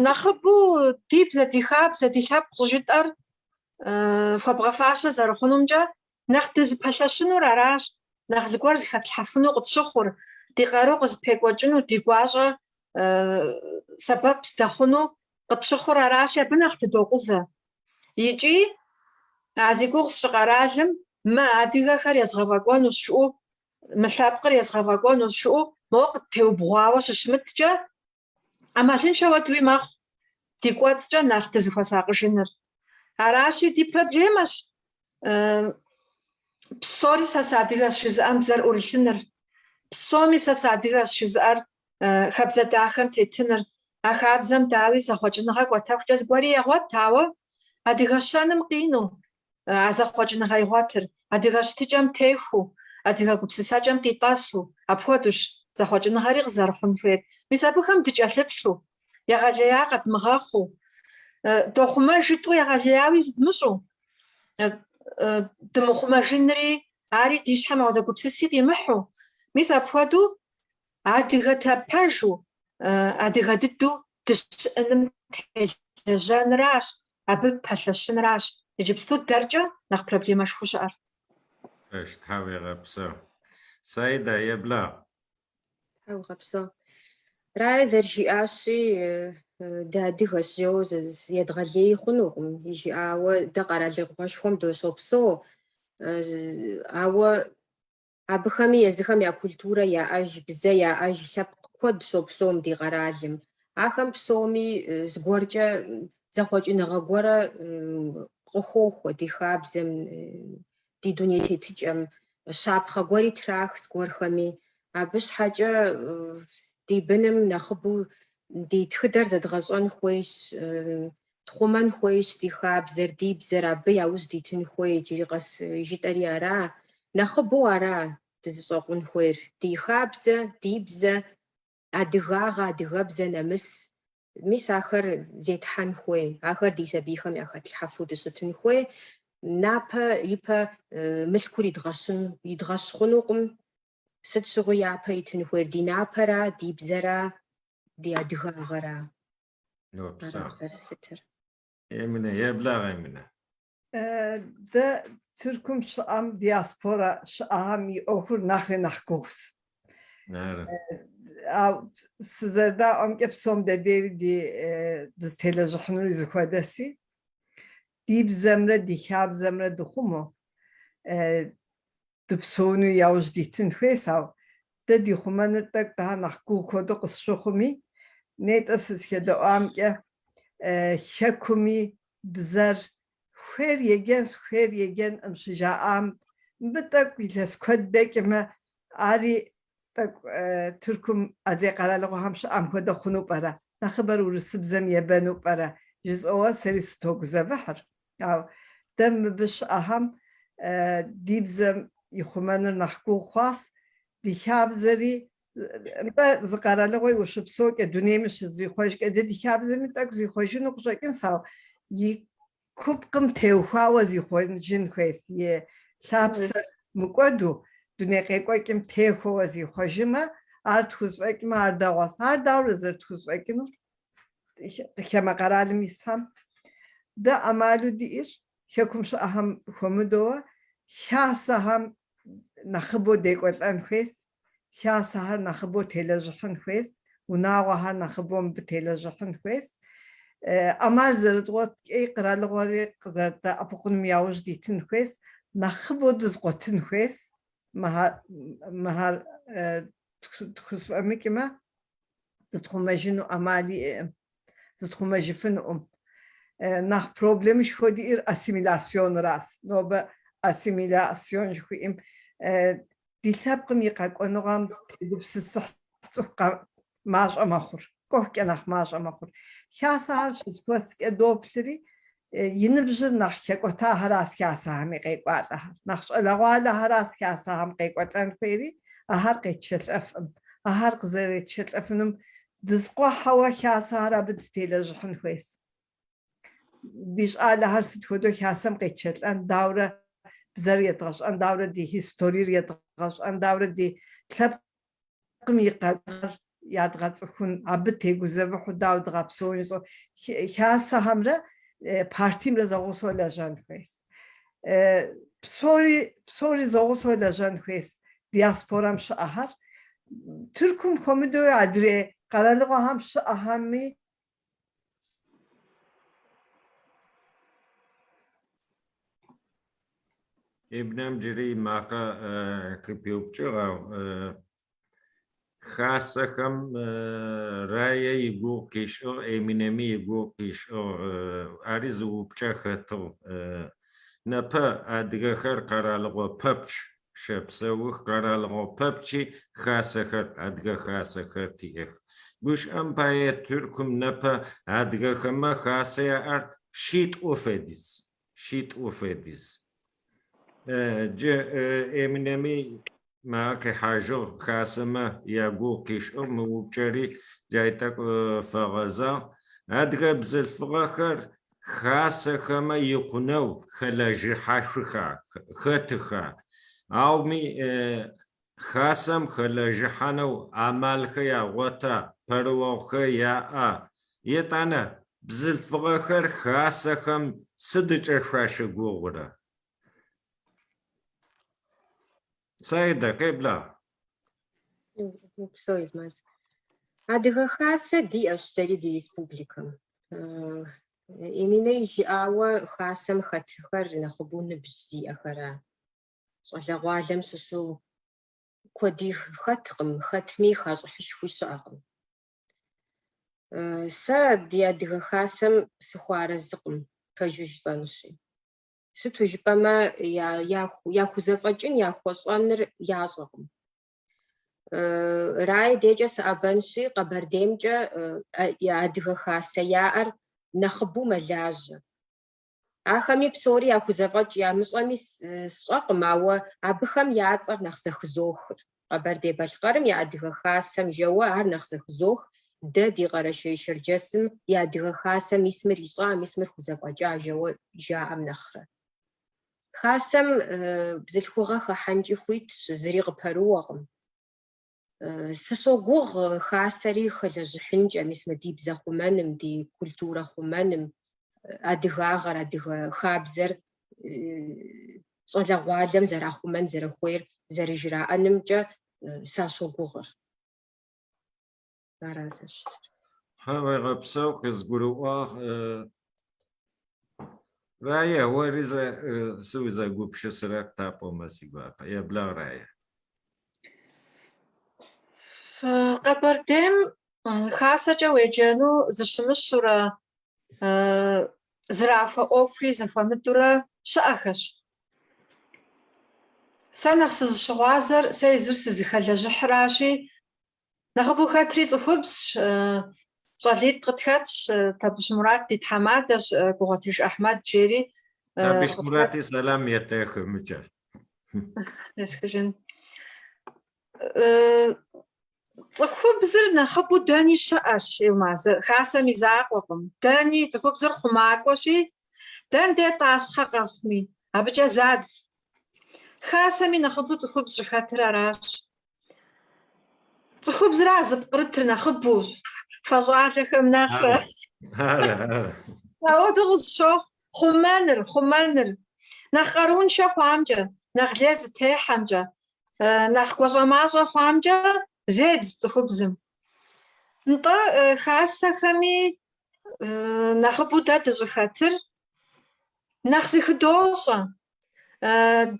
нэхъыбэу ди бзэ, ди хабзэ, ди лъэпкъ щӏыжытӏэр хуэбгъэфащэ зэрыхъунумкӏэ, нэхъ дызыпэлъэщынур аращ, нэхъ зыгуэр зыхэтлъхьэфыну къытщыхъур, ди къару къызыпекӏуэкӏыну, ди гуащӏэ сэбэп здэхъуну къытщыхъур аращи, абы нэхъ тыдокъузэ. Икӏи а зи гугъу сщӏы къэралым мы адыгэхэр езгъэфӏэкӏуэнущ жыӏэу, мы лъэпкъыр езгъэфӏэкӏуэнущ жыӏэу, моуэ къыттеубгъуауэ щыщымыткӏэ, ӏэмалыншэ хуэдэуи мэхъу ди кӏуэцӏкӏэ нэхъ дызыхуэсакъыжыныр. Аращи, ди проблемэщ псори сэ сыадыгэщ жызыӏэм бзэр ӏурылъыныр, псоми сэ сыадыгэщ жызыӏэр хабзэ дахэм тетыныр. А хабзэм, дауи, зэхъуэкӏыныгъэ кӏуэтэхукӏэ зыгуэри егъуэт, ауэ адыгэ щэным къину а зэхъуэкӏыныгъэ игъуэтыр, адыгэ щытыкӏэм техуу, адыгэ гупсысэкӏэм къитӏэсу, апхуэдэущ зэхъуэкӏыныгъэри къызэрыхъун хуейр. Мис абыхэм дыкӏэлъыплъу, егъэлея къэдмыгъэхъуу, дохъумэж жытӏэу егъэлеяуи зыдмыщӏу, дымыхъумэжынри, ари ди щхьэм ауэдэ гупсыси къимыхьу, мис апхуэдэу адыгэ пэжу, адыгэ дыдэу дыщыӏэным телъ. лэжьэнращ, абы пэлъэщынращ иджыпсту дэркӏэ нэхъ проблемэшхуэу щыӏэр. Пэж, Тхьэ уигъэпсэу. Саидэ, еблагъ. Тхьэ уигъэпсэу. Рае зэрыжиӏащи, дыадыгэщ жэуэ едгъэлеи хъунукъым. Жиӏауэ, дэ къэралыгъуэшхуэм дыщопсэу, ауэ абыхэми езыхэм я культурэ яӏэж, бзэ яӏэж, лъэпкъ куэд щопсэум ди къэралым. Ахэм псоми зыгуэркӏэ зэхъуэкӏыныгъэ гуэрэ къыхохуэ ди хабзэм, ди дуней тетыкӏэм, щапхъэ гуэри трах зыгуэрхэми. Абы щхьэкӏэ ди быным нэхъыбэу ди тхыдэр зэдгъэщӏэн хуейщ, тхъумэн хуейщ ди хабзэр, ди бзэр, абы яужь дитын хуей иджыри къэс жытӏэри ара, нэхъыбэу ара дызыщӏэкъун хуейр. Ди хабзэ, ди бзэ, адыгагъэ, адыгэбзэ нэмыс, мис ахэр зетхьэн хуей, ахэр ди сабийхэм яхэтлъхьэфу дыщытын хуей. Напэ ипэ мылъкур идгъэщын, идгъэщ хъунукъым. Сыт щыгъуи япэ итын хуейр ди напэра, ди бзэра, ди адыгагъэра. Ара къызэрыслъытэр. Эминэ, еблагъэ, Эминэ. Дэ Тыркум щыӏэм диаспора щыӏэхэм и ӏуэхур нэхъри нэхъ гугъущ. Сызэрыдаӏуэмкӏэ псом дэ дейри ди дызытелэжьыхьынури зыхуэдэси, ди бзэмрэ ди хабзэмрэ дыхъумэу, дыпсэуну яужь дитын хуейщ, ауэ дэ ди хъумэныр тӏэкӏу дыхьэ нэхъ гугъу хуэдэу къысщыхъуми, нетӏэ сызыхэдэӏуамкӏэ хэкуми бзэр хуейр еджэнщ, хуейр еджэнкъым щыжаӏам, мыбы тӏэкӏу илъэс куэд дэкӏмэ, ари тӏэкӏу Тыркум адрей къэралыгъуэхэм щыӏэм хуэдэ хъуну пӏэрэ, нэхъыбэр урысыбзэм ебэну пӏэрэ, жысӏэуэ сэри сытогузэвыхьыр. Ауэ дэ мыбы щыӏэхэм ди бзэм и хъумэныр нэхъ гугъу хъуащ, ди хабзэри, нтӏэ, зы къэралыгъуи ущыпсэукӏэ, дунейми щызрихъуэжкӏэ, дэ ди хабзэми тӏэкӏу зихъуэжыну къыщӏэкӏынщ, ауэ и купкъым теухуауэ зихъуэжын хуейщ, и лъапсэр мыкӏуэду, дуней къекӏуэкӏым техуэуэ зихъуэжымэ, ар тхузэфӏэкӏмэ, ар дэгъуэщ. Ар дауэрэ зэрытхузэфӏэкӏынур? Хамэ къэралым исхэм дэ ӏэмалу диӏэр хэкум щыӏэхэм хуэмыдэуэ хасэхэм нэхъыбэу декӏуэлӏэн хуейщ, хасэхэр нэхъыбэу телэжьыхьын хуейщ, унагъуэхэр нэхъыбэу мыбы телэжьыхьын хуейщ. ӏэмал зэрыдгъуэткӏи къэралыгъуэри къызэрыддэӏэпыкъуным яужь дитын хуейщ, нэхъыбэу дызыкъуэтын хуейщ, мыхэр тхузэфӏэмыкӏмэ, зытхъумэжыну ӏэмал иӏэкъым, зытхъумэжыфынукъым. Нэхъ проблемышхуэ диӏэр ассимиляционращ. Нобэ ассимиляцион жыхуиӏэм ди лъэпкъым и къэкӏуэныгъэм тегупсысыхь цӏыху мащӏэ мэхъур, кӏуэхукӏэ нэхъ мащӏэ мэхъур. Хасэхэр щызэхуэскӏэ доплъри, и ныбжьыр нэхъ хэкӏуэтахэращ хасэхэми къекӏуалӏэхэр. Нэхъ щӏалэгъуалэхэращ хасэхэм къекӏуэлӏэн хуейри, ахэр къетшэлӏэфӏым. Ахэр къызэретшэлӏэфынум дызыкъуэхьэуэ хасэхэр абы дытелэжьыхьын хуейщ. Ди щӏалэхэр сыт хуэдэу хасэм къетшэлӏэн, дауэрэ бзэр едгъэщӏэн, дауэрэ ди историер едгъэщӏэн, дауэрэ ди лъэпкъ лъэпкъым и къэкӏуар ядгъэцӏыхун, абы тегузэвыхьу дауэ дгъэпсэун жысӏэу хасэхэмрэ партимрэ зэгъусэу лэжьэн хуейщ. Псори, псори зэгъусэу лэжьэн хуейщ диаспорэм щыӏэхэр. Тыркум хуэмыдэу адрей къэралыгъуэхэм щыӏэхэми Эминэм джыри имакъэ къыпиупкӏыгъ, ау хасэхэм Рае игугъу къишӏыгъ, Эминэми игугъу къишӏыгъ, ари зы упчӏэ хэтыгъ. Непэ адыгэхэр къэралыгъо пэпчъ щэпсэух, къэралыгъо пэпчъи хасэхэр, адыгэ хасэхэр тиӏэх. Гущыӏэм пае Тыркум непэ адыгэхэмэ хасэ яӏэр шъитӏу фэдиз, шъитӏу фэдиз. Джы Эминэми макъэ къихьажьыгъ, хасэмэ ягугъу къишӏыгъ, мы упчӏэри джай тӏэкӏу фэгъэзагъ. Адыгэ бзылъфыгъэхэр хасэхэмэ икъунэу хэлэжьыхьашъуха, хэтыха? Ауми хасэм хэлэжьыхьанэу амалхэр ягъота, пэрыохъухэр яӏа? Етӏанэ. Бзылъфыгъэхэр хасэхэм сыдыкӏэ шъуащыгугъурэ? Саидэ, къеблагъ. Упсэу, Елмаз. Адыгэ хасэ диӏэщ дэри ди республикэм. Эминэ жиӏауэ, хасэм хэтхэр нэхъыбэу ныбжь зиӏэхэра. Щӏалэгъуалэм щыщу куэди хэткъым, хэтми хащӏыхьышхуи щыӏэкъым. Сэ ди Адыгэ Хасэм сыхуэарэзыкъым, пэжу жысӏэнущи. Сыту жыпӏэмэ, яхузэфӏэкӏын, яхуэщӏэныр ящӏэкъым. Рае декӏэ сыӏэбэнщи, Къэбэрдеймкӏэ Адыгэ Хасэ яӏэр нэхъыбэу мэлажьэ. Ахэми псори яхузэфӏэкӏ ямыщӏэми сщӏэкъым, ауэ абыхэм я цӏэр нэхъ зэхызохыр. Къэбэрдей-Балъкъэрым я Адыгэ Хасэм жэуэ ар нэхъ зэхызох, дэ ди Къэрэшей-Шэрджэсым и Адыгэ Хасэм мис мыр ищӏа, мис мыр хузэфӏэкӏа жэуэ жаӏэм нэхърэ. Хасэм бзылъхугъэ хыхьэнкӏи хуитщ, зыри къыпэрыуэкъым. Сыщогугъ хасэри хэлэжьыхьынкӏэ, мис мы ди бзэ хъумэным, ди культурэ хъумэным, адыгагъэр, адыгэ хабзэр щӏалэгъуалэм зэрахъумэн зэрыхуейр зэрыжраӏэнымкӏэ сащогугъыр. Ара зэщытыр. Тхьауегъэпсэу, къызгурыӏуагъ. Рае, ори зэ сыузэгупшысырэр къытапӏомэ сигуапэ. Еблагъ, Рае. Къэбэрдейм хасэкӏэ уеджэну зыщымыщурэ зэрахуэ ӏуэхури зэхуэмыдэурэ щыӏэхэщ. Сэ нэхъ сызыщыгъуазэр сэ езыр сызыхэлэжьыхьыращи, Нэхъыбэу хэтри цӏыхубзщ, щӏалитӏ къытхэтщ, Табыщ Мурат ди тхьэмадэщ, Гугъуэтыж Ахьмэд жери. Табыщ Мурати сэлам етэхы мыкӏэ. Есхыжын. Цӏыхубзыр нэхъыбэу дэни щыӏэщ, Елмаз, хасэм и закъуэкъым. Дэни цӏыхубзыр хъумакӏуэщи, дэн де тӏасхъэ къэхъуми, абыкӏэ задз. Хасэми нэхъыбэу цӏыхубз щӏыхэтыр аращ. Цӏыхубзра зыпкърытыр нэхъыбэу, фэ щӏалэхэм нэхърэ. Ауэдэу къысщохъу, хъумэныр, хъумэныр. Нэхъ къарууншэ хъуамкӏэ, нэхъ лей зытехьэмкӏэ, нэхъ гуащӏэмащӏэ хъуамкӏэ зедз цӏыхубзым. Нтӏэ, хасэхэми нэхъыбэу дэ дыщӏыхэтыр нэхъ зыхыдощӏэ,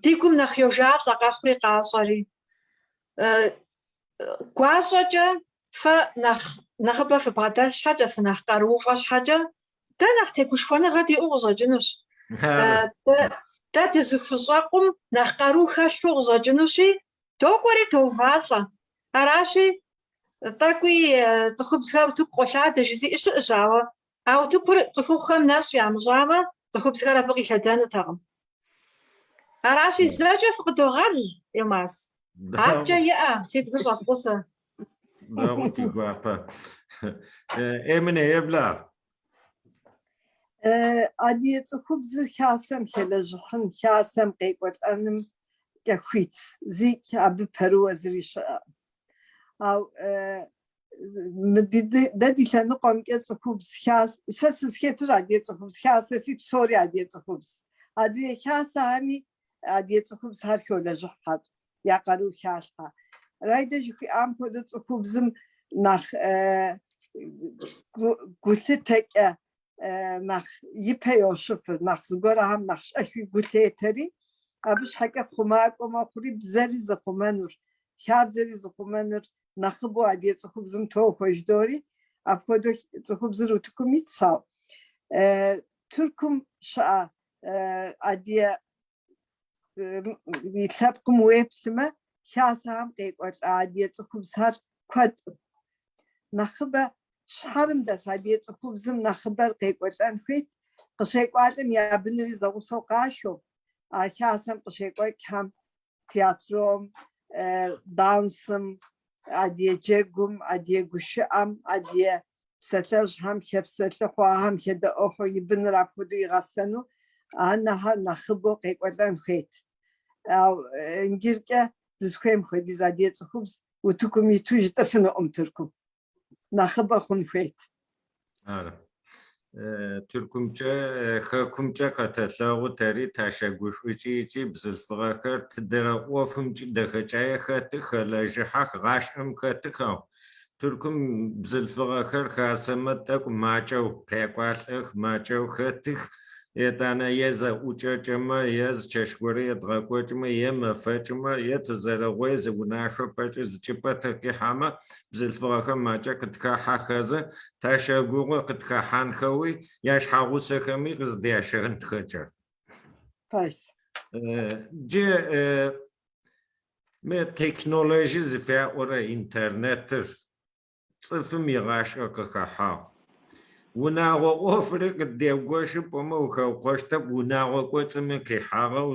Ди гум нэхъ йожалӏэ къэхъури къащӏэри. Гуащӏэкӏэ фэ нэхъ нэхъыбэ фыбгъэдэлъ щхьэкӏэ, фынэхъ къарууфӏэ щхьэкӏэ, дэ нэхъ тегушхуэныгъэ диӏэу къыщӏэкӏынущ. Дэ дызыхущӏэкъум нэхъ къару хэлъу къыщӏэкӏынущи, докӏуэри доувалӏэ. Аращи, тӏэкӏуи цӏыхубзхэр утыку къолъадэ жызиӏэ щыӏэщ, ауэ А утыкур цӏыхухъухэм нэщӏ ямыщӏамэ, цӏыхубзхэр абы къилъэдэнутэкъым. Аращи, зэкӏэ фыкъыдогъэл, Елмаз. Аткӏэ иӏэ, фи бгыр щӏэфкъузэ. Дэгъу ди гуапэ. Эмине, еблагъ. Адыгэ цӏыхубзыр хасэм хэлэжьыхьын, хасэм къекӏуэлӏэным кӏэ хуитщ, зикӏ абы пэрыуэ зыри щыӏэкъым. Ау Дэ ди лъэныкъуэмкӏэ цӏыхубз хасэ, сэ сызыхэтыр адыгэ цӏыхубз хасэси, псори адыгэ цӏыхубз. Адрей хасэхэми адыгэ цӏыхубзхэр холэжьыхьхэр, я къару халъхьэ. Райдэ жыхуиӏам хуэдэу цӏыхубзым нэхъ гулъытэкӏэ нэхъ ипэ йощыфыр, нэхъ зыгуэрхэм нэхъ щӏэхуи гу лъетэри, абы щхьэкӏэ хъумакӏуэ мэхъури, бзэри зыхъумэнур, хабзэри зыхъумэнур нэхъыбэу адыгэ цӏыхубзым тохуэ жыдори, апхуэдэу цӏыхубзыр утыкум итщ, ау. Тыркум щыӏэ адыгэ и лъэпкъым уеплъмэ, хасэхэм къекӏуэлӏа адыгэ цӏыхубзхэр куэдкъым. Нэхъыбэ щхьэрым дэс адыгэ цӏыхубзым нэхъыбэр къекӏуэлӏэн хуейт, къыщекӏуалӏэм я бынри зэгъусэу къашэу, а хасэм къыщекӏуэкӏхэм театром, дансым, адыгэ джэгум, адыгэ гушыӏэм, адыгэ псалъэжьхэм хэпсэлъыхьу, ахэм хэдэӏуэхьу и быныр апхуэдэу игъэсэну анэхэр нэхъыбэу къекӏуэлӏэн хуейт. Ау иджыркӏэ дызыхуейм хуэдиз адыгэ цӏыхубз утыкум иту жытӏыфынукъым Тыркум. Нэхъыбэ хъун хуейт. Ары. Тыркумкӏэ, хэкумкӏэ къэтэлъэгъу тэри тащэгушӏукӏы ыкӏи бзылъфыгъэхэр тыдэрэ ӏофымкӏи дэхэкӏае хэтых, хэлэжьыхьэх, гъашӏэм хэтых, ау Тыркум бзылъфыгъэхэр хасэмэ тӏэкӏу макӏэу къекӏуалӏэх, макӏэу хэтых, етӏанэ е зэӏукӏэкӏэмэ, е зы чэщ горэ едгъэкӏокӏымэ, е мэфэкӏымэ, е тызэрэгъуей зы унашъо пэкӏэ зы чӏыпӏэ тыкъихьэмэ, бзылъфыгъэхэм макӏэ къытхахьэхэзэ, тащэгугъы къытхэхьанхэуи, яшъхьэгъусэхэми къыздящэнхэкӏэ. Пэжщ. Джы мы технологи зыфаӏорэ интернетыр цӏыфым игъашӏэ къыхэхьагъ. Унагъо ӏофри къыддегощы пӏомэ ухэукъощтэп, унагъо кӏоцӏыми къихьагъэу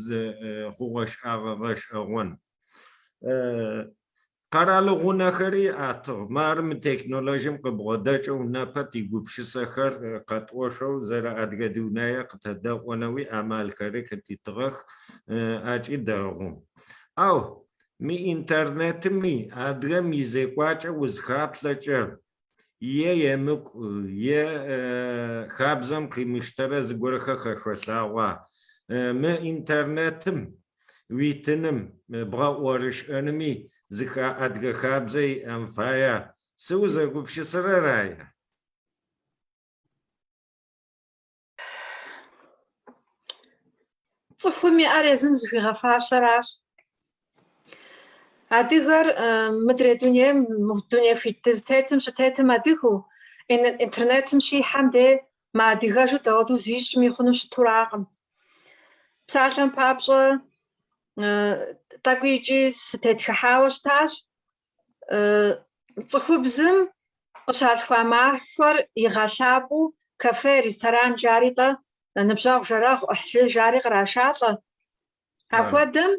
зы хъугъэ-шӏагъэ гъэшӏэгъон. Къэралы гъунэхэри атыгъ. Мары мы технологием къыбгъодэкӏэу непэ тигупшысэхэр къэтӏошъоу зэрэ Адыгэ дунае къытэдэӏонэуи амалхэри къытитыгъэх, акӏи дэгъу. Ау мы интернетми адыгэм изекӏуакӏэ узхаплъэкӏэ е емыкӏу, е хабзэм къимыштэрэ зыгорэхэр хэшъолъагъуа? Мы интернетым уитыным, бгъэӏорышӏэнми зы адыгэ хабзэ иӏэн фая. Сы узэгупшысэрэр, Рая? Цӏыхум иӏэр езым зыхуигъэфащэращ. Адыгэр мыдрей дунейм, дуней хуит дызытетым щытетым адыгэу, интернетым щихьэм де мыадыгэжу дауэдэу зищӏми хъуну щытуракъым. Псалъэм папщӏэ, тӏэкӏуи икӏи сытетхыхьауэ щытащ. Цӏыхубзым къыщалъхуа махуэр игъэлъапӏэу кафе, ресторан жари-тӏэ, ныбжьэгъу, жэрэгъу, ӏыхьлы жари кърашалӏэ. Апхуэдэм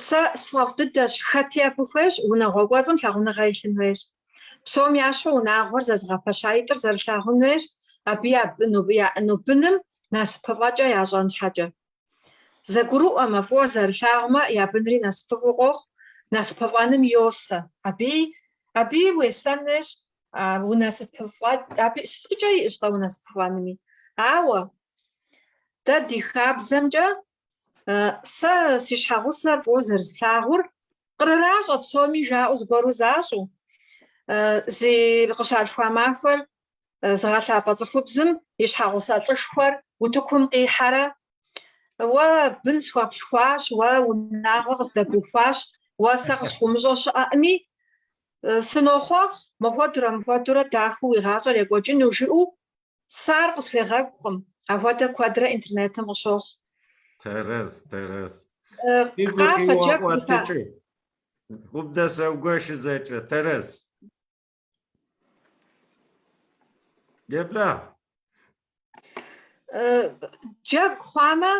сэ сфӏэфӏ дыдэщ, хэти абы хуейщ, унагъуэ кӏуэцӏым лъагъуныгъэ илъын хуейщ. Псом ящхьэу унагъуэр зэзыгъэпэщаитӏыр зэрылъагъун хуейщ, абы яӏыну быным насыпыфӏэкӏэ ящӏэн щхьэкӏэ. Зэгурыӏуэмэ, фӏыуэ зэрылъагъумэ, я бынри насыпыфӏэу къохъу, насыпыфӏэным йосэ. Абыи, абыи уесэн хуейщ, унасыпыфӏэ, абы щытыкӏэ иӏэщ-тӏэ унасыпыфӏэнми. Ауэ дэ ди хабзэмкӏэ сэ си щхьэгъусэр фӏыуэ зэрыслъагъур кърыращӏэ псоми жаӏэу зыгуэру защӏу, зи къыщалъхуа махуэр зыгъэлъапӏэ цӏыхубзым и щхьэгъусэ лӏышхуэр утыкум къихьэрэ, Уэ бын схуэплъхуащ, уэ унагъуэ къыздэбухуащ, уэ сэ къысхуумыщӏэ щыӏэӏыми, сынохъуэхъу, мыхуэдурэ мыхуэдурэ дахэу уи гъащӏэр екӏуэкӏыну, жиӏэу сэ ар къысхуегъэкӏукъым. Апхуэдэ куэдрэ интернетым къыщохъу. Тэрэз, тэрэз. Къафэ, джэгу зыха. Къыбдэсэгуэшы зэкӏэ, тэрэз. Еблагъ. Джэгу хъуамэ,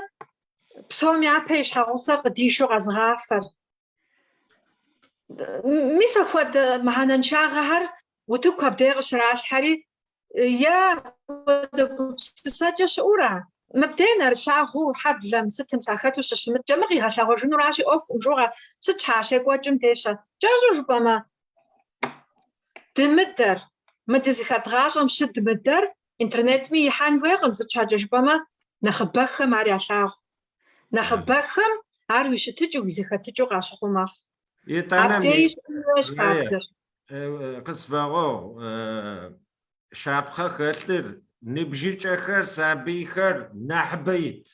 псом япэ и щхьэгъусэр къыдишу къэзыгъафэр. Мис апхуэдэ мыхьэнэншагъэхэр утыку абдей къыщралъхьэри, е апхуэдэ гупсысэкӏэ щыӏэура? Мыбдей нэрылъагъуу хьэблэм сытым сахэту щыщымыткӏэ, мыр къигъэлъэгъуэжынуращи ӏуэхукъым жугъэ, сыт щхьа щекӏуэкӏым дещэ? Кӏэщӏу жыпӏэмэ, Дымыдэр, мы дызыхэт гъащӏэм щыдмыдэр интернетми ихьэн хуейкъым, сыт щхьэкӏэ жыпӏэмэ, нэхъыбэхэм ар ялъагъу. Нэхъыбэхэм ар уи щытыкӏэу, уи зэхэтыкӏэу къащыхъуу мэхъу. Итӏанэ Абдеи щыӏэн хуейщ хабзэр. Къысфэгъэгъу, щапхъэ хэлъыр, ныбжьыкӏэхэр, сабыйхэр нахьыбэ ит.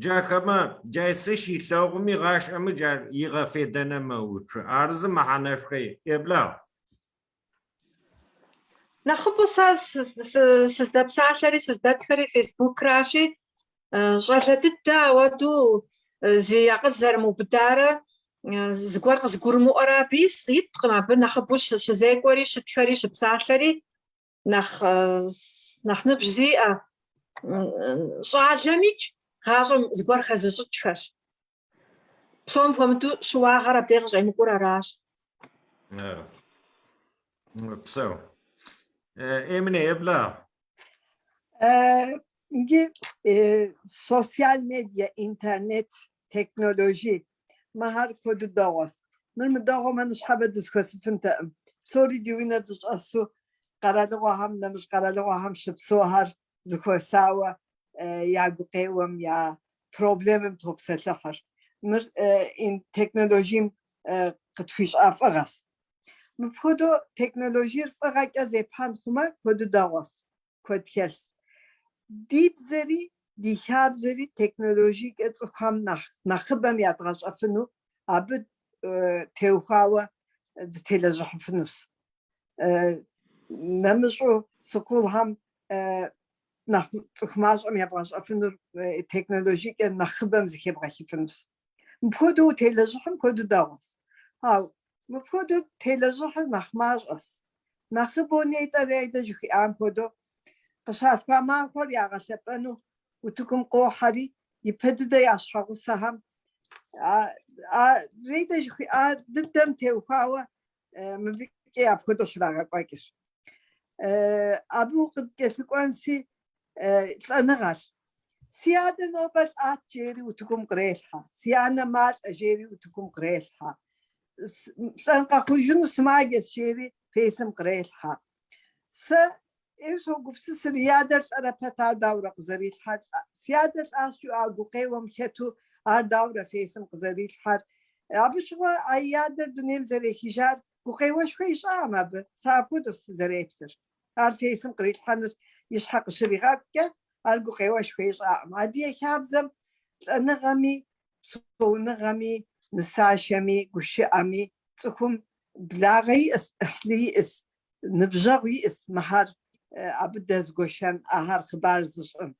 Джахэмэ, джай сы щилъэгъуми гъашӏэмэ джар игъэфедэнэ мэуцу. Ар зы мэхьанэшхо иӏ. Еблагъ. Нэхъыбэу сэ сыздэпсалъэри сыздэтхэри Фейсбукращи, щӏалэ дыдэ ауэдэу зи акъыл зэрымыубыдарэ зыгуэр къызыгурымыӏуэрэ абы иткъым, абы нэхъыбэу щызекӏуэри, щытхэри, щыпсалъэри нэхъ нэхъ ныбжь зиӏэ щӏалэмикӏ гъащӏэм зыгуэр хэзыщӏыкӏхэщ. Псом хуэмыдэу щыуагъэр абдей къыщӏемыкӏур аращ. Псэу. Эмине, еблагъ. Иджы социал медиа, интернет, технологи мыхэр куэду дэгъуэщ. Мыр мыдэгъуэмэ ныщхьэбэ дызэхуэсыфынтэкъым. Псори ди унэ дыщӏэсу. къэралыгъуэхэм, нэмыщӏ къэралыгъуэхэм щыпсэухэр зыхуэсауэ я гукъеуэм, я проблемым топсэлъыхьыр. Мыр технологием къытхуищӏа фӏыгъэс. Мыпхуэдэу технологиер фӏыгъэкӏэ зепхьэн хъумэ, куэду дэгъуэс, куэд хэлъс. Ди бзэри, ди хабзэри технологиекӏэ цӏыхухэм нэхъыбэм ядгъэщӏэфыну, абы теухуауэ дытелэжьыхьыфынущ. Нэмыщӏу школхэм нэхъ цӏыху мащӏэм ебгъэщӏэфынур технологиекӏэ нэхъыбэм зыхебгъэхыфынущ. Мыпхуэдэу утелэжьыхьым куэду дэгъуэс. Ауэ мыпхуэдэу телэжьыхьыр нэхъ мащӏэс. Нэхъыбэу нетӏэ Рейдэ жыхуиӏам хуэдэу къыщалъхуа махуэр ягъэлъэпӏэну утыкум къохьэри, ипэ дыдэ я щхьэгъусэхэм а Рейдэ жыхуиӏа дыдэм теухуауэ мыбыкӏи апхуэдэу щрагъэкӏуэкӏыр. Абы укъыткӏэлъыкӏуэнси лӏэныгъэр. Си адэ нобэ лӏат жери утыкум кърелъхьэ, си анэ малӏэ жери утыкум кърелъхьэ, лӏэн къэхъужыну сымаджэс жери фейсым кърелъхьэ. Сэ ӏейуэ согупсысыр, и адэр лӏэрэ пэт ар даурэ къызэрилъхьэр, си адэр лӏащ жиӏэу а гукъеуэм хэту ар даурэ фейсым къызэрилъхьэр. Абы щыгъуэ а и адэр дунейм зэрехыжар гукъеуэшхуэ ищӏакъым абы, сэ апхуэдэу сызэреплъыр. Ар фейсым кърилъхьэныр и щхьэ къыщригъэкӏукӏэ, ар гукъеуэшхуэ ищӏакъым. Адыгэ хабзэм лӏэныгъэми, псэуныгъэми, нысашэми, гушыӏэми цӏыхум благъэ иӏэс, ӏыхьлы иӏэс, ныбжьэгъу иӏэс мыхьэр абы дэзгуэшэн, ахэр хъыбар зыщӏын.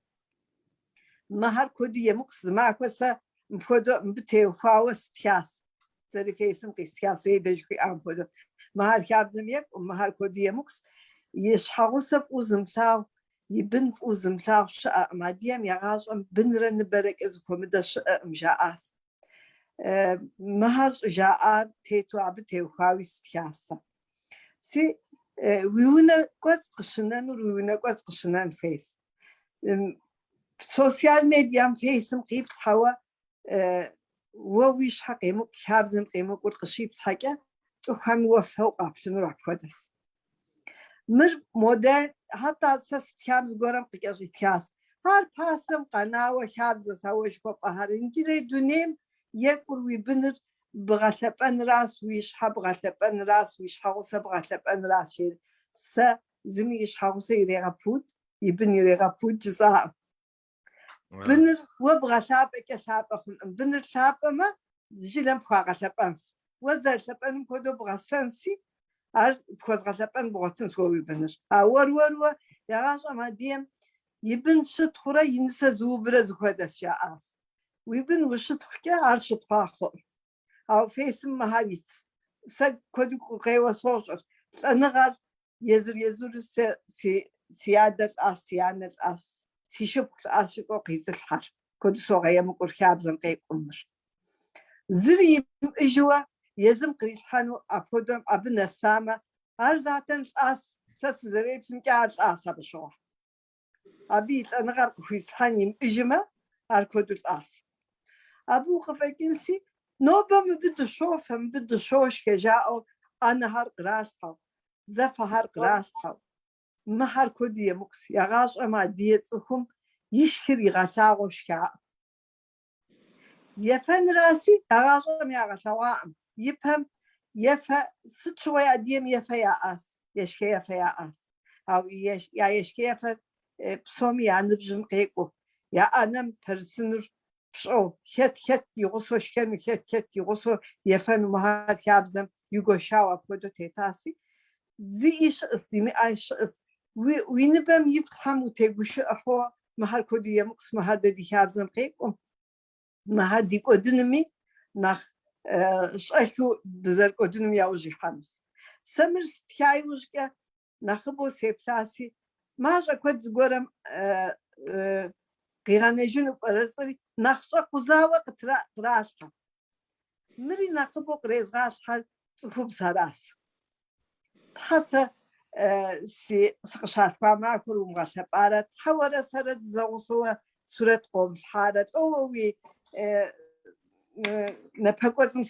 Мыхьэр куэду емыкӏущ, зы махуэ сэ мыпхуэдэу мыбы теухуауэ стхас. Сэри фейсым къистхас, Рейдэ жыхуиӏам хуэдэу. Мыхьэр хабзэм екӏукъым, мыхьэр куэду емыкӏущ. И щхьэгъусэ фӏыуэ зымылъагъу, и бын фӏыуэ зымылъагъу щыӏэкъым. Адыгэм я гъащӏэм бынрэ ныбэрэкӏэ зыхуэмыдэ щыӏэкъым, жаӏас. Мыхьэр щӏыжаӏар тету абы теухуауи стхас сэ. Си уи унэ кӏуэцӏ къыщынэнур уи унэ кӏуэцӏ къыщынэн хуейс. Социал медиам фейсым къиплъхьэуэ уэ уи щхьэ къемыкӏу, хабзэм къемыкӏур къыщиплъхьэкӏэ, цӏыхухэм уэ фэу къаплъынур апхуэдэс. Мыр модерн, хьэтӏэ сэ стхам зыгуэрым къыкӏэщӏитхащ. Ар пасэм къэнауэ хабзэс а уэ жыхуэпӏэхэр. Иджырей дунейм екӏур уи быныр бгъэлъэпӏэнращ, уи щхьэ бгъэлъэпӏэнращ, уи щхьэгъусэ бгъэлъэпӏэнращ, жери. Сэ зыми и щхьэгъусэ ирегъэпуд, и бын ирегъэпуд жысӏакъым. Быныр уэ бгъэлъапӏэкӏэ лъапӏэ хъункъым. Быныр лъапӏэмэ, жылэм пхуагъэлъэпӏэнщ. Уэ зэрылъэпӏэным хуэдэу бгъэсэнси, ар пхуэзгъэлъэпӏэн бгъуэтынщ уэ уи быныр. А уэр-уэру егъащӏэм адыгэм и бын щытхъурэ и нысэ зыубрэ зыхуэдэщ жаӏащ. Уи бын ущытхъукӏэ ар щытхъуа хъуӏым. Ауэ фейсым мыхьэр итщ. Сэ куэду гукъеуэ сощӏыр. Лӏэныгъэр езыр-езыру сэ си адэ лӏащ, си анэ лӏащ, си шыпхъу лӏащ жыпӏэу къизылъхьэр. Куэду согъэемыкӏур хабзэм къекӏум мыр. Зыри имыӏыжыуэ езым кърилъхьэну апхуэдэм абы нэсамэ, ар затэн лӏащ, сэ сызэреплъымкӏэ ар лӏащ абы щыгъуэ. Абы и лӏэныгъэр къыхуислъхьэн имыӏыжымэ, ар куэду лӏащ. Абы укъыфӏэкӏынси, нобэ мыбы дыщофэ, мыбы дыщошхэ жаӏэу ӏэнэхэр къралъхьэу, зэфэхэр къралъхьэу. Мыхьэр куэду емыкӏущ. Егъащӏэм адыгэ цӏыхум ишхыр игъэлъагъуэу шхаӏым. Ефэнраси, егъащӏэм ягъэлъэгъуаӏым. Ипэм ефэ, сыт щыгъуи адыгэм ефэ яӏащ, ешхэ-ефэ яӏащ. Ауэ я ешхэ-ефэр псоми я ныбжьым къекӏуу, я ӏэнэм пэрысынур пщӏэу, хэт-хэт и гъусэу шхэну, хэт-хэт и гъусэу ефэну мыхьэр хабзэм игуэшауэ апхуэдэу тетаси, зиӏи щыӏэс, зимыӏи щыӏэс. Уи ныбэм иплъхьэм утегушыӏыхьу мыхьэр куэду емыкӏущ, мыхьэр дэ ди хабзэм къекӏум, мыхьэр ди кӏуэдынми нэхъ щӏэхыу дызэрыкӏуэдынум яужь ихьэнущ. Сэ мыр стха иужькӏэ нэхъыбэу сеплъаси, мащӏэ куэд зыгуэрым къигъэнэжыну пӏэрэ жысӏэри, нэхъ щӏэкъузауэ къралъхьэ. Мыри нэхъыбэу кърезгъалъхьэр цӏыхубзхэращ. Тхьэ сэ си сыкъыщалъхуа махуэр умыгъэлъэпӏарэ, тхьэ уэрэ сэрэ дызэгъусэуэ сурэт къомылъхьарэ, лӏоуэ уи напэкӏуэцӏым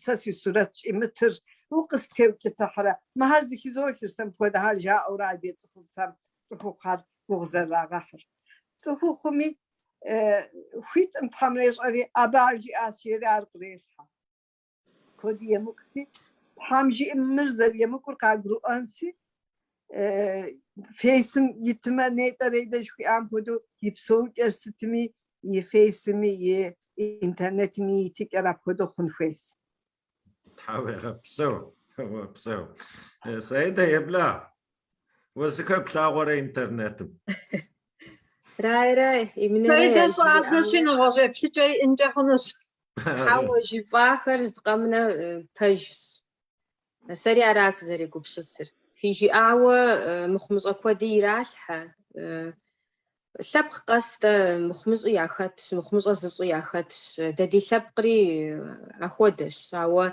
сэ си сурэт щӏимытыр. Укъыстеукӏытыхьрэ? Мыхэр зыхызохыр сэ мыпхуэдэхэр жаӏэурэ адрей цӏыхубзхэм цӏыхухъухэр гугъу зэрырагъэхьыр. Цӏыхухъуми хуитӏым Тхьэм рещӏэри, абы ар жиӏащ, жери ар кърелъхьэ. Куэди емыкӏуси, Тхьэм жиӏэм мыр зэрыемыкӏур къагурыӏуэнси, фейсым итмэ, нетӏэрейдэ жыхуиӏам хуэдэу и псэукӏэр сытми, и фейсми, и интернетми итыкӏэр апхуэдэу хъун хуейс. Тхьэуегъэпсэу, тхьэуегъэпсэу. Саидэ, еблагъ. Уэ зыхэплъагъуэрэ интернетым? Рай, рай, Эминэрэ Саидэ щӏалэщи, нэгъуэщӏ еплъыкӏэ иӏэнкӏэ хъунущ. Хьэуэ, жыфӏахэр зыкъэмынэ пэжщ. Сэри ара сызэрегупсысыр. Фи жиӏауэ мыхъумыщӏэ куэди иралъхьэ. Лъэпкъ къэс-тӏэ мыхъумыщӏи яхэтщ, мыхъумыщӏэ зыщӏи яхэтщ. Дэ ди лъэпкъри ахуэдэщ, ауэ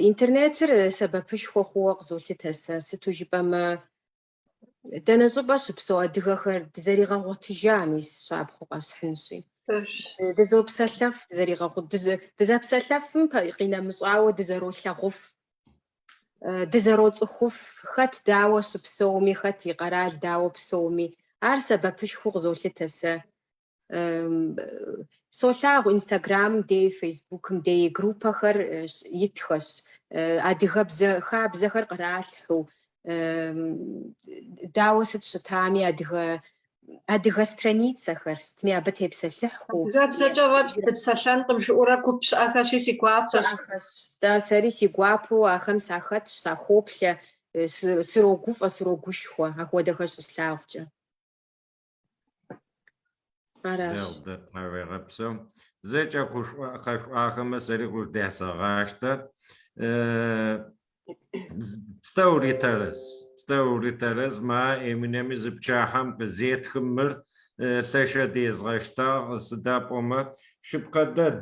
интернетыр сэбэпышхуэ хъууэ къызолъытэ сэ, сыту жыпӏэмэ, дэнэ щӏыпӏэ щыпсэу адыгэхэр дызэригъэгъуэтыжа, мис щапхъэу къэсхьынщи. Дызопсэлъэф, дызэпсэлъэфым къинэмыщӏауэ дызэролъагъуф, дызэроцӏыхуф, хэт дауэ щыпсэуми, хэт и къэрал дауэ псэуми, ар сэбэпышхуэу къызолъытэ сэ. Солъагъу Инстаграмым дей, Фейсбукым дей группэхэр итхэщ, адыгэбзэ хабзэхэр къралъхьэу, дауэ сыт щытами, адыгэ адыгэ страницэхэр, сытми абы тепсэлъыхьу. Адыгэбзэкӏэ фӏэкӏ дыпсэлъэнкъым жыӏэурэ гуп щыӏэхэщи, си гуапэщ. Щыӏэхэщ. Тӏэ, сэри си гуапэу ахэм сахэтщ, сахоплъэ, срогуфӏэ, срогушхуэ ахуэдэхэр щыслъагъукӏэ. Аращ. Тхьэуегъэпсэу. Зэкӏэ къэшъуӏуахэмэ сэри къыжъудясэгъаштэ. Пстэури тэрэз. Пстэури тэрэз. Ма Эминеми зы пчахьэм къызетхым мыр лъэшэ дезгъэштагъ, сыда пӏомэ шъыпкъэ дэд.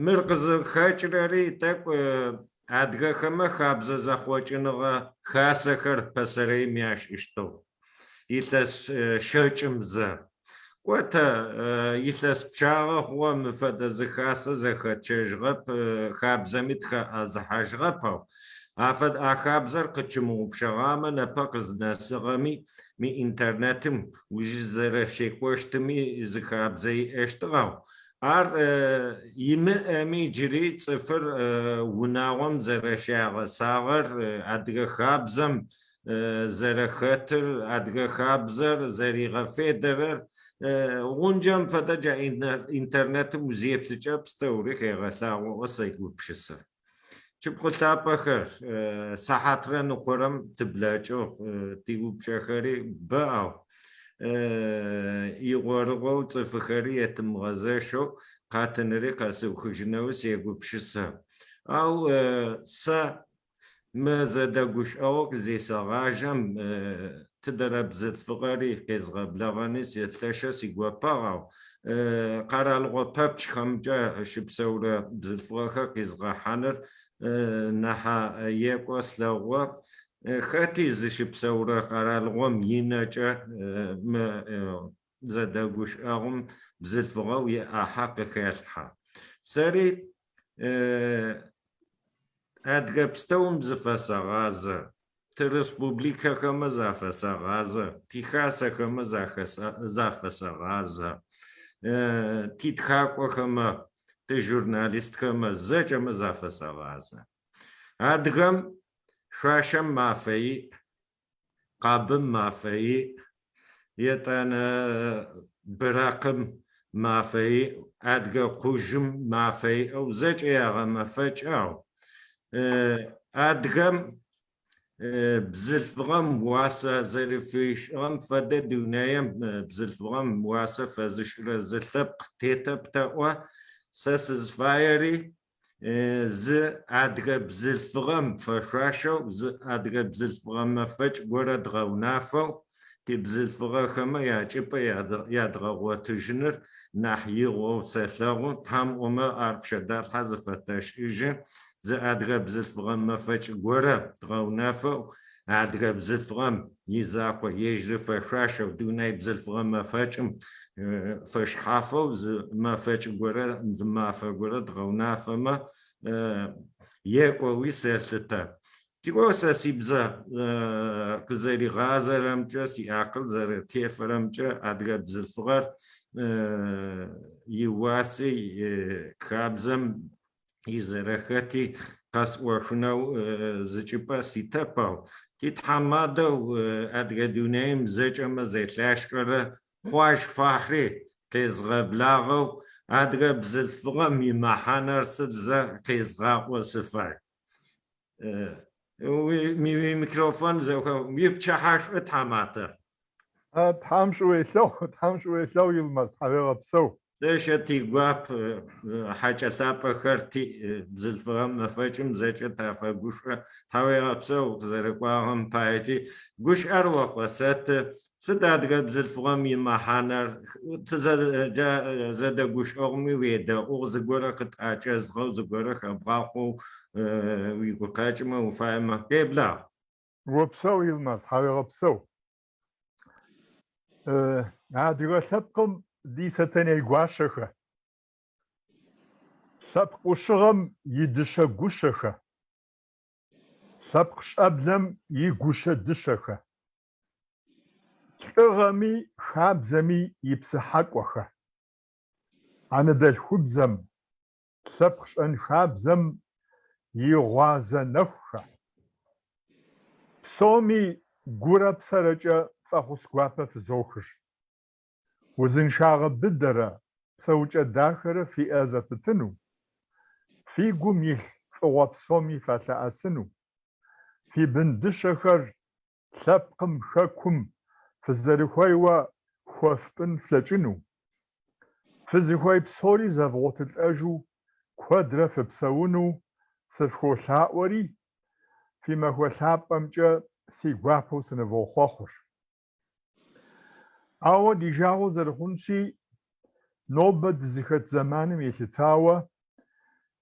Мыр къызыхэкӏырэри тӏэкӏу адыгэхэмэ хабзэ зэхъокӏыныгъэ хасэхэр пэсэрэим яшӏыщтыгъ. Илъэс щэкӏым зэ. Кӏо тэ илъэс пчъагъэ хъугъэ мы фэдэ зы хасэ зэхэтщэжьыгъэп, хабзэми тыхэӏэзыхьажьыгъэп, ау афэд а хабзэр къытщымыгъупшэгъамэ, непэ къызнэсыгъэми мы интернетым узэрэщекӏощтыми зы хабзэ иӏэщтыгъ, ау ар имыӏэми джыри цӏыфыр унагъом зэрэщагъэсагъэр, адыгэ хабзэм зэрэхэтыр, адыгэ хабзэр зэригъэфедэрэр гъунджэм фэдэ джа интернетым узеплъыкӏэ пстэури хегъэлъагъо ӏо сегупшысэ. Тшыпхъу лъапӏэхэр, сыхьатрэ ныкъорэм тыблэкӏыгъ, тиупчӏэхэри бэ, ау игъорыгъоу цӏыфыхэри етымыгъэзэщэу къэтыныри къэсыухыжьынэу сегупшысэ. Ау сэ Мы зэдэгущыӏэгъур къызесэгъажьэм, тыдэрэ бзылъфыгъэри къезгъэблэгъэни лъэшэу сигопагъ, ау къэралыгъо пэпчъхэмкӏэ щыпсэурэ бзылъфыгъэхэр къизгъэхьаныр нахь екӏоу слъэгъугъэ. Хэти зыщыпсэурэ къэралыгъом инэкӏэ мы зэдэгущыӏэгъум бзылъфыгъэу иӏахьэ къыхелъхьэ. Сэри Адыгэ пстэум зыфэсэгъазэ, тиреспубликэхэмэ зафэсэгъазэ, тихасэхэмэ зафэсэгъазэ, титхакӏохэмэ, тижурналистхэмэ зэкӏэмэ зафэсэгъазэ. Адыгэм шъуашэм мафэ иӏ, къабым мафэ иӏ, етӏанэ быракъым мафэ иӏ, адыгэ къужъым мафэ иӏэу зэкӏэ ягъэмэфэкӏ, ау адыгэм бзылъфыгъэм уасэ зэрыфишӏыгъэм фэдэ дунаим бзылъфыгъэм уасэ фэзышӏырэ зы лъэпкъ тетэп тэӏо. Сэ сызфаери Зы адыгэ бзылъфыгъэм фэшъуашэу, зы адыгэ бзылъфыгъэ мэфэкӏ горэ дгъэунафэу, тибзылъфыгъэхэмэ ячӏыпӏэ ядгъэгъотыжьыныр нахь игъоу сэлъэгъу, Тхьэм ӏомэ ар пшъэдалъхьэ зыфэтэшӏыжьы, зы адыгэ бзылъфыгъэ мэфэкӏ горэ дгъэунафэу. Адыгэ бзылъфыгъэм изакъо ежьыр фэшъуашэу дунай бзылъфыгъэ мэфэкӏым фэшъхьафэу зы мэфэкӏ горэ, зы мафэ горэ дгъэунафэмэ екӏоуи сэлъытэ. Тиӏо сэ сибзэ къызэригъазэрэмкӏэ, сиакъыл зэрэтефэрэмкӏэ адыгэ бзылъфыгъэр иуаси хабзэм изэрэхэти къэсӏошъунэу зы чӏыпӏэ ситэп, ау титхьамадэу адыгэ дунэим зэкӏэмэ зэлъашӏэрэ Хъуажъ Фахьри къезгъэблагъэу адыгэ бзылъфыгъэм имэхьанэр сыд зэ къезгъаӏо сыфай. Уимикрофон зэхэ, уипчыхьэ шӏу, тхьаматэ. Тхьэм шӏу уелъэгъу, Тхьэм шӏу уелъэгъу, Йылмаз, тхьауегъэпсэу. Лъэшэу тигуап хьакӏэ лъапӏэхэр тиӏ бзылъфыгъэ мэфэкӏым зэкӏэ тафэгушӏо. Тхьауегъэпсэу къызэрэкӏуагъэм паекӏи. Гущыӏэр о къосэты. Сыд адыгэ бзылъфыгъэм имэхьанэр? Зэдэгущыӏэгъуми уедэӏугъ, зыгорэ къытӏакӏэзгъэу, зыгорэ хэбгъахъоу уигукъэкӏымэ уфаемэ, къеблагъ. Опсэу, Йылмаз, тхьауегъэпсэу. Адыгэ лъэпкъым ди Сэтэней гуащэхэ, лъэпкъ ӏущыгъэм и дыщэ гущэхэ, лъэпкъ щӏэблэм и гущэ дыщэхэ, лӏыгъэми хабзэми и псыхьэкӏуэхэ, анэдэлъхубзэм, лъэпкъ щэнхабзэм и гъуазэ нэхухэ. Псоми гурэ псэрэкӏэ фӏэхъус гуапэ фызохыр. Узыншагъэ быдэрэ псэукӏэ дахэрэ фиӏэ зэпытыну, фи гум илъ фӏыгъуэ псоми фалъэӏэсыну, фи бын дыщэхэр лъэпкъым, хэкум фызэрыхуейуэ хуэфпӏын флъэкӏыну. Фызыхуей псори зэвгъуэтылӏэжу куэдрэ фыпсэуну сыфхуолъаӏуэри, фи махуэ лъапӏэмкӏэ си гуапэу сынывохъуэхъур. Ауэ ди жагъуэ зэрыхъунщи, нобэ дызыхэт зэманым елъытауэ,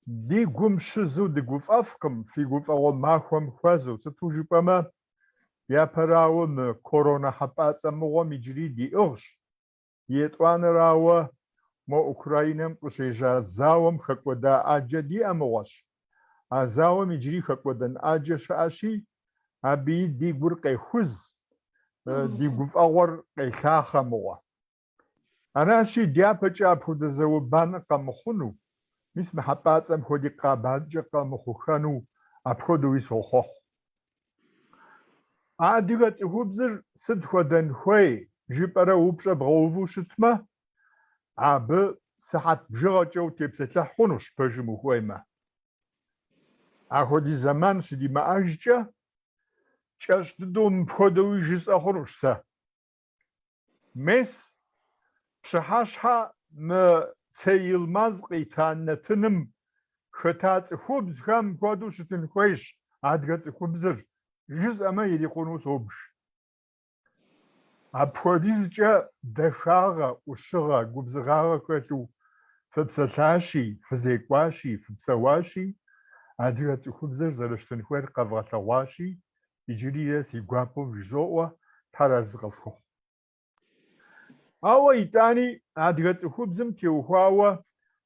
ди гум щызу дыгуфӏэфкъым фи гуфӏэгъуэ махуэм хуэзэу, сыту жыпӏэмэ, япэрауэ мы корона хьэпӏацӏэ мыгъуэм иджыри диӏыгъщ, етӏуанэрауэ мо Украинэм къыщежьа зауэм хэкӏуэда ӏэджэ диӏэ мыгъуэщ. А зауэм иджыри хэкӏуэдэн ӏэджэ щыӏэщи, абыи ди гур къехуз, ди гуфӏэгъуэр къелъахъэ мыгъуэ. Аращи, дяпэкӏэ апхуэдэ зауэ-банэ къэмыхъуну, мис мы хьэпӏацӏэм хуэди къабанкӏэ къэмыхъухэну апхуэдэуи сохъуэхъу. Адыгэ цӏыхубзыр сыт хуэдэн хуей жыпӏэрэ упщӏэ бгъэуву щытмэ, абы сыхьэт бжыгъэкӏэ утепсэлъыхь хъунущ, пэжым ухуеймэ. Ахуэдиз зэман щыдимыӏэжкӏэ, кӏэщӏ дыдэу мыпхуэдэуи жысӏэ хъунущ сэ. Мес, пщыхьэщхьэ мы Цей Йылмаз къита нэтыным хэта цӏыхубзхэм хуэдэу щытын хуейщ адыгэ цӏыхубзыр, жысӏэмэ ирикъуну собж. Апхуэдизкӏэ дахагъэ, ӏущыгъэ, губзыгъагъэ хэлъу фыпсэлъащи, фызекӏуащи, фыпсэуащи, адыгэ цӏыхубзыр зэрыщытын хуейр къэвгъэлъэгъуащи, иджыри зэ си гуапэу вжызоӏуэ, Тхьэр арэзы къыфхухъу. Ауэ итӏани адыгэ цӏыхубзым теухуауэ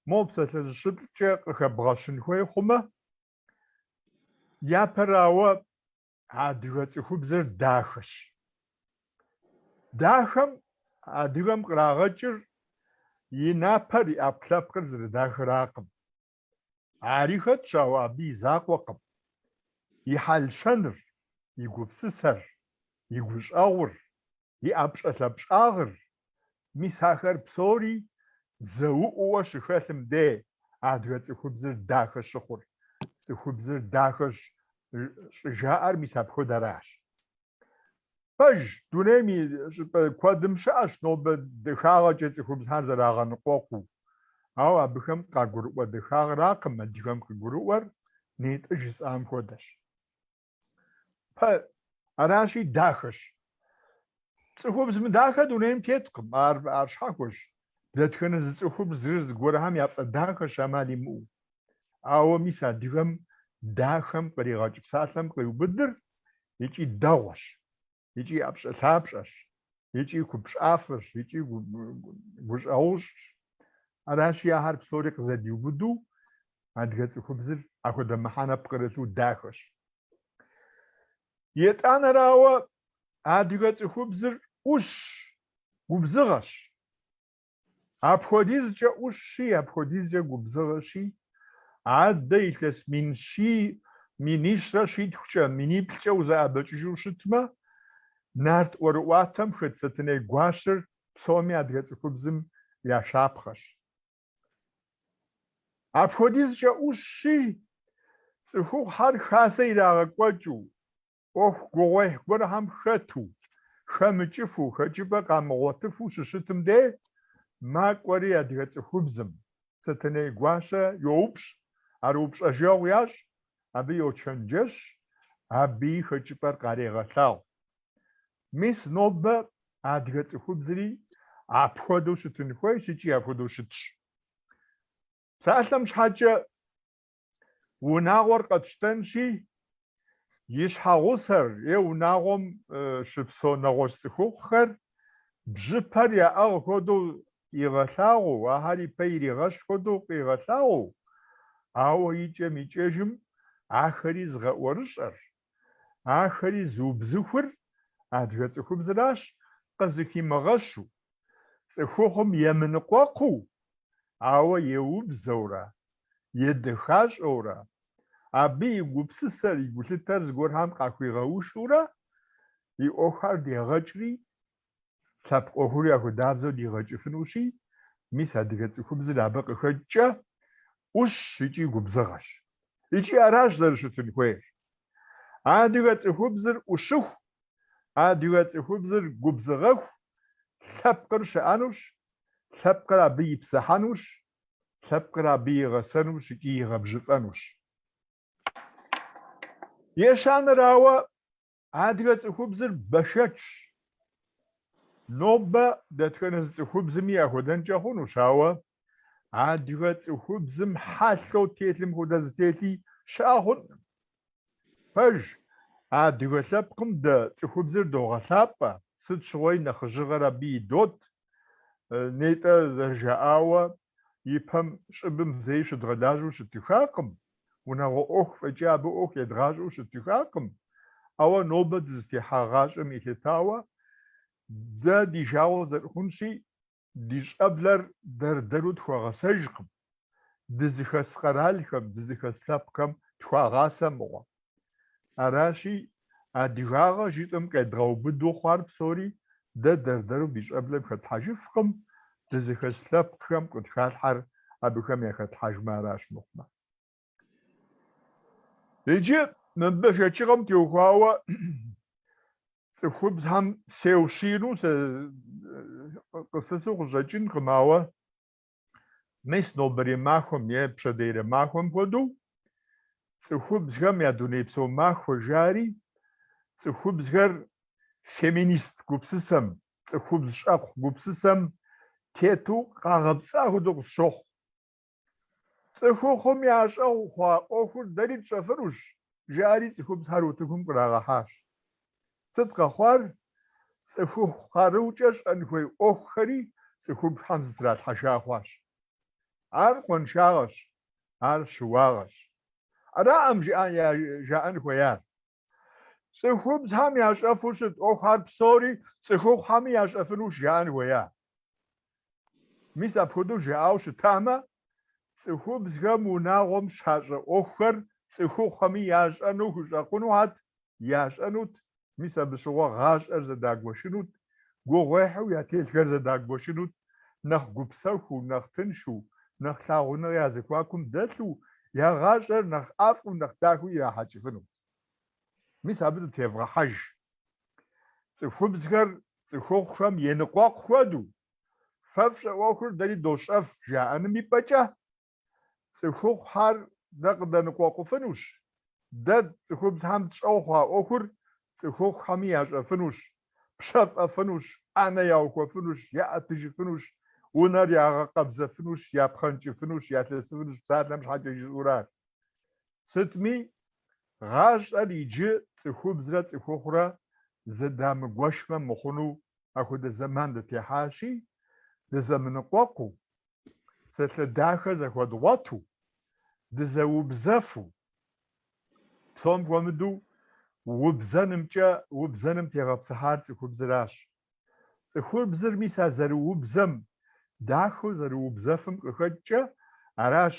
мо псалъэ зыщыплӏкӏэ къыхэбгъэщын хуей хъумэ, япэрауэ, адыгэ цӏыхубзыр дахэщ. Дахэм адыгэм кърагъэкӏыр и напэр, и ӏэпкълъэпкъыр зэрыдахэракъым. Ари хэтщ, ауэ абы и закъуэкъым. И хьэл-щэныр, и гупсысэр, и гущӏэгъур, и ӏэпщӏэлъапщӏагъыр, мис ахэр псори зэуӏууэ щыхэлъым де адыгэ цӏыхубзыр дахэ щыхъур. Цӏыхубзыр дахэщ щӏыжаӏэр мис апхуэдэращ. Пэж, дунейм и щӏыпӏэ куэдым щыӏэщ нобэ дахагъэкӏэ цӏыхубзхэр зэрагъэныкъуэкъуу. Ауэ абыхэм къагурыӏуэ дахагъэракъым адыгэм къыгурыӏуэр, нетӏэ жысӏам хуэдэщ. Пэ, аращи, дахэщ. Цӏыхубз мыдахэ дунейм теткъым, ар ар щхьэхуэщ. Дэтхэнэ зы цӏыхубзыр зыгуэрхэм яфӏэдахэщ ӏэмал имыӏэу. Ауэ мис адыгэм дахэм къригъэкӏ псалъэм къиубыдыр. икӏи дэгъуэщ, икӏи ӏэпщӏэлъапщӏэщ, икӏи купщӏафэщ, икӏи гущӏэгъущӏщ. Аращи, ахэр псори къызэдиубыду адыгэ цӏыхубзыр апхуэдэ мыхьэнэ пкърылъу дахэщ. Етӏанэрауэ, адыгэ цӏыхубзыр ӏущщ, губзыгъэщ. Апхуэдизкӏэ ӏущщи, апхуэдизкӏэ губзыгъэщи, адэ илъэс минищрэ щитхукӏэ, миниплӏкӏэ узэӏэбэкӏыжу щытмэ, нарт ӏуэрыӏуатэм хэт Сэтэней гуащэр псоми адыгэ цӏыхубзым я щапхъэщ. Апхуэдизкӏэ ӏущщи, цӏыхухъухэр хасэ ирагъэкӏуэкӏыу, ӏуэху гугъуехь гуэрхэм хэту, хэмыкӏыфу, хэкӏыпӏэ къамыгъуэтыфу щыщытым дей, макӏуэри адыгэ цӏыхубзым, Сэтэней гуащэ йоупщӏ, ар упщӏэжэгъу ящӏ, абы йочэнджэщ, абыи хэкӏыпӏэр къарегъэлъагъу. Мис нобэ адыгэ цӏыхубзри апхуэдэу щытын хуейщ икӏи апхуэдэу щытщ. Псалъэм щхьэкӏэ, Унагъуэр къэтщтэнщи, и щхьэгъусэр е унагъуэм щыпсэу нэгъуэщӏ цӏыхухъухэр бжьыпэр яӏыгъ хуэдэу игъэлъагъуэу, ахэр ипэ иригъэщ хуэдэу къигъэлъагъуэу, ауэ икӏэм-икӏэжым ахэри зыгъэӏуэрыщӏэр, ахэри зыубзыхур адыгэ цӏыхубзыращ, къызыхимыгъэщу, цӏыхухъум емыныкъуэкъуу, ауэ еубзэурэ, едэхащӏэурэ, абы и гупсысэр, и гулъытэр зыгуэрхэм къахуигъэушурэ, и ӏуэхухэр дегъэкӏри, лъэпкъ ӏуэхури апхуэдабзэу дигъэкӏыфынущи, мис адыгэ цӏыхубзыр абы къыхэкӏкӏэ ӏущщ икӏи губзыгъэщ. Икӏи аращ зэрыщытын хуейр. Адыгэ цӏыхубзыр ӏущыху, адыгэ цӏыхубзыр губзыгъэху лъэпкъыр щыӏэнущ, лъэпкъыр абы ипсыхьэнущ, лъэпкъыр абы игъэсэнущ икӏи игъэбжьыфӏэнущ. Ещанэрауэ, адыгэ цӏыхубзыр бэшэчщ. Нобэ дэтхэнэ зы цӏыхубзми яхуэдэнкӏэ хъунущ, ауэ адыгэ цӏыхубзым хьэлъэу телъым хуэдэ зытелъи щыӏэ хъункъым. Пэж, адыгэ лъэпкъым дэ цӏыхубзыр догъэлъапӏэ, сыт щыгъуэи нэхъыжьыгъэр абы идот, нетӏэ зэрыжаӏауэ, ипэм щӏыбым зэи щыдгъэлажьэу щытыхакъым, унагъуэ ӏуэху фӏэкӏа абы ӏуэху едгъащӏэу щытыхакъым, ауэ нобэ дызытехьа гъащӏэм елъытауэ, дэ ди жагъуэ зэрыхъунщи, Ди щӏэблэр дэр-дэру тхуэгъэсэжкъым, дызыхэс къэралхэм, дызыхэс лъэпкъхэм тхуагъасэ мыгъуэ. Аращи, адыгагъэ жытӏэм къедгъэубыду хъуар псори дэ дэр-дэру ди щӏэблэм хэтлъхьэжыфкъым, дызыхэс лъэпкъхэм къытхалъхьэр абыхэм яхэтлъхьэжмэ аращ мыхъумэ. Иджы мы бэшэчыгъэм теухуауэ цӏыхубзхэм сеущиину сэ къыслъысу къыщӏэкӏынкъым, ауэ мис нобэрей махуэм е пщэдейрэ махуэм хуэдэу цӏыхубзхэм я дунейпсо махуэ жари, цӏыхубзхэр феминист гупсысэм, цӏыхубз щӏэкъу гупсысэм тету къагъэпцӏа хуэдэу къысщохъу. Цӏыхухъум ящӏэу хъуа ӏуэхур дэри тщӏэфынущ, жаӏэри цӏыхубзхэр утыкум кърагъэхьащ. Сыт къэхъуар? Цӏыхухъу къарукӏэ щӏэн хуей ӏуэхухэри цӏыхубзхэм зытралъхьэжа хъуащ. Ар къуаншагъэщ, ар щыуагъэщ. Араӏым жаӏэн хуеяр. Цӏыхубзхэм ящӏэфу щыт ӏуэхухэр псори цӏыхухъухэми ящӏэфынущ жаӏэн хуея. Мис апхуэдэу жаӏауэ щытамэ, цӏыхубзхэм унагъуэм щащӏэ ӏуэхухэр цӏыхухъухэми ящӏэну хущӏэкъунухэт, ящӏэнут, мис абы щыгъуэ гъащӏэр зэдагуэшынут, гугъуехьу ятелъхэр зэдагуэшынут, нэхъ гупсэхуу, нэхъ тыншу, нэхъ лъагъуныгъэ я зэхуакум дэлъу, я гъащӏэр нэхъ ӏэфӏу, нэхъ дахэу ирахьэкӏыфынут. Мис абы дытевгъэхьэж. Цӏыхубзхэр цӏыхухъухэм еныкъуэкъу хуэдэу, фэ фщӏэ ӏуэхур дэри дощӏэф жаӏэным и пӏэкӏэ, цӏыхухъухэр дэ къыдэныкъуэкъуфынущ, дэ цӏыхубзхэм тщӏэу хъуа ӏуэхур цӏыхухъухэми ящӏэфынущ, пщэфӏэфынущ, ӏэнэ яухуэфынущ, яӏэтыжыфынущ, унэр ягъэкъэбзэфынущ, япхъэнкӏыфынущ, ялъэсыфынущ псалъэм щхьэкӏэ жысӏэуращ. Сытми. Гъащӏэр иджы цӏыхубзрэ цӏыхухъурэ зэдамыгуэшмэ мыхъуну апхуэдэ зэман дытехьащи, дызэмыныкъуэкъуу, псалъэ дахэ зэхуэдгъуэту, дызэубзэфу, псом хуэмыдэу убзэнымкӏэ убзэным тегъэпсыхьар цӏыхубзыращ. Цӏыхубзыр мис а зэрыубзэм, дахэу зэрыубзэфым къыхэкӏкӏэ, аращ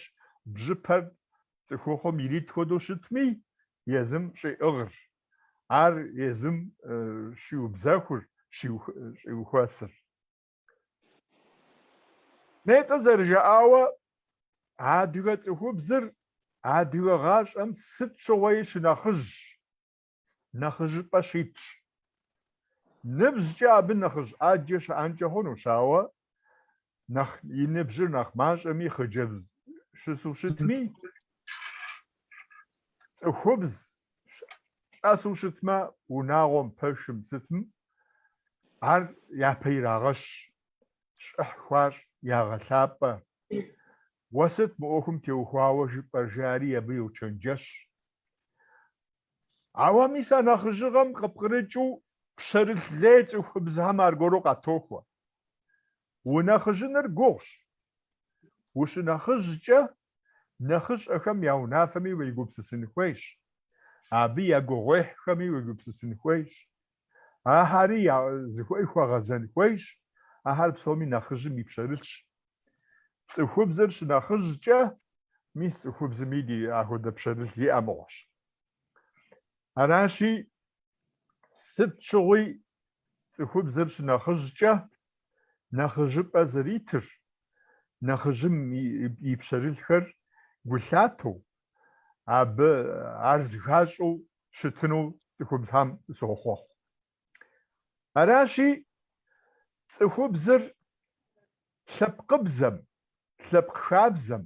бжьыпэр цӏыхухъум ирит хуэдэу щытми, езым щӏиӏыгъыр, ар езым щиубзэхур, щӏиухэсыр. Нетӏэ зэрыжаӏауэ, адыгэ цӏыхубзыр адыгэ гъащӏэм сыт щыгъуэи щынэхъыжьщ. Нэхъыжьыпӏэ щитщ. Ныбжькӏэ абы нэхъыжь ӏэджэ щыӏэнкӏэ хъунущ, ауэ нэхъ и ныбжьыр нэхъ мащӏэми, хъыджэбз щысу щытми, цӏыхубз щӏэсу щытмэ, унагъуэм, пэшым, сытым, ар япэ ирагъэщ, щӏыхь хуащӏ, ягъэлъапӏэ. Уэ сыт мы ӏуэхум теухуауэ жыпӏэр, жари абы йочэнджэщ. Ауэ мис а нэхъыжьыгъэм къыпкърыкӏыу пщэрылъ лей цӏыхубзхэм аргуэру къатохуэ. Унэхъыжьыныр гугъущ. Ущынэхъыжькӏэ нэхъыщӏэхэм я унафэми уегупсысын хуейщ, абы я гугъуехьхэми уегупсысын хуейщ, ахэри я зыхуей хуэгъэзэн хуейщ, ахэр псоми нэхъыжьым и пщэрылъщ. Цӏыхубзыр щынэхъыжькӏэ, мис цӏыхубзми ди ахуэдэ пщэрылъ иӏэ мыгъуэщ. Аращи, сыт щыгъуи цӏыхубзыр щынэхъыжькӏэ, нэхъыжьыпӏэ зэритыр, нэхъыжьым и пщэрылъхэр гулъатэу, абы ар зыхащӏэу щытыну цӏыхубзхэм сохъуэхъу. Аращи, цӏыхубзыр лъэпкъыбзэм, лъэпкъ хабзэм,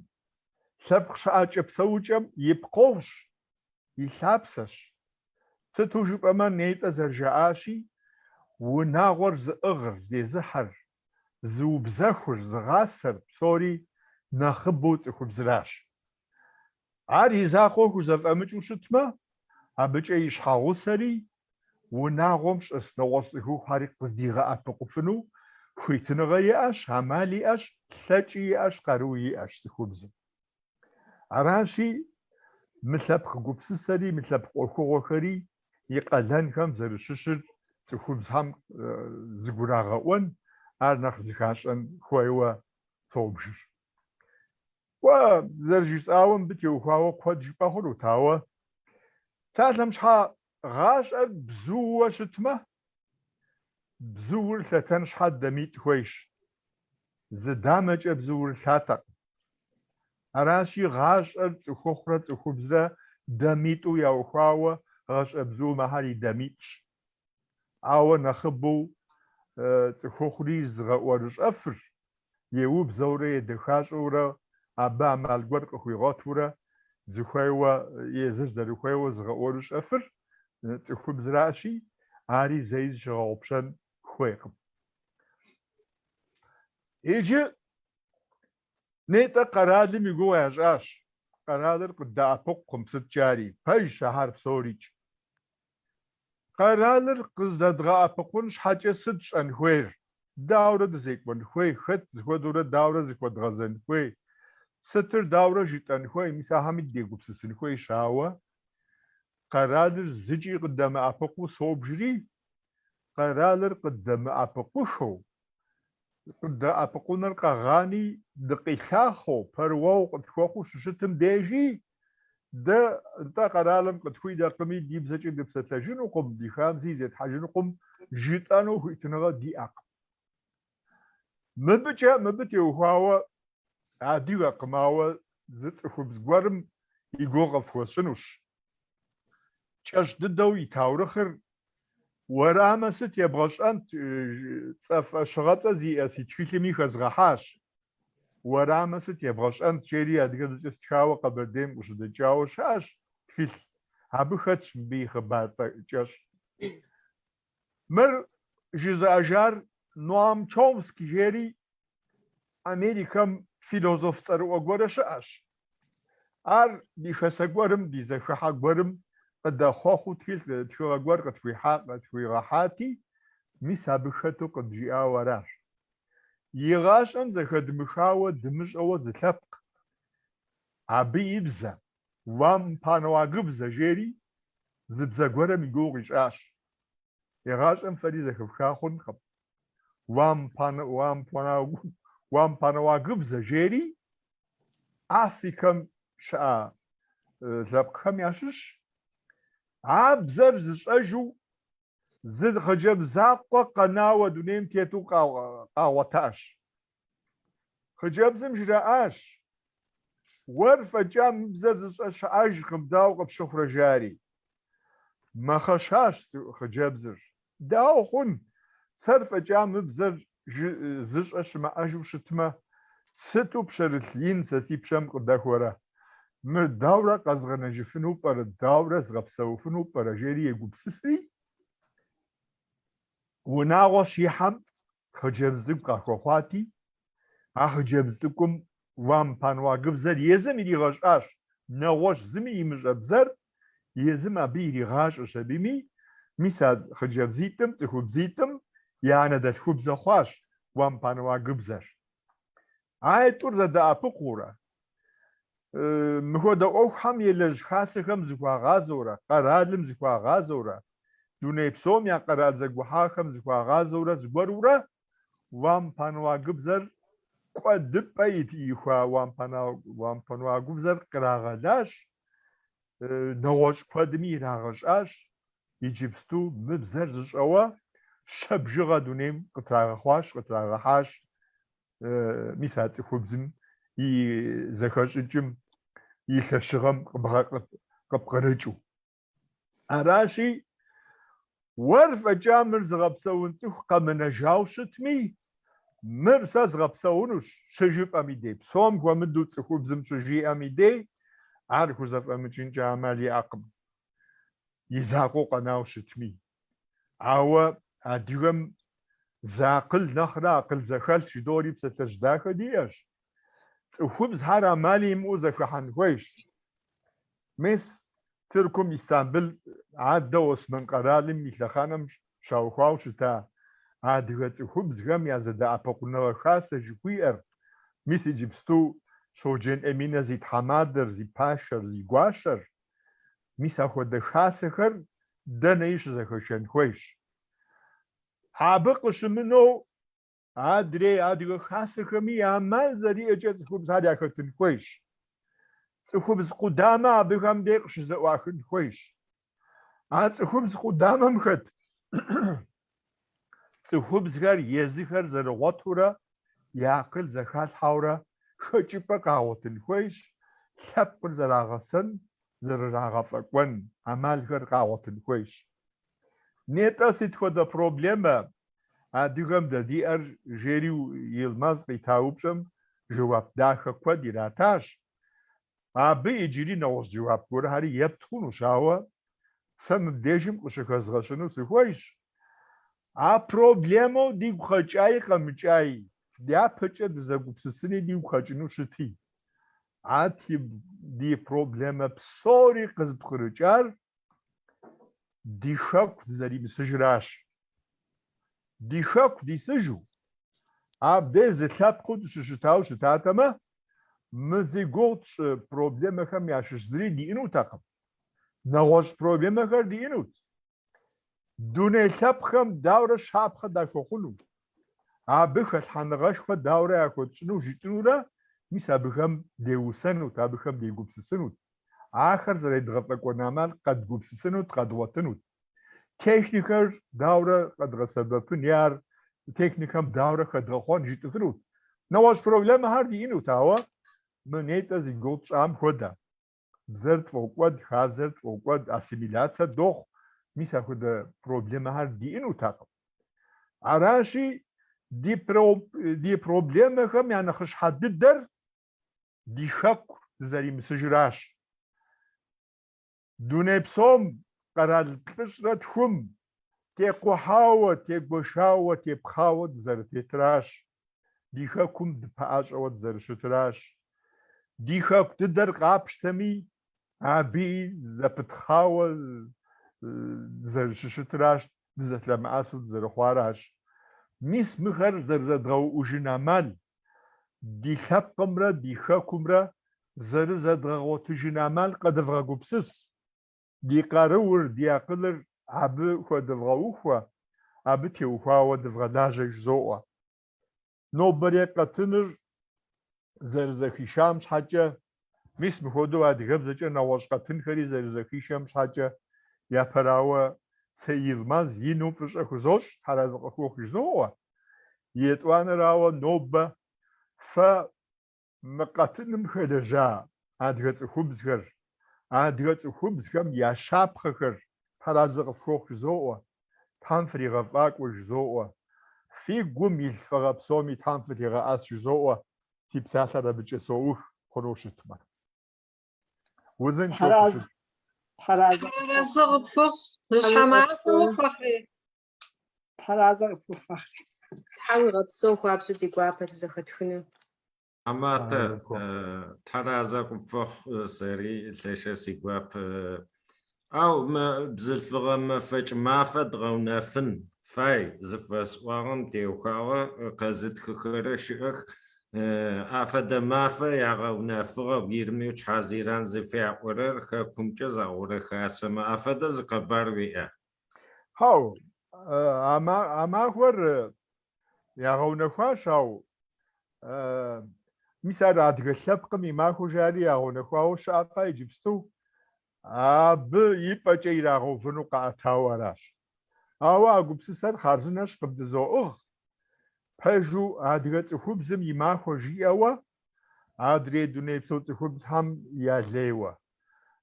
лъэпкъ щыӏэкӏэ-псэукӏэм и пкъыгъущ, и лъапсэщ. Сыту жыпӏэмэ, нетӏэ зэрыжаӏащи, унагъуэр зыӏыгъыр, зезыхьэр, зыубзэхур, зыгъасэр псори нэхъыбэу цӏыхубзыращ. Ар и закъуэу хузэфӏэмыкӏыу щытмэ, абыкӏэ и щхьэгъусэри, унагъуэм щӏэс нэгъуэщӏ цӏыхухъухэри къыздигъэӏэпыкъуфыну хуитыныгъэ иӏэщ, амал иӏэщ, лъэкӏи иӏэщ, къаруи иӏэщ цӏыхубзым. Аращи, мы лъэпкъ гупсысэри, мы лъэпкъ ӏуэхугъуэхэри и къалэнхэм зэрыщыщыр цӏыхубзхэм зыгурагъэӏуэн, ар нэхъ зыхащӏэн хуейуэ собжыр. Кӏуэ, зэрыжысӏауэ, мыбы теухуауэ куэд жыпӏэ хъунут, ауэ псалъэм щхьа гъащӏэр бзууэ щытмэ, бзуур лъэтэн щхьа дамитӏ хуейщ. Зы дамэкӏэ бзуур лъатэкъым. Аращи, гъащӏэр цӏыхухъурэ цӏыхубзрэ дамитӏу яухуауэ гъащӏэ бзуум ахэр и дамитӏщ. Ауэ нэхъыбэу цӏыхухъури зыгъэӏуэрыщӏэфыр, еубзэурэ едэхащӏэурэ, абы амал гуэр къыхуигъуэтурэ зыхуейуэ, езыр зэрыхуейуэ зыгъэӏуэрыщӏэфыр цӏыхубзращи, ари зэи зыщыгъэгъупщэн хуейкъым. Иджы нетӏэ къэралым и гугъу ящӏащ. Къэралыр къыддэӏэпыкъукъым сыткӏэ ари, пэжщ ахэр псорикӏ. Къэралыр къыздэдгъэӏэпыкъун щхьэкӏэ сыт тщӏэн хуейр? Дауэрэ дызекӏуэн хуей? Хэт зыхуэдэурэ дауэрэ зыхуэдгъэзэн хуей? Сытыр дауэрэ жытӏэн хуей? Мис ахэми дегупсысын хуейщ, ауэ къэралыр зыкӏи къыддэмыӏэпыкъуу собжри, къэралыр къыддэмыӏэпыкъуххэу, къыддэӏэпыкъуныр къэгъани, дыкъилъахъэу, пэрыуэгъу къытхуэхъуу щыщытым дежи, дэ, нтӏэ, къэралым къытхуидэкъыми, ди бзэкӏэ дыпсэлъэжынукъым, ди хабзи зетхьэжынукъым, жытӏэну хуитыныгъэ диӏэкъым. Мыбыкӏэ, мыбы теухуауэ адыгэкъым, ауэ зы цӏыхубз гуэрым и гугъу къыфхуэсщӏынущ. Кӏэщӏ дыдэу и таурыхъыр Уэрамэ сыт ебгъэщӏэнт, цӏэ фӏэщыгъэцӏэ зиӏэ си тхылъми хэзгъэхьащ. Уэрамэ сыт ебгъэщӏэнт, жери адыгэбзэкӏэ стхауэ Къэбэрдейм къыщыдэкӏауэ щыӏэщ тхылъ. Абы хэтщ мыбы и хъыбар цӏэ кӏэщӏ. Мыр жызыӏэжар Ноам Чомский жери Америкэм философ цӏэрыӏуэ гуэрэ щыӏэщ. Ар ди хасэ гуэрым, ди зэхыхьэ гуэрым. къыдэхъуэхъуу тхылъ, тхыгъэ гуэр къытхуихьа, къытхуигъэхьати, мис абы хэту къыджиӏауэ аращ. Игъащӏэм зэхэдмыхауэ дымыщӏэуэ зы лъэпкъ, абы и бзэ, уампаноагыбзэ жери зы бзэ гуэрым и гугъу къищӏащ. Игъащӏэм фэри зэхэфха хъункъым. Уампаноагыбзэ жери Африкэм щыӏэ лъэпкъхэм ящыщ. А бзэр зыщӏэжу зы хъыджэбз закъуэ къэнауэ дунейм тету къагъуэтащ. Хъыджэбзым жраӏащ, Уэр фӏэкӏа мы бзэр зыщӏэ щыӏэжкъым, дауэ къыпщыхъурэ, жари. Мэхъэшащ хъыджэбзыр. Дауэ хъун, сэр фӏэкӏа мы бзэр зыщӏэ щымыӏэжу щытмэ, сыту пщэрылъ ин сэ си пщэм къыдэхуэрэ? Мыр даурэ къэзгъэнэжыфыну пӏэрэ, даурэ згъэпсэуфыну пӏэрэ, жери егупсысри, унагъуэ щихьэм хъыджэбз цӏыкӏу къахуэхъуати, а хъыджэбз цӏыкӏум уампаноагыбзэр езым иригъэщӏащ, нэгъуэщӏ зыми имыщӏэ бзэр езым абы иригъащӏэщ абими, мис а хъыджэбзитӏым, цӏыхубзитӏым я анэдэлъхубзэ хъуащ уампаноагыбзэр. Аитӏур зэдэӏэпыкъуурэ, мыхуэдэ ӏуэхухэм елэжь хасэхэм зыхуагъазэурэ, къэралым зыхуагъазэурэ, дуней псом я къэрал зэгухьахэм зыхуагъазэурэ зыгуэрурэ уампаноагыбзэр кӏуэдыпӏэ ихуа уампаноагыбзэр кърагъэлащ, нэгъуэщӏ куэдми ирагъэщӏащ, иджыпсту мы бзэр зыщӏэуэ щэ бжыгъэ дунейм къытрагъэхъуащ, къытрагъэхьащ. Мис а цӏыхубзым и зэхэщӏыкӏым, и лъэщыгъэм къыпкърыкӏыу. Аращи, уэр фӏэкӏа мыр зыгъэпсэун цӏыху къэмынэжауэ щытми, мыр сэ згъэпсэунущ щыжыпӏэм и дей, псом хуэмыдэу цӏыхубзым щыжиӏэм и дей, ар хузэфӏэмыкӏынкӏэ ӏэмал иӏэкъым, и закъуэу къэнауэ щытми. Ауэ адыгэм зы акъыл нэхърэ акъыл зэхэлъ жыдори псалъэжь дахэ диӏэщ. Цӏыхубзхэр ӏэмал имыӏэу зэхыхьэн хуейщ. Мис Тыркум Истамбыл адэ Уэсмэн къэралым и лъэхъэнэм щаухуауэ щыта адыгэ цӏыхубзхэм я зэдэӏэпыкъуныгъэ хасэ жыхуиӏэр, мис иджыпсту Щоджэн Эминэ зи тхьэмадэр, зи пашэр, зи гуащэр, мис апхуэдэ хасэхэр дэнэи щызэхэшэн хуейщ. Абы къыщымынэу Адрей адыгэ хасэхэми ӏэмал зэриӏэкӏэ цӏыхубзхэр яхэтын хуейщ. Цӏыхубз къудамэ абыхэм дей къыщызэӏуахын хуейщ. А цӏыхубз къудамэм хэт цӏыхубзхэр езыхэр зэрыгъуэтурэ, я акъыл зэхалъхьэурэ хэкӏыпӏэ къагъуэтын хуейщ, лъэпкъыр зэрагъэсэн, зэрырагъэфӏэкӏуэн ӏэмалхэр къагъуэтын хуейщ. Нетӏэ сыт хуэдэ проблемэ адыгэм дэ диӏэр, жери Йылмаз къита упщӏэм жэуап дахэ куэд иратащ. Абы иджыри нэгъуэщӏ жэуап гуэрхэри епт хъунущ, ауэ сэ мыбдежым къыщыхэзгъэщыну сыхуейщ. А проблемэу дигу къэкӏаи къэмыкӏаи, дяпэкӏэ дызэгупсысыни дигу къэкӏыну щыти, а ди проблемэ псори къызыпкърыкӏар ди хэку дызэримысыжыращ. Ди хэку дисыжу, абдей зы лъэпкъыу дыщыщытауэ щытатэмэ, мы зи гугъу тщӏы проблемэхэм ящыщ зыри диӏэнутэкъым. Нэгъуэщӏ проблемэхэр диӏэнут. Дуней лъэпкъхэм дауэрэ щапхъэ дахуэхъуну, абы хэлъхьэныгъэшхуэ дауэрэ яхуэтщӏыну жытӏэнурэ, мис абыхэм деусэнут, абыхэм дегупсысынут. Ахэр зэредгъэфӏэкӏуэн ӏэмал къэдгупсысынут, къэдгъуэтынут. Техникэр дауэрэ къэдгъэсэбэпын е ар техникэм дауэрэ хэдгъэхъуэн жытӏыфынут. Нэгъуэщӏ проблемэхэр диӏэнут, ауэ мы нетӏэ зи гугъу тщӏам хуэдэ. Бзэр тфӏокӏуэд, хабзэр тфӏокӏуэд, ассимиляцэ дохъу, мис апхуэдэ проблемэхэр диӏэнутэкъым. Аращи, ди проблемэхэм я нэхъыщхьэ дыдэр ди хэку дызэримысыжыращ. Дуней псом къэрал плӏыщӏрэ тхум текъухьауэ, тегуэшауэ, тепхъауэ дызэрытетыращ, ди хэкум дыпэӏэщӏэуэ дызэрыщытыращ. Ди хэку дыдэр къапщтэми, Абыи зэпытхъауэ дызэрыщыщытыращ, дызэлъэмыӏэсу дызэрыхъуаращ. Мис мыхэр зэрызэдгъэуӏужын ӏэмал, ди лъэпкъымрэ ди хэкумрэ зэрызэдгъэгъуэтыжын ӏэмал къэдывгъэгупсыс, ди къарур, ди акъылыр абы хуэдывгъэухуэ, абы теухуауэ дывгъэлажьэ жызоӏэ. Нобэрей къэтыныр зэрызэхишам щхьэкӏэ, мис мыхуэдэу адыгэбзэкӏэ нэгъуэщӏ къэтынхэри зэрызэхишэм щхьэкӏэ, япэрауэ, Цей Йылмаз ину фӏыщӏэ хузощӏ, Тхьэразэ къыхуохъу жызоӏэ. Етӏуанэрауэ, нобэ фэ Мы къэтыным хэлэжьа адыгэ цӏыхубзхэр, адыгэ цӏыхубзхэм я щапхъэхэр Тхьэразэ къыфхуохъу жызоӏуэ, Тхьэм фригъэфӏакӏуэ жызоӏуэ, фи гум илъ фӏыгъэ псоми Тхьэм фылъигъэӏэс жызоӏуэ, си псалъэр абыкӏэ соух хъуну щытмэ. Узыншэу фыщыт. Тхьэразэ Тхьэразэ къыпхухъу. Жьыщхьэ махуэ ухъу, Фахъри. Тхьэразэ къыпхухъу, Фахъри. Тхьэ уигъэпсэу, хуабжьу ди гуапэт узэхэтхыну. Тхьаматэ, Тхьэразэ къыпфэхъу сэри лъэшэ сигуап. Ау мы бзылъфыгъэ мэфэкӏ мафэ дгъэунэфын фай зыфэсӏуагъэм теухуагъэ къэзытхыхэрэ щыӏэх. Афэдэ мафэ ягъэунэфыгъэу 23 Хьазиран зыфаӏорэр хэкумкӏэ загъорэ хасэмэ афэдэ зы къэбар уиӏа? Хьау, а махуэр ягъэунэхуащ, ау мис ар адыгэ лъэпкъым и махуэу жари ягъэунэхуауэ щыӏэкъэ иджыпсту, абы и пӏэкӏэ ирагъэувыну къаӏэтауэ аращ. Ауэ а гупсысэр хъарзынэщ къыбдызоӏыгъ, пэжу адыгэ цӏыхубзым и махуэ жиӏэуэ, адрей дунейпсо цӏыхубзхэм я лейуэ.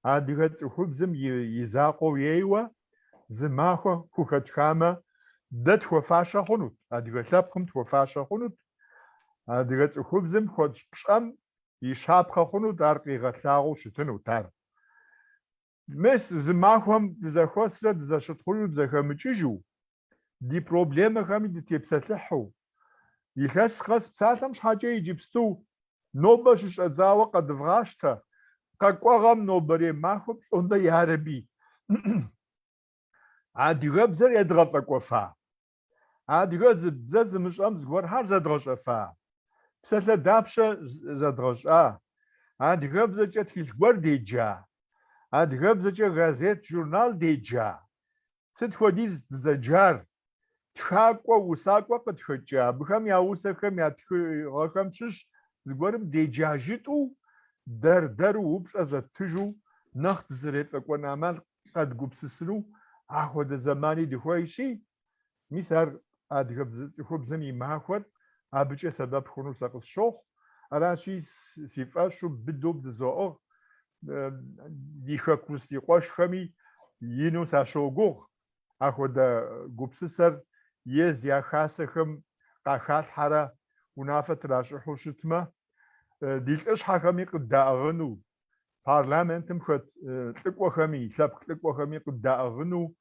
Адыгэ цӏыхубзым и закъуэу ейуэ зы махуэ хухэтхамэ, дэ тхуэфащэ хъунут, адыгэ лъэпкъым тхуэфащэ хъунут, адыгэ цӏыхубзым хуэтщӏ пщӏэм и щапхъэ хъунут, ар къигъэлъагъуэу щытынут ар. Мес зы махуэм дызэхуэсрэ дызэщытхъужу дызэхэмыкӏыжу, ди проблемэхэми дытепсэлъыхьу, илъэс къэс псалъэм щхьэкӏэ иджыпсту нобэ щыщӏэдзауэ къэдывгъащтэ, къэкӏуэгъэм нобэрей махуэ пщӏондэ ярэби. Адыгэбзэр едгъэфӏэкӏуэфа? Адыгэ бзэ зымыщӏэм зыгуэрхэр зэдгъэщӏэфа? Псалъэ дапщэ зэдгъэщӏа? Адыгэбзэкӏэ тхылъ гуэр деджа? Адыгэбзэкӏэ газет, журнал деджа? Сыт хуэдиз дызэджар? Тхакӏуэ, усакӏуэ къытхэкӏа, абыхэм я усэхэм, я тхыгъэхэм щыщ зыгуэрым деджа жытӏэу, дэр-дэру упщӏэ зэттыжу, нэхъ дызэрефӏэкӏуэн ӏэмал къэдгупсысыну ахуэдэ зэмани дыхуейщи, мис ар адыгэ цӏыхубзым и махуэр абыкӏэ сэбэп хъуну сэ къысщохъу. Аращи, си фӏэщу быдэу бдызоӏыгъ, ди хэкурыс ди къуэшхэми ину сащогугъ ахуэдэ гупсысэр ез я хасэхэм къахалъхьэрэ унафэ тращӏыхьу щытмэ, ди лӏыщхьэхэми къыддаӏыгъыну, парламентым хэт лӏыкӏуэхэми, лъэпкъ лӏыкӏуэхэми къыддаӏыгъыну,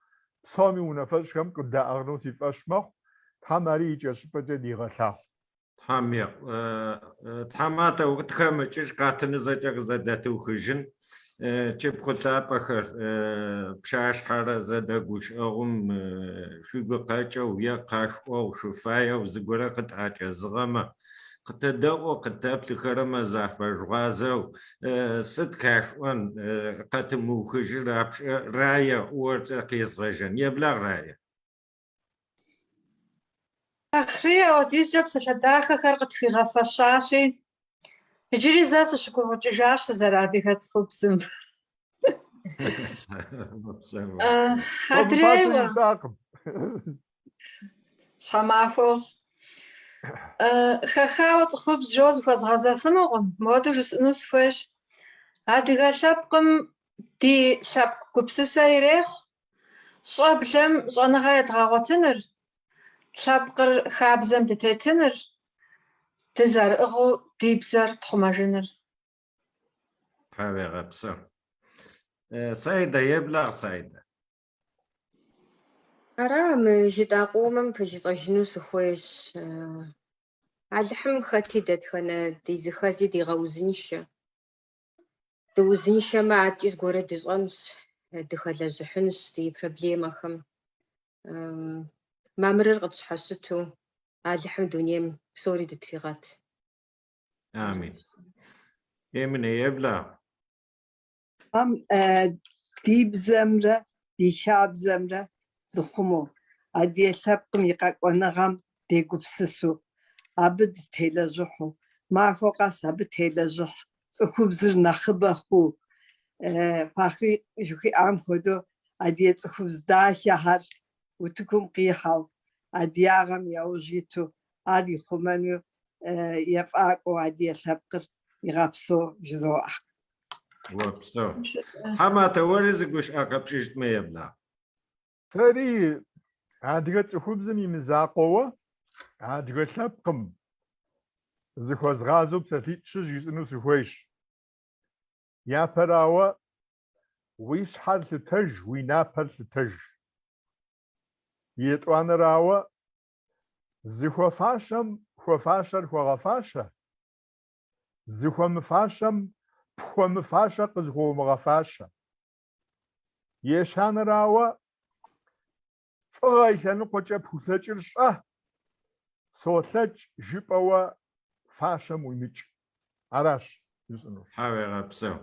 псоми унафэщӏхэм къыддаӏыгъыну си фӏэщ мэхъу, Тхьэм ари икӏэщӏыпӏэкӏэ дигъэлъагъу. Тхьэм еӏу. Тхьэматэ, укъытхэмыкӏыж, къэтыныр зэкӏэ къызэдэтыухыжын. Тшыпхъу лъапӏэхэр пщашъхьэрэ зэдэгущыӏэгъум шъуигукъэкӏэу е къашъуӏоу шъуфаеу зыгорэ къытӏэкӏэзыгъэмэ, къытэдэӏоу къытэплъыхэрэмэ зафэжъугъазэу сыд къашъуӏон къэтымыухыжьыр апшӏэ Рае оркӏэ къезгъэжьэн. Еблагъ, Рае. Фахъри апхуэдизкӏэ псалъэ дахэхэр къытхуигъэфэщащи, иджыри зэ сыщыгуфӏыкӏыжащ сызэрыадыгэ цӏыхубзым. Адрейуэ. Щхьэмахуэ ухъу. Хэхауэ цӏыхубз жо зыхуэзгъэзэфынукъым, мыуэду жысӏэну сыхуейщ. Адыгэ лъэпкъым ди лъэпкъ гупсысэ ирехъу, Щӏэблэм щӏэныгъэ едгъэгъуэтыныр, лъэпкъыр хабзэм дытетыныр, дызэрыӏыгъыу ди бзэр тхъумэжыныр. Тхьэуегъэпсэу. Саидэ, еблагъ, Саидэ. Ара, мы жытӏа къомым пыжысӏэжыну сыхуейщ. Алыхьым хэти дэтхэнэ дизыхэзи дигъэузыншэ. Дыузыншэмэ, адэкӏи зыгуэрэ дыщӏэнщ, дыхэлэжьыхьынщ ди проблемэхэм. Мамырыр къытщхьэщыту Алыхьым дунейм псори дытригъэт. Амин. Эминэ, еблагъ. Тхьэм ди бзэмрэ ди хабзэмрэ дыхъумэу, адыгэ лъэпкъым и къэкӏуэныгъэм дегупсысу, абы дытелэжьыхьу, махуэ къэс абы телэжьыхь цӏыхубзыр нэхъыбэ хъуу, Фахъри жыхуиӏам хуэдэу адыгэ цӏыхубз дахэхэр утыкум къихьэу, адыгагъэм яужь иту, ар ихъумэну ефӏакӏуэу адыгэ лъэпкъыр игъэпсэу жызоӏэ. Опсэу. Тхьаматэ, ори зы гущыӏэ къэпшӏыщтмэ еблагъ. Сэри адыгэ цӏыхубзым и мызакъуэуэ адыгэ лъэпкъым зыхуэзгъазэу псалъитӏ-щы жысӏэну сыхуейщ. Япэрауэ, уи щхьэр лъытэж, уи напэр лъытэж. Етӏуанэрауэ, зыхуэфащэм хуэфащэр хуэгъэфащэ, зыхуэмыфащэм пхуэмыфащэ къызыхуомыгъэфащэ. Ещанэрауэ, фӏыгъэ и лъэныкъуэкӏэ пхулъэкӏыр щӏэ, солъэкӏ жыпӏэуэ фащэм уимыкӏ. Аращ жысӏэнур. Тхьауегъэпсэу.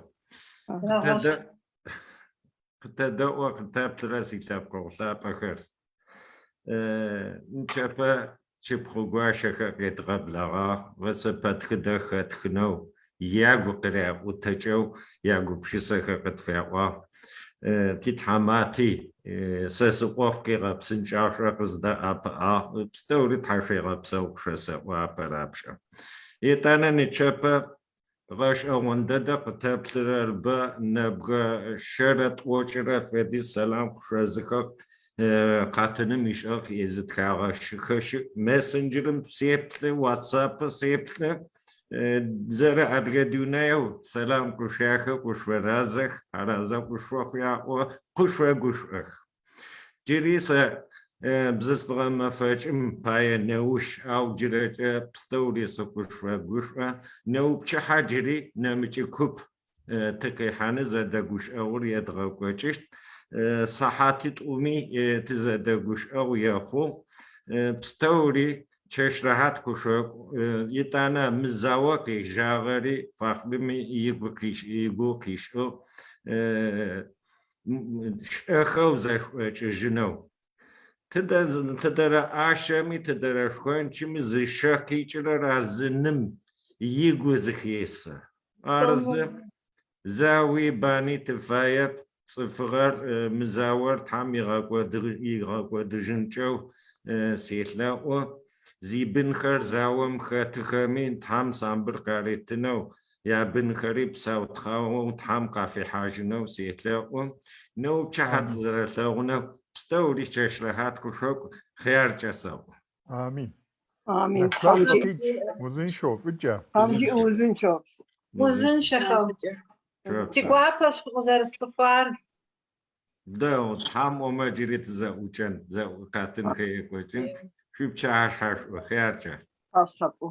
Къытэдэӏо, къытэплъырэ си лъэпкъэгъу лъапӏэхэр. Нычэпэ тшыпхъу гуащэхэр къедгъэблэгъагъ, гъэсэпэтхыдэ хэтхынэу, ягу къыряӏутэкӏэу ягупшысэхэр къытфаӏуагъ. Титхьамати сэ сиӏоф къигъэпсынкӏагъ, къыздэӏэпыӏагъ, пстэури тхьашъуегъэпсэу къышъосэӏо апэрапшӏэ. Етӏанэ нычэпэ Гъэшӏэгъон дэдэ къытэплъырэр бэ, нэбгырэ шъэрэ тӏокӏырэ фэдиз сэлам къышъозыхыгъ, къэтыным ишӏыгъ езытхагъэщыхэ щыӏ. Мессенджерым сеплъы, ватсапы сеплъы, зэрэ адыгэ дунаеу сэлам къышъуяхы, къышъуфэразэх, аразэ къышъуфэхъу яӏо, къышъуфэгушӏох. Джыри сэ бзылъфыгъэ мэфэкӏым пае неущ, ау джырэкӏэ пстэури сыкъышъуфэгушӏо. Неупчыхьэ джыри нэмыкӏы куп тыкъихьаны зэдэгущыӏэгъур едгъэкӏокӏыщт. Сыхьатитӏуми тизэдэгущыӏэгъу ехъугъ. Пстэури чэщ рэхьат къышъокӏу. Етӏанэ мы зао къежьагъэри Фахърими игу къишӏыгъ. Шӏэхэу зэшӏокӏыжьынэу. Тыдэ, тыдэрэ ӏашэми, тыдэрэ шхончыми зы щэ къикӏырэр а зы ным игу зыхесэ. Арзы, зауи бани тыфаеп, цӏыфыгъэр, мы заор Тхьэм игъэкӏодыжьынкӏэу селъэӏу. Зибынхэр заом хэтыхэми Тхьэм самбыр къаритынэу, Ябынхэри псау-тхъагъоу Тхьэм къафихьажьынэу селъэӏу. Неупчыхьэ тызэрэлъэгъунэу пстэури чэщ рэхьат къышъокӏу, хъяркӏэ сэӏо. Амин. Амин. Нэху къикӏ, узыншэу, фӏыкӏэ. Тхьэм жиӏэ узыншэу. Узыншэхэу. Си гуапэщ фыкъызэрысцӏыхуар. Дэгъу, Тхьэм ӏомэ джыри тызэӏукӏэн, къэтынхэр екӏокӏын. Шъуипчыхьэшъхьэшӏу, хъяркӏэ. Тхьэшъхьэфӏу.